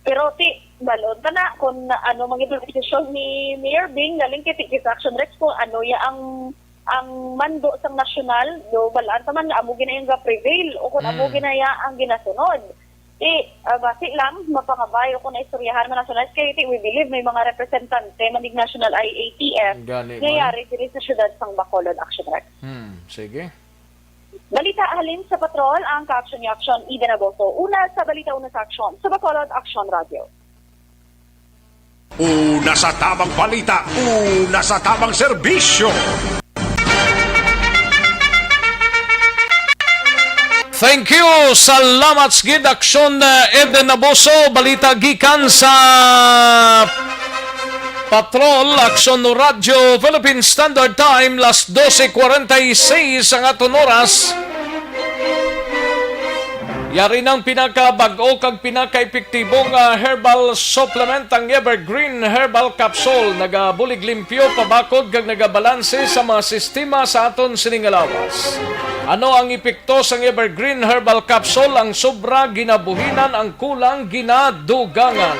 Pero ti, balon ta na kung ano man gid ang desisyon ni Mayor Bing, galing kay ti kis Action Rex kung ano ya ang, ang mando sang nasyonal, do balaan ta man nga amo ginayang ga-prevail o kung amo Mm. ginaya ang ginasunod. Ti, ah, basi lang, mapangabay o kung naistoryahan man Action Rex, kay ti, we believe may mga representante man ning National I A T F Gani nga man. yari diri sa siyudad sang Bacolod, Action Rex. Hmm, sige. Balita halin sa Patrol, ang ka-action ni Action, Ida Naboso. Una sa balita, una sa aksyon, sa Bacolod Action Radio. Una sa tamang balita, una sa tamang serbisyo. Thank you. Salamat sa gid, Aksyon, uh, Eden Naboso. Balita gikan sa Patrol, Aksyon Radio Philippine Standard Time, las doce cuarenta y seis ang aton oras. Yari nang pinakabag-o kag pinakaepektibo nga herbal supplement, ang Evergreen Herbal Capsule. Nagabulig limpyo, pabakod, kag nagabalanse sa mga sistema sa aton sining nga lawas. Ano ang epekto sang Evergreen Herbal Capsule? Ang sobra ginabuhinan, ang kulang ginadugangan.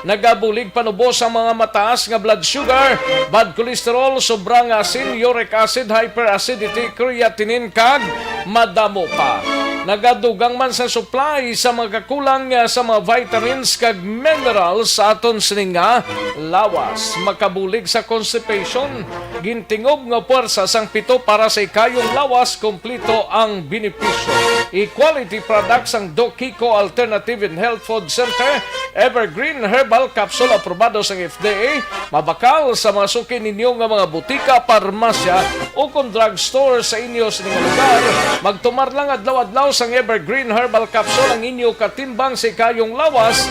Nagabulig panubos ang mga mataas nga blood sugar, bad cholesterol, sobra nga asin, uric acid, hyperacidity, creatinine, kag madamo pa. Nagadugang man sa supply sa mga kakulang, ah, sa mga vitamins kag minerals sa aton sining nga lawas. Makabulig sa constipation. Gintingob nga puwersa sang pito para sa ikayong lawas, kompleto ang benepisyo. E-quality products ang Doc Kiko Alternative and Health Food Center, Evergreen Herbal Capsule, aprobado sang F D A, mabakal sa mga suki ninyo nga mga butika, parmasya, o kon drugstore sa inyo sining nga lugar. Magtumar lang adlaw-adlaw sang Evergreen Herbal Capsule, ang inyo katimbang sa ikayong lawas.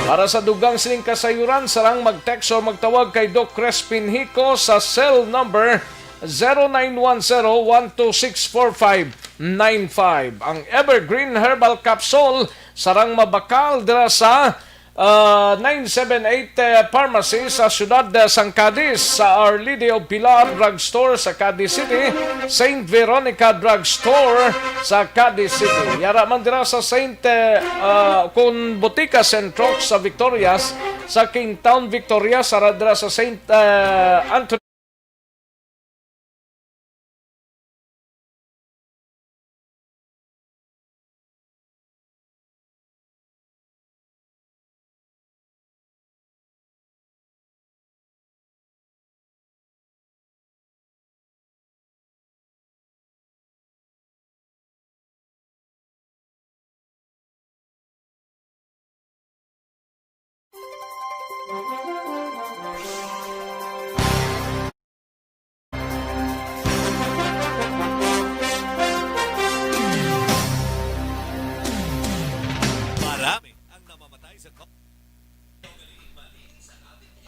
Para sa dugang sining kasayuran, sarang mag-text o magtawag kay Doc Crispin Hico sa cell number zero nine one zero one two six four five nine five. Ang Evergreen Herbal Capsule sarang mabakal dira sa, ah, nine seven eight, eh, Pharmacy sa siyudad, eh, sang Cadiz, sa Our Lady of Pilar Drugstore sa Cadiz City, Saint Veronica Drugstore sa Cadiz City. Yara man dira sa Saint, eh, ah, kun Botica Centrox sa Victorias, sa King Town Victorias, ara dira sa Saint, eh, Anthony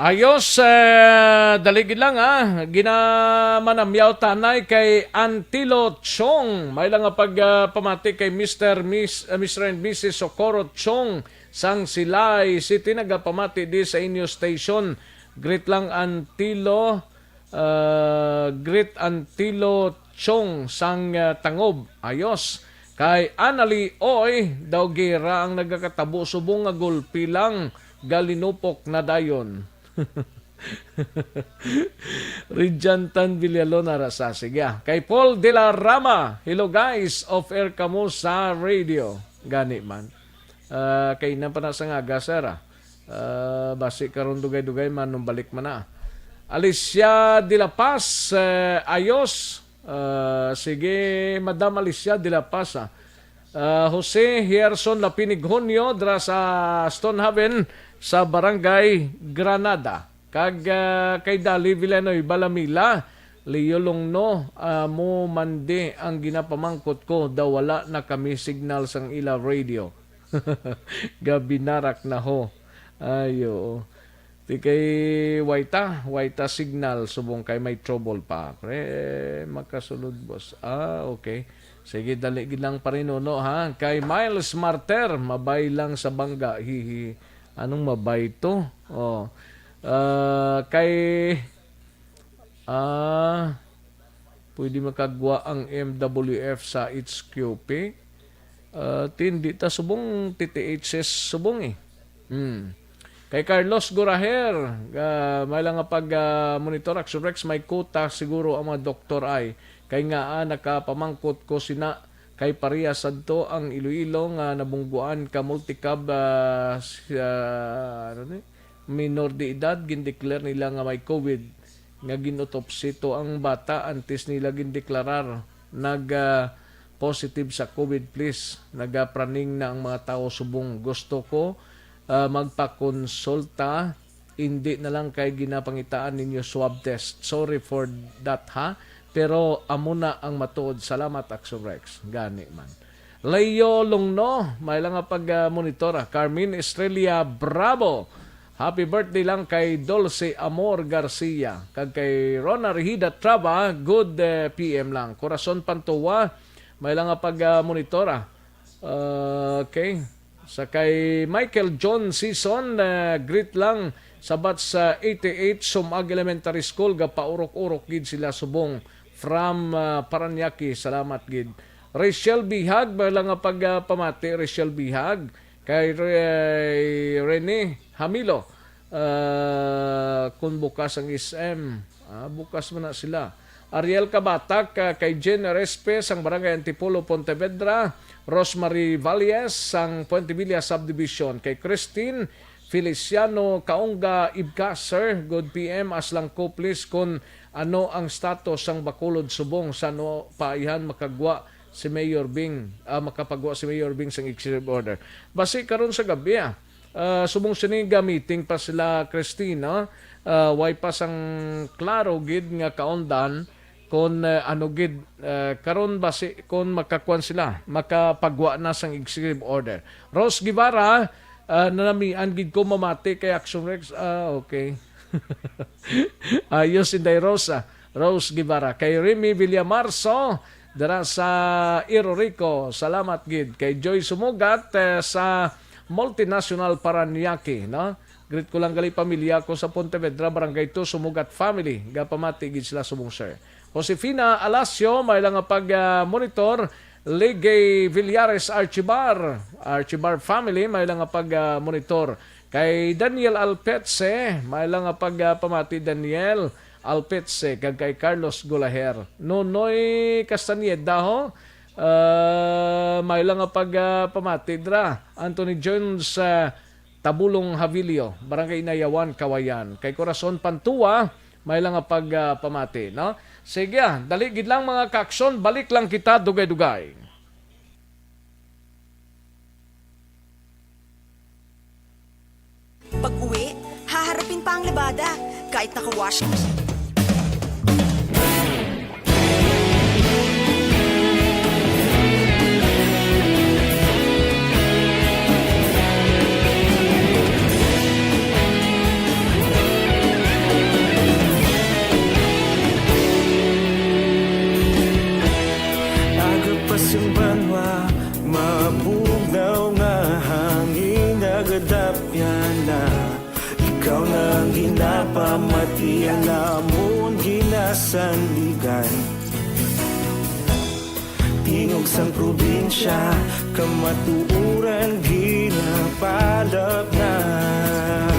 Ayos, eh, dali gid lang, ah. Ginamanamyaw tanay kay Antilo Chong. May lang nga pag, ah, pamati kay Mister Miss, ah, Mister and Missus Socorro Chong sang Silay City, nagapamati di sa inyo station. Greet lang Antilo, ah, greet Antilo Chong sang, ah, Tangob. Ayos. Kay Anali, oy, daw gera ang nagakatabo subong nga gulpi lang, galinupok na dayon. Rijantan Villalona ra sa, sige, ah. Kay Paul de la Rama, "Hello guys, off air kamo sa radio." Gani man. Ah, kay na pa na sa ngaga, sir, ah. Ah, basi karon dugay-dugay man nung balik man na. Alicia de la Paz, eh, ayos. Ah, sige, Madam Alicia de la Paz, ah. Ah, Jose Hierson Lapinig Hunyo, dra sa Stonehaven, sa Barangay Granada. Kag, ah, kay Dali Villanueva Lamila, Leo Longno, ah, mo mandi ang ginapamangkot ko, daw wala na kami signal sang ila radio. Gabinarak na ho. Ay, oo. Ti kay Waita, Waita signal, subong kay may trouble pa. Pre, makasulod, boss. Ah, okay. Sige, dali gid lang, Parinuno, ha? Kay Miles Marter, mabay lang sa bangga. Hihi. Anong mabay to? Oh. Ah, kay, ah, pwede makagwa ang M W F sa H Q P. Ah, tindi ta subong T T H S subong eh. Hmm. Kay Carlos Goraher, ah, may lang nga pag, ah, monitor, Action Rex, may kuta siguro ang mga doktor ay. Kay nga, ah, nakapamangkot ko sina, kay pareha sadto ang Iloilo nga nabungguan ka multicab, ah, s-, ah, ano ni? Minor de edad, gindeclare nila nga may COVID, nga gin-autopsy to ang bata antes nila gindeklarar nag, ah, positive sa COVID. Please, nagapraning na ang mga tawo subong. Gusto ko, ah, magpakonsulta, hindi na lang kay ginapangitaan ninyo swab test. Sorry for that, ha? Pero amo na ang matuod. Salamat, Action Rex. Gani man. Leo Longno, may lang nga pag, ah, monitor, ah. Carmen Estrella Bravo, happy birthday lang kay Dulce Amor Garcia. Kag kay Rona Rehida Traba, good, eh, P M lang. Corazon Pantua, may lang nga pag, ah, monitor, ah. Ah, okay. Sa kay Michael John Season, ah, greet lang sa batch sa eighty-eight Sumag Elementary School, gapaurok-urok gid sila subong from, ah, Parañaque. Salamat gid. Rachel Bihag, may lang nga pag, ah, pamati, Rachel Bihag. Kay Re-, Rene Hamilo, ah, kung bukas ang S M, ah, bukas man na sila. Ariel Kabatak, ah, kay Jen Respe sang Barangay Antipolo, Pontevedra, Rosemary Valles sang Puente Villa Subdivision, kay Christine Feliciano Kaonga Ibka, sir, good P M, as lang ko please kung ano ang status sang Bacolod subong sa ano pa ayhan makagwa si Mayor Bing, ah, makapagwa si Mayor Bing sang executive order. Basi karon sa gabi, ah, ah, subong sini ga-meeting pa sila, Christine, no? Ah, way pa sang klaro gid nga kaundan kon, ah, ano gid, ah, karon basi kon makakuan sila, makapagwa na sang executive order. Rose Guevara, ah, nanamian gid ko mamati kay Action Rex. Ah, okay. Ayos, Inday Rosa. Rose Guevara. Kay Remy Villamarso, dira sa Irorico. Salamat gid. Kay Joy Sumugat, eh, sa Multinational Paranaque, no? Greet ko lang gali pamilya ko sa Pontevedra, Barangay two, Sumugat family. Gapamati gid sila subong, sir. Josefina Alacio, may lang nga pag, ah, monitor. Ligay Villares Archibar, Archibar family, may lang nga pag, ah, monitor. Kay Daniel Alpetse, may lang nga pag, ah, pamati, Daniel Alpetse, kag kay Carlos Gulaher. Nonoy Castañeda, ho? Ah, may lang nga pag, ah, pamati dra. Anthony Jones, ah, Tabulong Havilio, Barangay Inayawan, Kawayan. Kay Corazon Pantua, may lang nga pag, ah, pamati, no? Sige, ah, dali gid lang, mga kaakson, balik lang kita dugay-dugay. Pag-uwi, haharapin pa ang labada, kahit naka-washing. Sa banwa, mabugnaw nga hangin nagadapyan na. Ikaw na ang ginapamati, alamon ginasandigan. Tingog sang probinsya, kamatuoran ginapalapnat.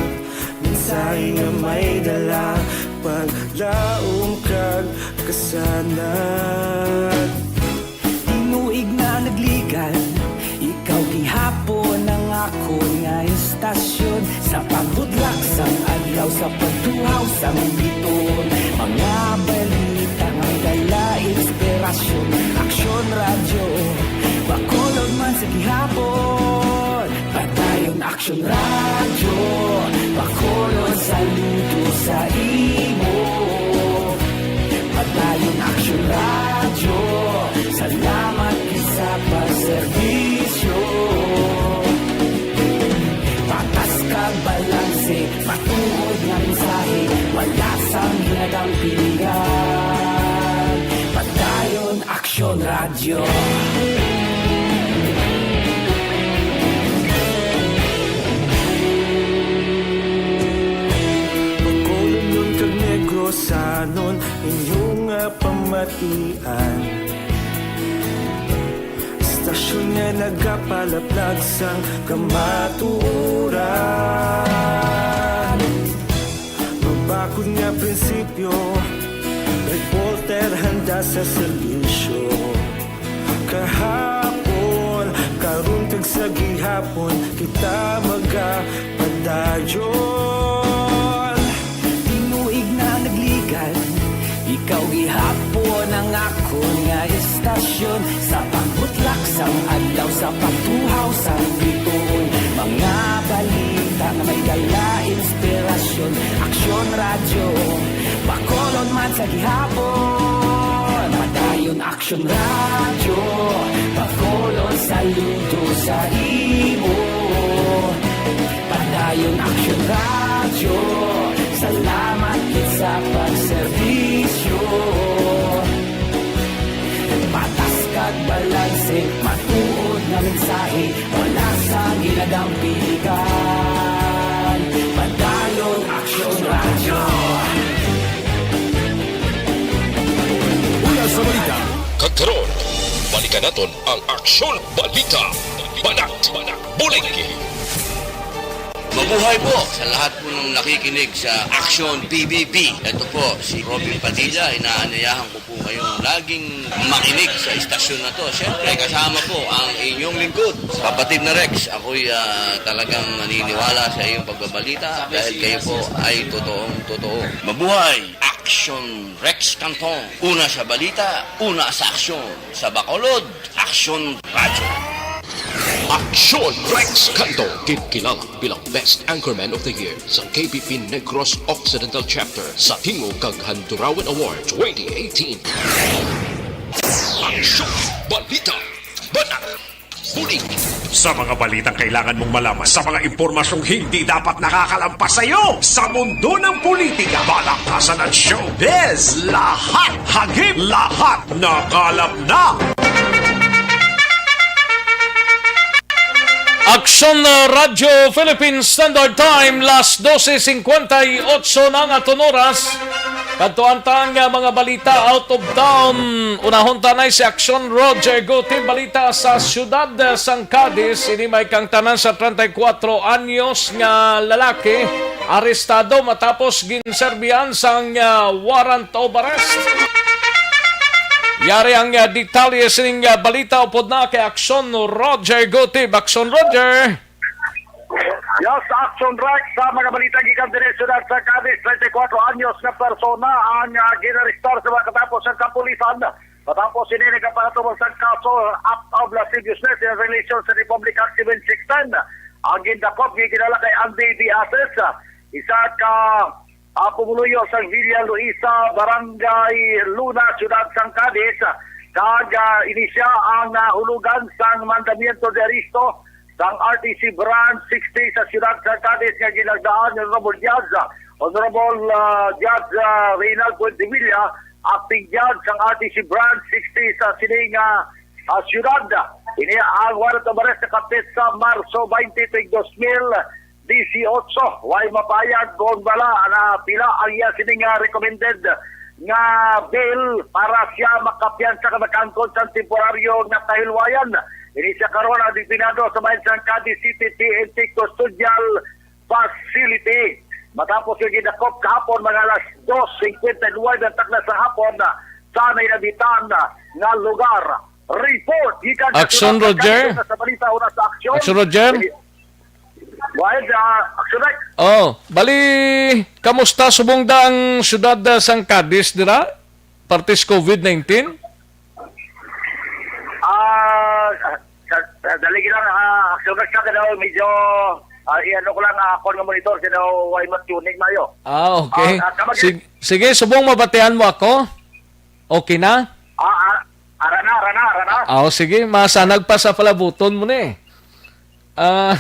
Mensahe nga may dala, paglaom kag kasanag. Tinuig na nagligan, ikaw gihapon ang akon nga istasyon. Sa pagbudlak sang adlaw, sa pagtuhaw sang bituon, mga balita nga may dala inspirasyon. Aksyon Radyo, Bacolod man sa gihapon. Padayon Aksyon Radyo, Bacolod, saludo sa imo. Padayon Aksyon Radyo, salamat gid sa pagserbisyo. Patas kag balanse, matuod nga mensahe, wala sang ginadampigan. Padayon Aksyon Radyo. Bacolodnon kag Negrosanon, inyo nga pamatian. Istasyon nga nagapalaplag sang kamatuoran. Mabakod nga prinsipyo, reporter handa sa serbisyo. Kahapon, karon kag sa gihapon, kita magapadayon. Tinuig na nagligan, ikaw gihapon ang akon nga istasyon. Sa pagbutlak sang adlaw, sa pagtuhaw sang bituon, mga balita nga may dala inspirasyon. Aksyon Radyo, Bacolod man sa gihapon. Padayon Aksyon Radyo, Bacolod, saludo sa imo. Padayon Aksyon Radyo, salamat gid sa pagserbisyo. Patas kag balanse, matuod nga mensahe, wala sa ginadampigan. Padayon Aksyon Radyo. Una sa balita. Kag karon, balikan naton ang Aksyon Balita. Banat, bulig. Mabuhay po sa lahat po ng nakikinig sa Aksyon P B B. Ito po si Robin Padilla. Inaanyayahan ko po kayong laging makinig sa istasyon na to. Siyempre, kasama po ang inyong lingkod, kapatid na Rex. Ako'y, ah, talagang naniniwala sa iyong pagbabalita dahil kayo po ay totoong totoo. Mabuhay! Aksyon Rex Canton. Una sa balita, una sa aksyon. Sa Bacolod, Aksyon Radyo. Aksyon Rex Canton, ginkilala bilang Best Anchorman of the Year sa K P P Negros Occidental Chapter sa Tingog kag Handurawan Award twenty eighteen. Aksyon Balita. Banat. Bulig. Sa mga balitang kailangan mong malaman, sa mga impormasyong hindi dapat nakakalampas sa iyo, sa mundo ng politika, balaktasan at showbiz, lahat hagip, lahat nakalap na. Aksyon, uh, Radyo Philippine Standard Time, las doce cincuenta y ocho na nga aton oras. Kadtuan ta nga mga balita out of town. Unahon ta na si Aksyon Roger Guti. Balita sa siyudad, uh, sang Cadiz. Ini may kang tanan sa treinta y cuatro anyos nga lalaki. Arestado matapos ginserbihan sang, uh, warrant of arrest. Yari ang, uh, detalye sining, uh, balita upod na kay Aksyon Roger Guti. Aksyon Roger. Yes, Aksyon Rex, sa mga balita gikan diri sa siyudad sa Cadiz, treinta y cuatro anyos nga persona ang, ah, ginarestar sa mga katapos sa kapulisan. Matapos ini nagapatubang sa kaso act of lasciviousness in relation sa Republic Act seven sixteen. Ang gindakop gikilala kay Andy Diases, isa ka ah, pumuluyo sang Villa Luisa, Barangay Luna, Siyudad sang Cadiz, kag, ah, ini sia ang nahulugan sang mandamiento de aresto sang R T C Branch sixty sa Siyudad sang Cadiz nga ginagdaan ni Honorable Judge, Honorable, ah, Judge, ah, Reynald Fuentevilla, acting judge sang R T C Branch sixty sa sining, ah, ah, siyudad. Ini ang warrant of arrest nakapit sa Marso twenty, tuig dos mil disiotso. Way mapayag kon bala na pila ang iya sini nga recommended nga bail para siya makapiyansa ka makaangkon sa temporaryo nga kahilwayan. Ini siya karon ang dipinado sa bahin sang Cadiz City P N P Custodial Facility. Matapos yung gidakop kahapon, mga alas dos cincuenta y nueve ang takna sa hapon, ah, sa may nabitan, ah, nga lugar. Report gikan sa Action, siyudad sa Roger. Cadiz, una sa balita, una sa aksyon. Action, Roger. Go ahead, ah, Action Rex. Oh, bali, kamusta subong da ang siyudad, ah, sang Cadiz dira? Partis covid nineteen? Ah, sa, sa, dali lang, ah, Action Rex, ka daw medyo, ah, i-ano ko lang, ah, ako nga monitor, siya daw, way mas tuning mayo. Ah, okay. Ah, ah, kamag- Sig- sige, subong mabatian mo ako? Okay na? Ah, ah, ara na, ara na, ara na. Ah, oh, sige, masanag pa sa palabuton mo ni. Ah,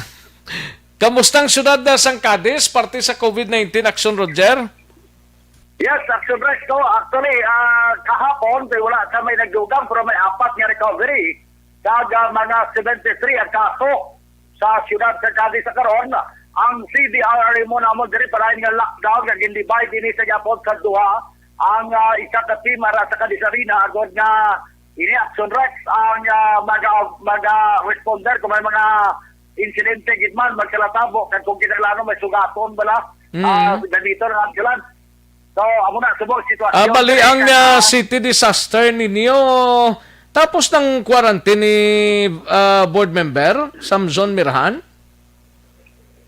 kamusta ang siyudad na sang Cadiz, parte sa covid nineteen, Action Roger? Yes, Action Rex, no? Actually, ah, kahapon, kay wala sa may nagdugang, pero may apat nga recovery. Kag, ah, mga seventy-three ang kaso sa siyudad sa Cadiz sa karon. Ang C D R R mo namon diri palain nga lockdown nga gin-divide ini sa gihapon sa duha. Ang, ah, isa ka team ara sa Cadiz Arena agod nga ini Action Rex ang, ah, maga maga responder kung may mga insidente gid man magkalatabo kag kung kinahanglan may sugaton bala. Mm. Ah, ganito na ang dalan. So, amo na subong sitwasyon. Ah, bali ang, ah, city disaster ninyo. Tapos ng quarantine ni, ah, board member Samson Mirhan?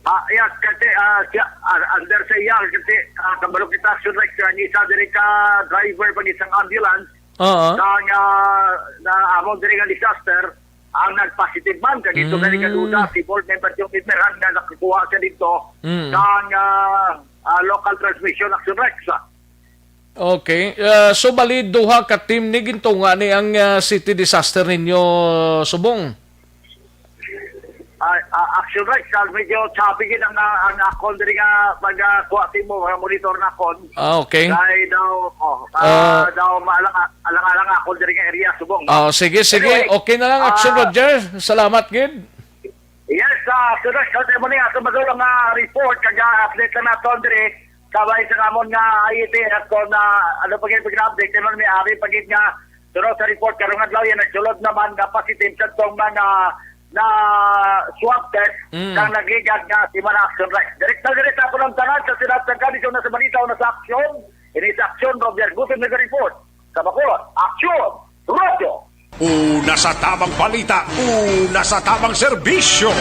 Ah, yes, kasi, ah, siya, ah, under sa iya, kasi, ah, kabalo kita, Action Rex, siya ang isa diri ka driver pag isang ambulance. Oo. Sa nga, na amo diri nga disaster, ang nag-positive man, kag ito gani Mm. kaduda, si board member Jong Mirhan nga nakakuha siya dito Mm. sa nga, ah, local transmission, Action Rex. Okay. Ah, so, bali, duha ka team ni gintunga ni ang, ah, city disaster ninyo, subong? Ah, ah, Action Rex, ah, medyo choppy gid ang, ah, ang akon diri nga pag, ah, kuha timo, mga monitor na akon. Ah, okay. Kay daw, oh, ah, Ah. daw maalang, alang-alang ako diri nga area, subong, no? Ah, sige, sige. Anyway, Okay na lang, Action ah, Roger. Salamat gid. Yes, ah, Action Rex, sa mo ni, ato madulong nga report, kag, ah, update lang naton diri. Kabay sa namon nga I E T, at kung na, ano pa gid pag-update, ano may ari pa gid nga sunod sa report, karong adlaw yan, nagsulod naman nga positive sa tong mga na swab test Mm. kang nagligad nga si Mana Action Rex. Direkta, direkta po ng tanan sa Senat ng Kalisyon na sa balita o na sa aksyon. Ini sa aksyon, Roger Gutim nag-report. Sa Bacolod, Aksyon, Radyo. Una sa tabang balita, una sa tabang serbisyo.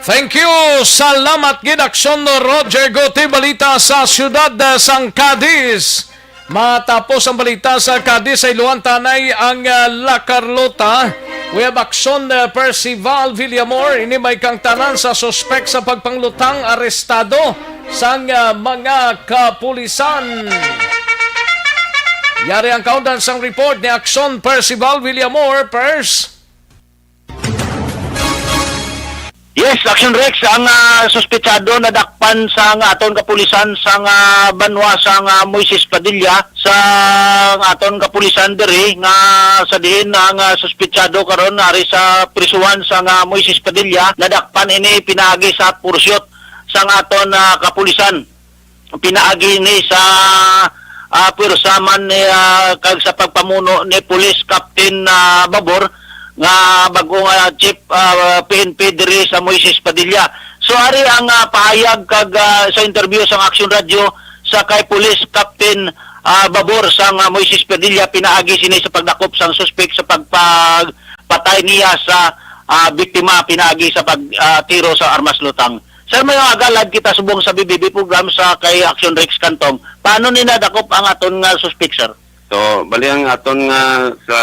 Thank you. Salamat gid, Aksyon Roger Guti. Balita sa siyudad, uh, sang Cadiz. Matapos ang balita sa Cadiz, sa Iloan, tanay ang, uh, La Carlota. We have Aksyon, uh, Percival Villamor. Ini may kang tanan sa suspek sa pagpanglutang arestado sang, uh, mga kapulisan. Yari ang kaundan sang report ni Aksyon Percival Villamor, Pers. Yes, Action Rex, ang, ah, suspetsado nadakpan sang aton kapulisan sang, ah, banwa sang, ah, Moises Padilla sang aton kapulisan diri nga sa diin ang, ah, suspetsado karon ari sa prisuhan sang, ah, Moises Padilla nadakpan ini pinaagi sa pursuit sang aton, ah, kapulisan. Pinaagi ni sa, ah, pwersa man ni, ah, kag sa pagpamuno ni Police Captain, ah, Babor nga bag-o nga Chief, ah, P N P diri sa Moises Padilla. So, ari ang, ah, pahayag kag, ah, sa interview sang Action Radio sa kay Police Captain, ah, Babor sang, ah, Moises Padilla pinaagi sini sa pagdakop sang suspek sa pagpagpatay niya sa, ah, biktima pinaagi sa pag, ah, tiro sa armas lutang. Sir, may mga galad kita subong sa B B B program sa kay Action Rex Cantong. Paano ni nadakop ang aton nga suspek, sir? So, bali ang aton nga sa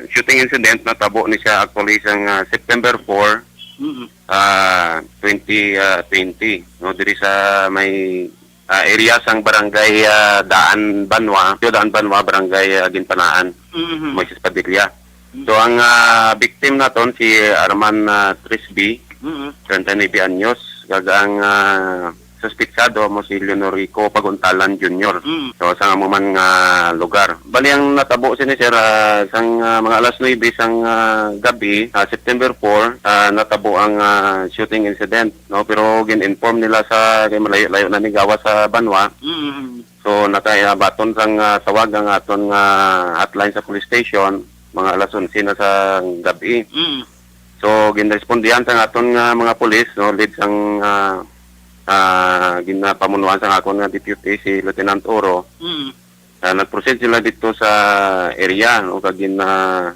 shooting incident natabo ni siya actually sa nga September four, Mm. ah, twenty, ah, twenty, no, diri sa may, ah, area sang barangay, ah, Daan Banwa, Daan Banwa, barangay, ah, Ginpanaan, Mhm. Moises Padilla. So, ang, ah, victim naton si Arman, ah, Trisby, Mm. treinta y nueve anyos, kag ang, ah, suspitsado amo si Leonorico Paguntalan Junior. Mm. So, sa amo man nga lugar. Bali, ang natabo sini, sir, ah, sang, ah, mga alas nuebe sang, ah, gabi, ah, September four, ah, natabo ang, ah, shooting incident, no? Pero gin-inform nila sa, kay malayo-layo na ni gawas sa banwa. Mm. So, nakaiabaton sang, ah, tawag ang aton nga hotline sa police station, mga alas onse na sa gabi. Mm. So, ginrespondihan sang aton nga mga pulis, no, lead sang, ah, ah, ginapamunuan sang akon nga deputy, si Lieutenant Oro. Mm. Ah, nag-proceed sila dito sa area, no, kag gin-, ah,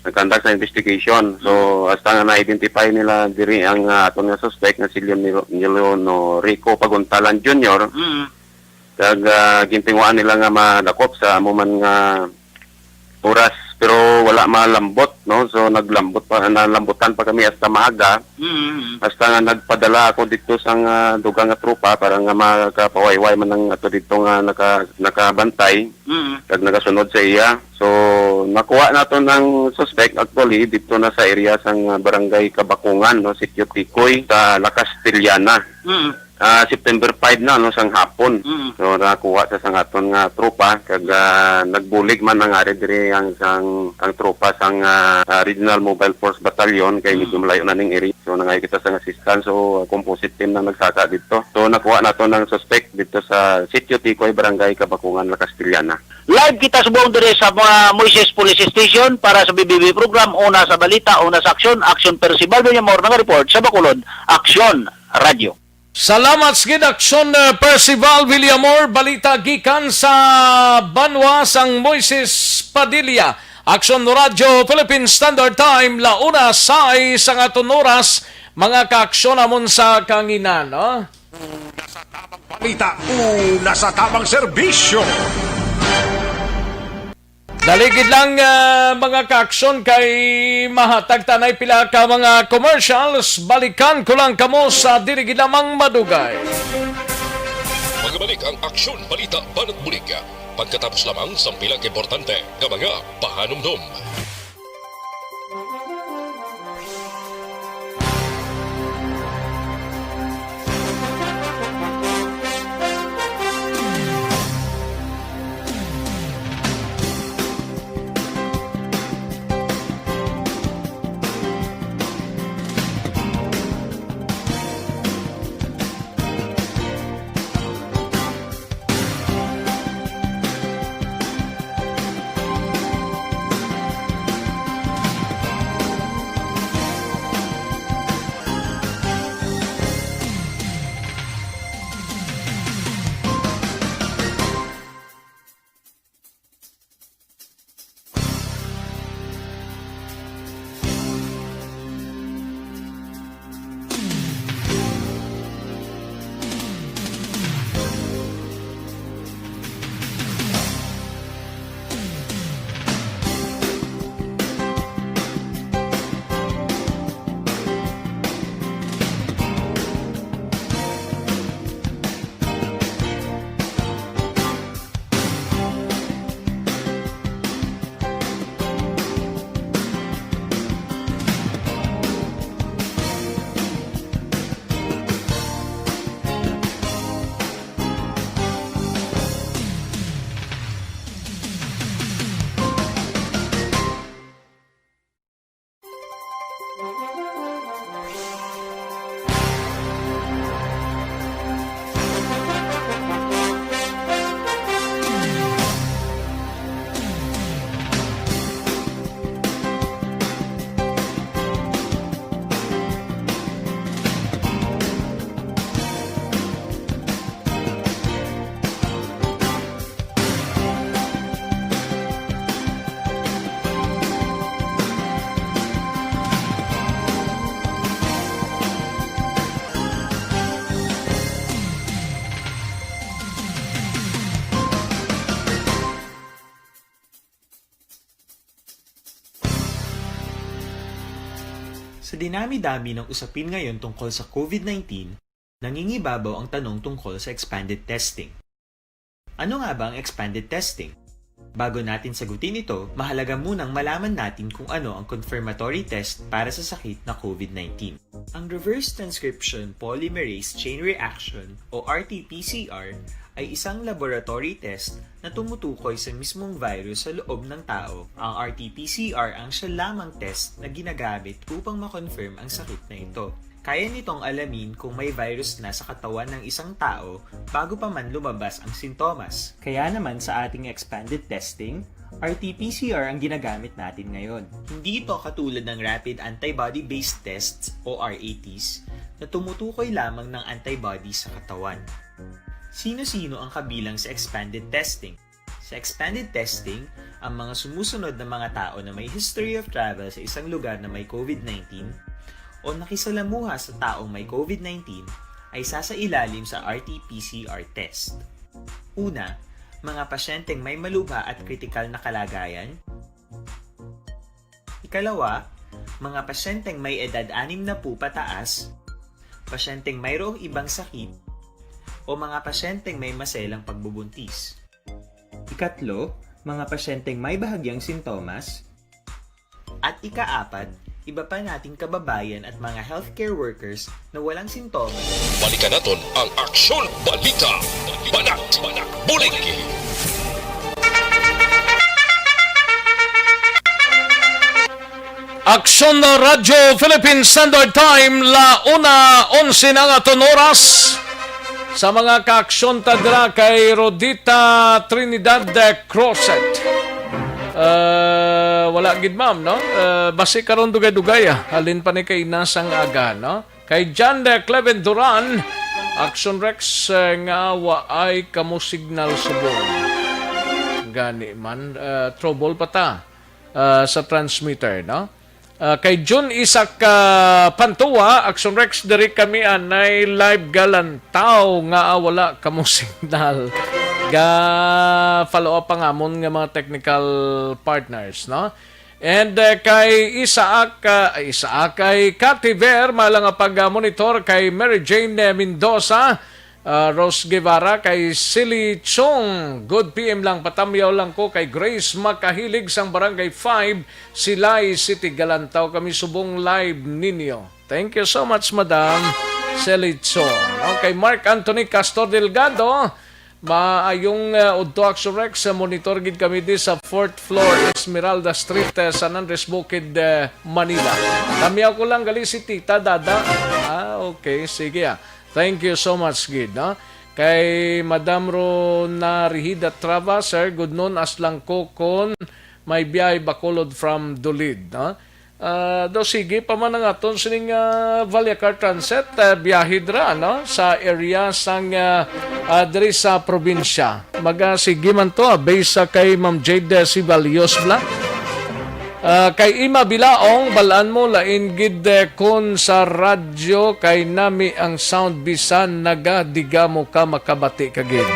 nag-conduct sa investigation. So, hasta nga na-identify nila diri ang, ah, aton nga suspect nga si Leon-, Leonorico Paguntalan Junior. Mm. Kag, ah, gintinguhaan nila nga madakop sa amo man nga oras, pero wala malambot, no? So, naglambot pa, nalambutan pa kami hasta maaga. Mm. Hasta nga nagpadala ako dito sang, ah, dugang nga tropa para nga makapawayway man ang ato dito nga naka-, nakabantay, mm, kag nagasunod sa iya. So, nakuha naton ang suspect, actually, dito na sa area sang, ah, Barangay Kabakungan, no, Sitio Tikoy, sa La Castellana. Mm. Ah, September five na, no, sang hapon. Mm. So, nakuha sa sang aton nga tropa, kag, ah, nagbulig man ang ari diri ang sang, ang tropa sang, ah, ah, Regional Mobile Force Battalion, kay, mm, medyo malayo na ning area. So, nangayo kita sang assistance. So, composite team na nagsaka dito. So, nakuha nato ng suspect dito sa Sitio Tikoy, Barangay Kabakungan, La Castellana. Live kita subong diri sa mga Moises Police Station para sa B B B program, una sa balita, una sa aksyon, Aksyon Percival Villamor, nanga-report sa Bacolod, Aksyon Radio. Salamat sa gid, Aksyon, eh, Percival Villamor. Balita gikan sa banwa sang Moises Padilla. Aksyon Radio Philippine Standard Time, la una sais ang aton oras, mga kaaksyon, amon sa kanginan, no? Una sa tabang balita, una sa tabang serbisyo. Daligid lang, ah, mga kaaksyon, kay mahatag tanay pila ka mga commercials. Balikan ko lang kamo sa dili gid lamang madugay. Magbalik ang Aksyon Balita Banat Bulig pagkatapos lamang sang pila ka importante nga mga pahanumdom. Sa dinami-dami ng usapin ngayon tungkol sa COVID nineteen, nangingibabaw ang tanong tungkol sa expanded testing. Ano nga ba ang expanded testing? Bago natin sagutin ito, mahalaga munang malaman natin kung ano ang confirmatory test para sa sakit na COVID nineteen. Ang reverse transcription polymerase chain reaction o R T P C R ay isang laboratory test na tumutukoy sa mismong virus sa loob ng tao. Ang R T P C R ang siya lamang test na ginagamit upang ma-confirm ang sakit na ito. Kaya nitong alamin kung may virus na sa katawan ng isang tao bago pa man lumabas ang sintomas. Kaya naman sa ating expanded testing, R T P C R ang ginagamit natin ngayon. Hindi ito katulad ng rapid antibody-based tests o R A Ts na tumutukoy lamang ng antibody sa katawan. Sino-sino ang kabilang sa expanded testing? Sa expanded testing, ang mga sumusunod na mga tao na may history of travel sa isang lugar na may COVID nineteen o nakisalamuha sa taong may COVID nineteen ay sasailalim sa R T P C R test. Una, mga pasyenteng may malubha at kritikal na kalagayan. Ikalawa, mga pasyenteng may edad anim na po pataas, pasyenteng mayroong ibang sakit, o mga pasyenteng may maselang pagbubuntis. Ikatlo, mga pasyenteng may bahagyang sintomas. At ikaapat, iba pa nating kababayan at mga healthcare workers na walang sintomas. Balikan naton ang Aksyon Balita. Banat, Banat, Bulig. Aksyon na Radyo Philippine Standard Time, la una onse na nga aton oras. Sa mga kaaksyon ta dira kay Rodita Trinidad de Crozet. Ah, wala gid, ma'am, no? Ah, basi karon dugay-dugay, ah. Halin pa ni kay inas ang aga, no? Kay John de Cleven Duran, Action Rex, eh, nga wa ay kamo signal subong. Gani man, ah, trouble pa ta, ah, sa transmitter, no? Ah, kay Jun Isaac, ah, Pantua, Action Rex, diri kami anay live galantaw nga, ah, wala kamo signal. Ga follow up ang amon nga mga technical partners, no? And, eh, kay Isaac, ah, Isaac, kay Cathy Ver, mala nga pag, ah, monitor kay Mary Jane, eh, Mendoza, ah, Rose Guevara, kay Silly Chong. Good P M lang, patamyaw lang ko kay Grace Makahilig sang Barangay five, Silay City. Galantaw kami subong live ninyo. Thank you so much, Madam Silly Chong. Okay, Mark Anthony Castor Delgado, maayong, ah, udto, Action Rex. Sa monitor gid kami di sa fourth floor, Esmeralda Street, eh, San Andres Bukid, eh, Manila. Tamyaw ko lang gali si Tita Dada. Ah, okay, sige, ah. Thank you so much gid, no? Kay Madam Rona Rihida Trava, sir, good noon, as lang ko kon may biyahe Bacolod from Dulid, no? Ah, daw sige pa man ang aton sining, ah, Vallecar Transit, ah, biyahe dira, no? Sa area sang, ah, ah, diri sa probinsya. Maga sige man to, ah, based sa kay Ma'am Jade, eh, Sibalios bla. Ah, kay Ima Bilaong, balaan mo, lain gid, eh, kun sa radyo, kay nami ang sound, bisan nagadiga mo ka, makabati ka gid.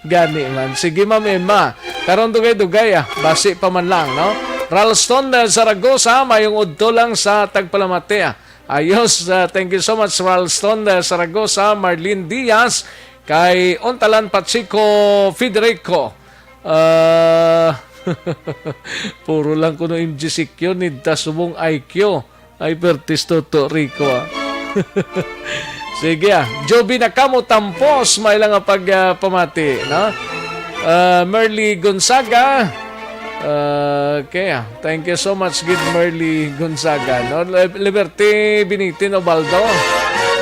Gani man. Sige, Ma'am Emma. Karon dugay-dugay, ah. Basi pa man lang, no? Ralston, eh, Zaragoza, mayong udto lang sa tagpalamati, ah. Ayos, ah, thank you so much, Ralston, eh, Zaragoza, Marlene Diaz, kay Ontalan Pachico Federico. Ah, puro lang kuno M G C Q, need ta subong I Q. Ay, pertis, Toto Rico, ah. Sige, ah. Joby Nakamo Tampos, may lang nga pag, ah, pamati, no? Ah, Merly Gonzaga. Ah, okay, ah. Thank you so much, gid, Merly Gonzaga, no? Lib-, Liberty Binitin Obaldo.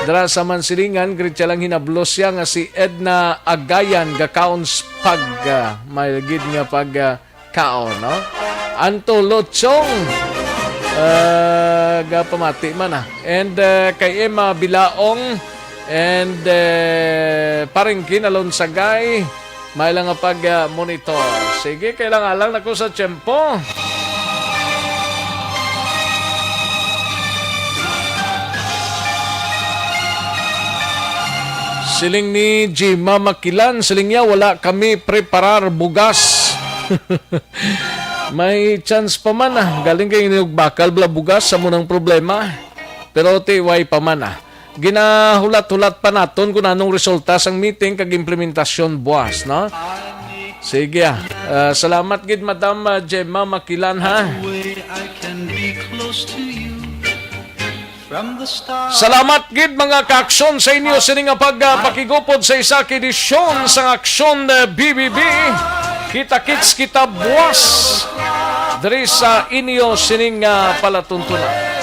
Dira sa Mansilingan, gritsa lang hinablos siya nga si Edna Agayan, gakaon spag, ah, may gid nga pag, ah, kaon, no? Anto Lochong, ah, gapamati man, ah. And, ah, kay Emma Bilaong and, eh, Paringkin Alonsagay, may lang nga pag, ah, monitor. Sige, kailangan lang nako sa tiyempo. Siling ni Jima Makilan, siling niya, "Wala kami preparar bugas." May chance pa man, ah. Galing kay inyog bakal bala bugas sa munang problema. Pero ti way pa man, ah. Ginahulat-hulat pa naton kung anong resulta sang meeting kag implementasyon buwas, no? Sige, ah. Ah, salamat gid, Madam, ah, Gemma Makilan, ha? Way I can be close to you. Salamat gid, mga ka-aksyon, sa inyo sini nga pag, ah, pakigupod sa isa ka edisyon sang Aksyon, eh, B B B. Kita-kits kita buwas diri sa inyo sining, ah, palatuntunan.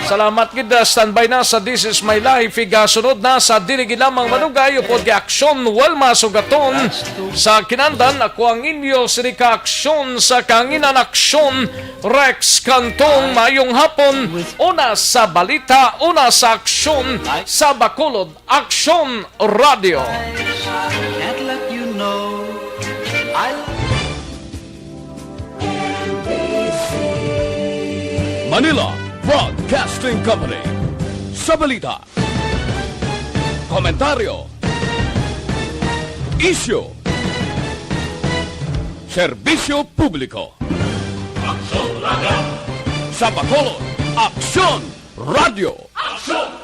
Salamat gid, ah, standby na sa This Is My Life. Igasunod na sa dili gid lamang madugay upod kay Aksyon Walma Sugaton sa Kinandan. Ako ang inyo sini ka-aksyon sa kanginan, Aksyon Rex Cantong. Mayong hapon. Una sa balita, una sa aksyon sa Bacolod, Aksyon Radio. Can't let you know I Manila Broadcasting Company. Sa balita, komentaryo, isyu, serbisyo publiko. Aksyon Radio. Sa Bacolod, Aksyon Radio. Aksyon!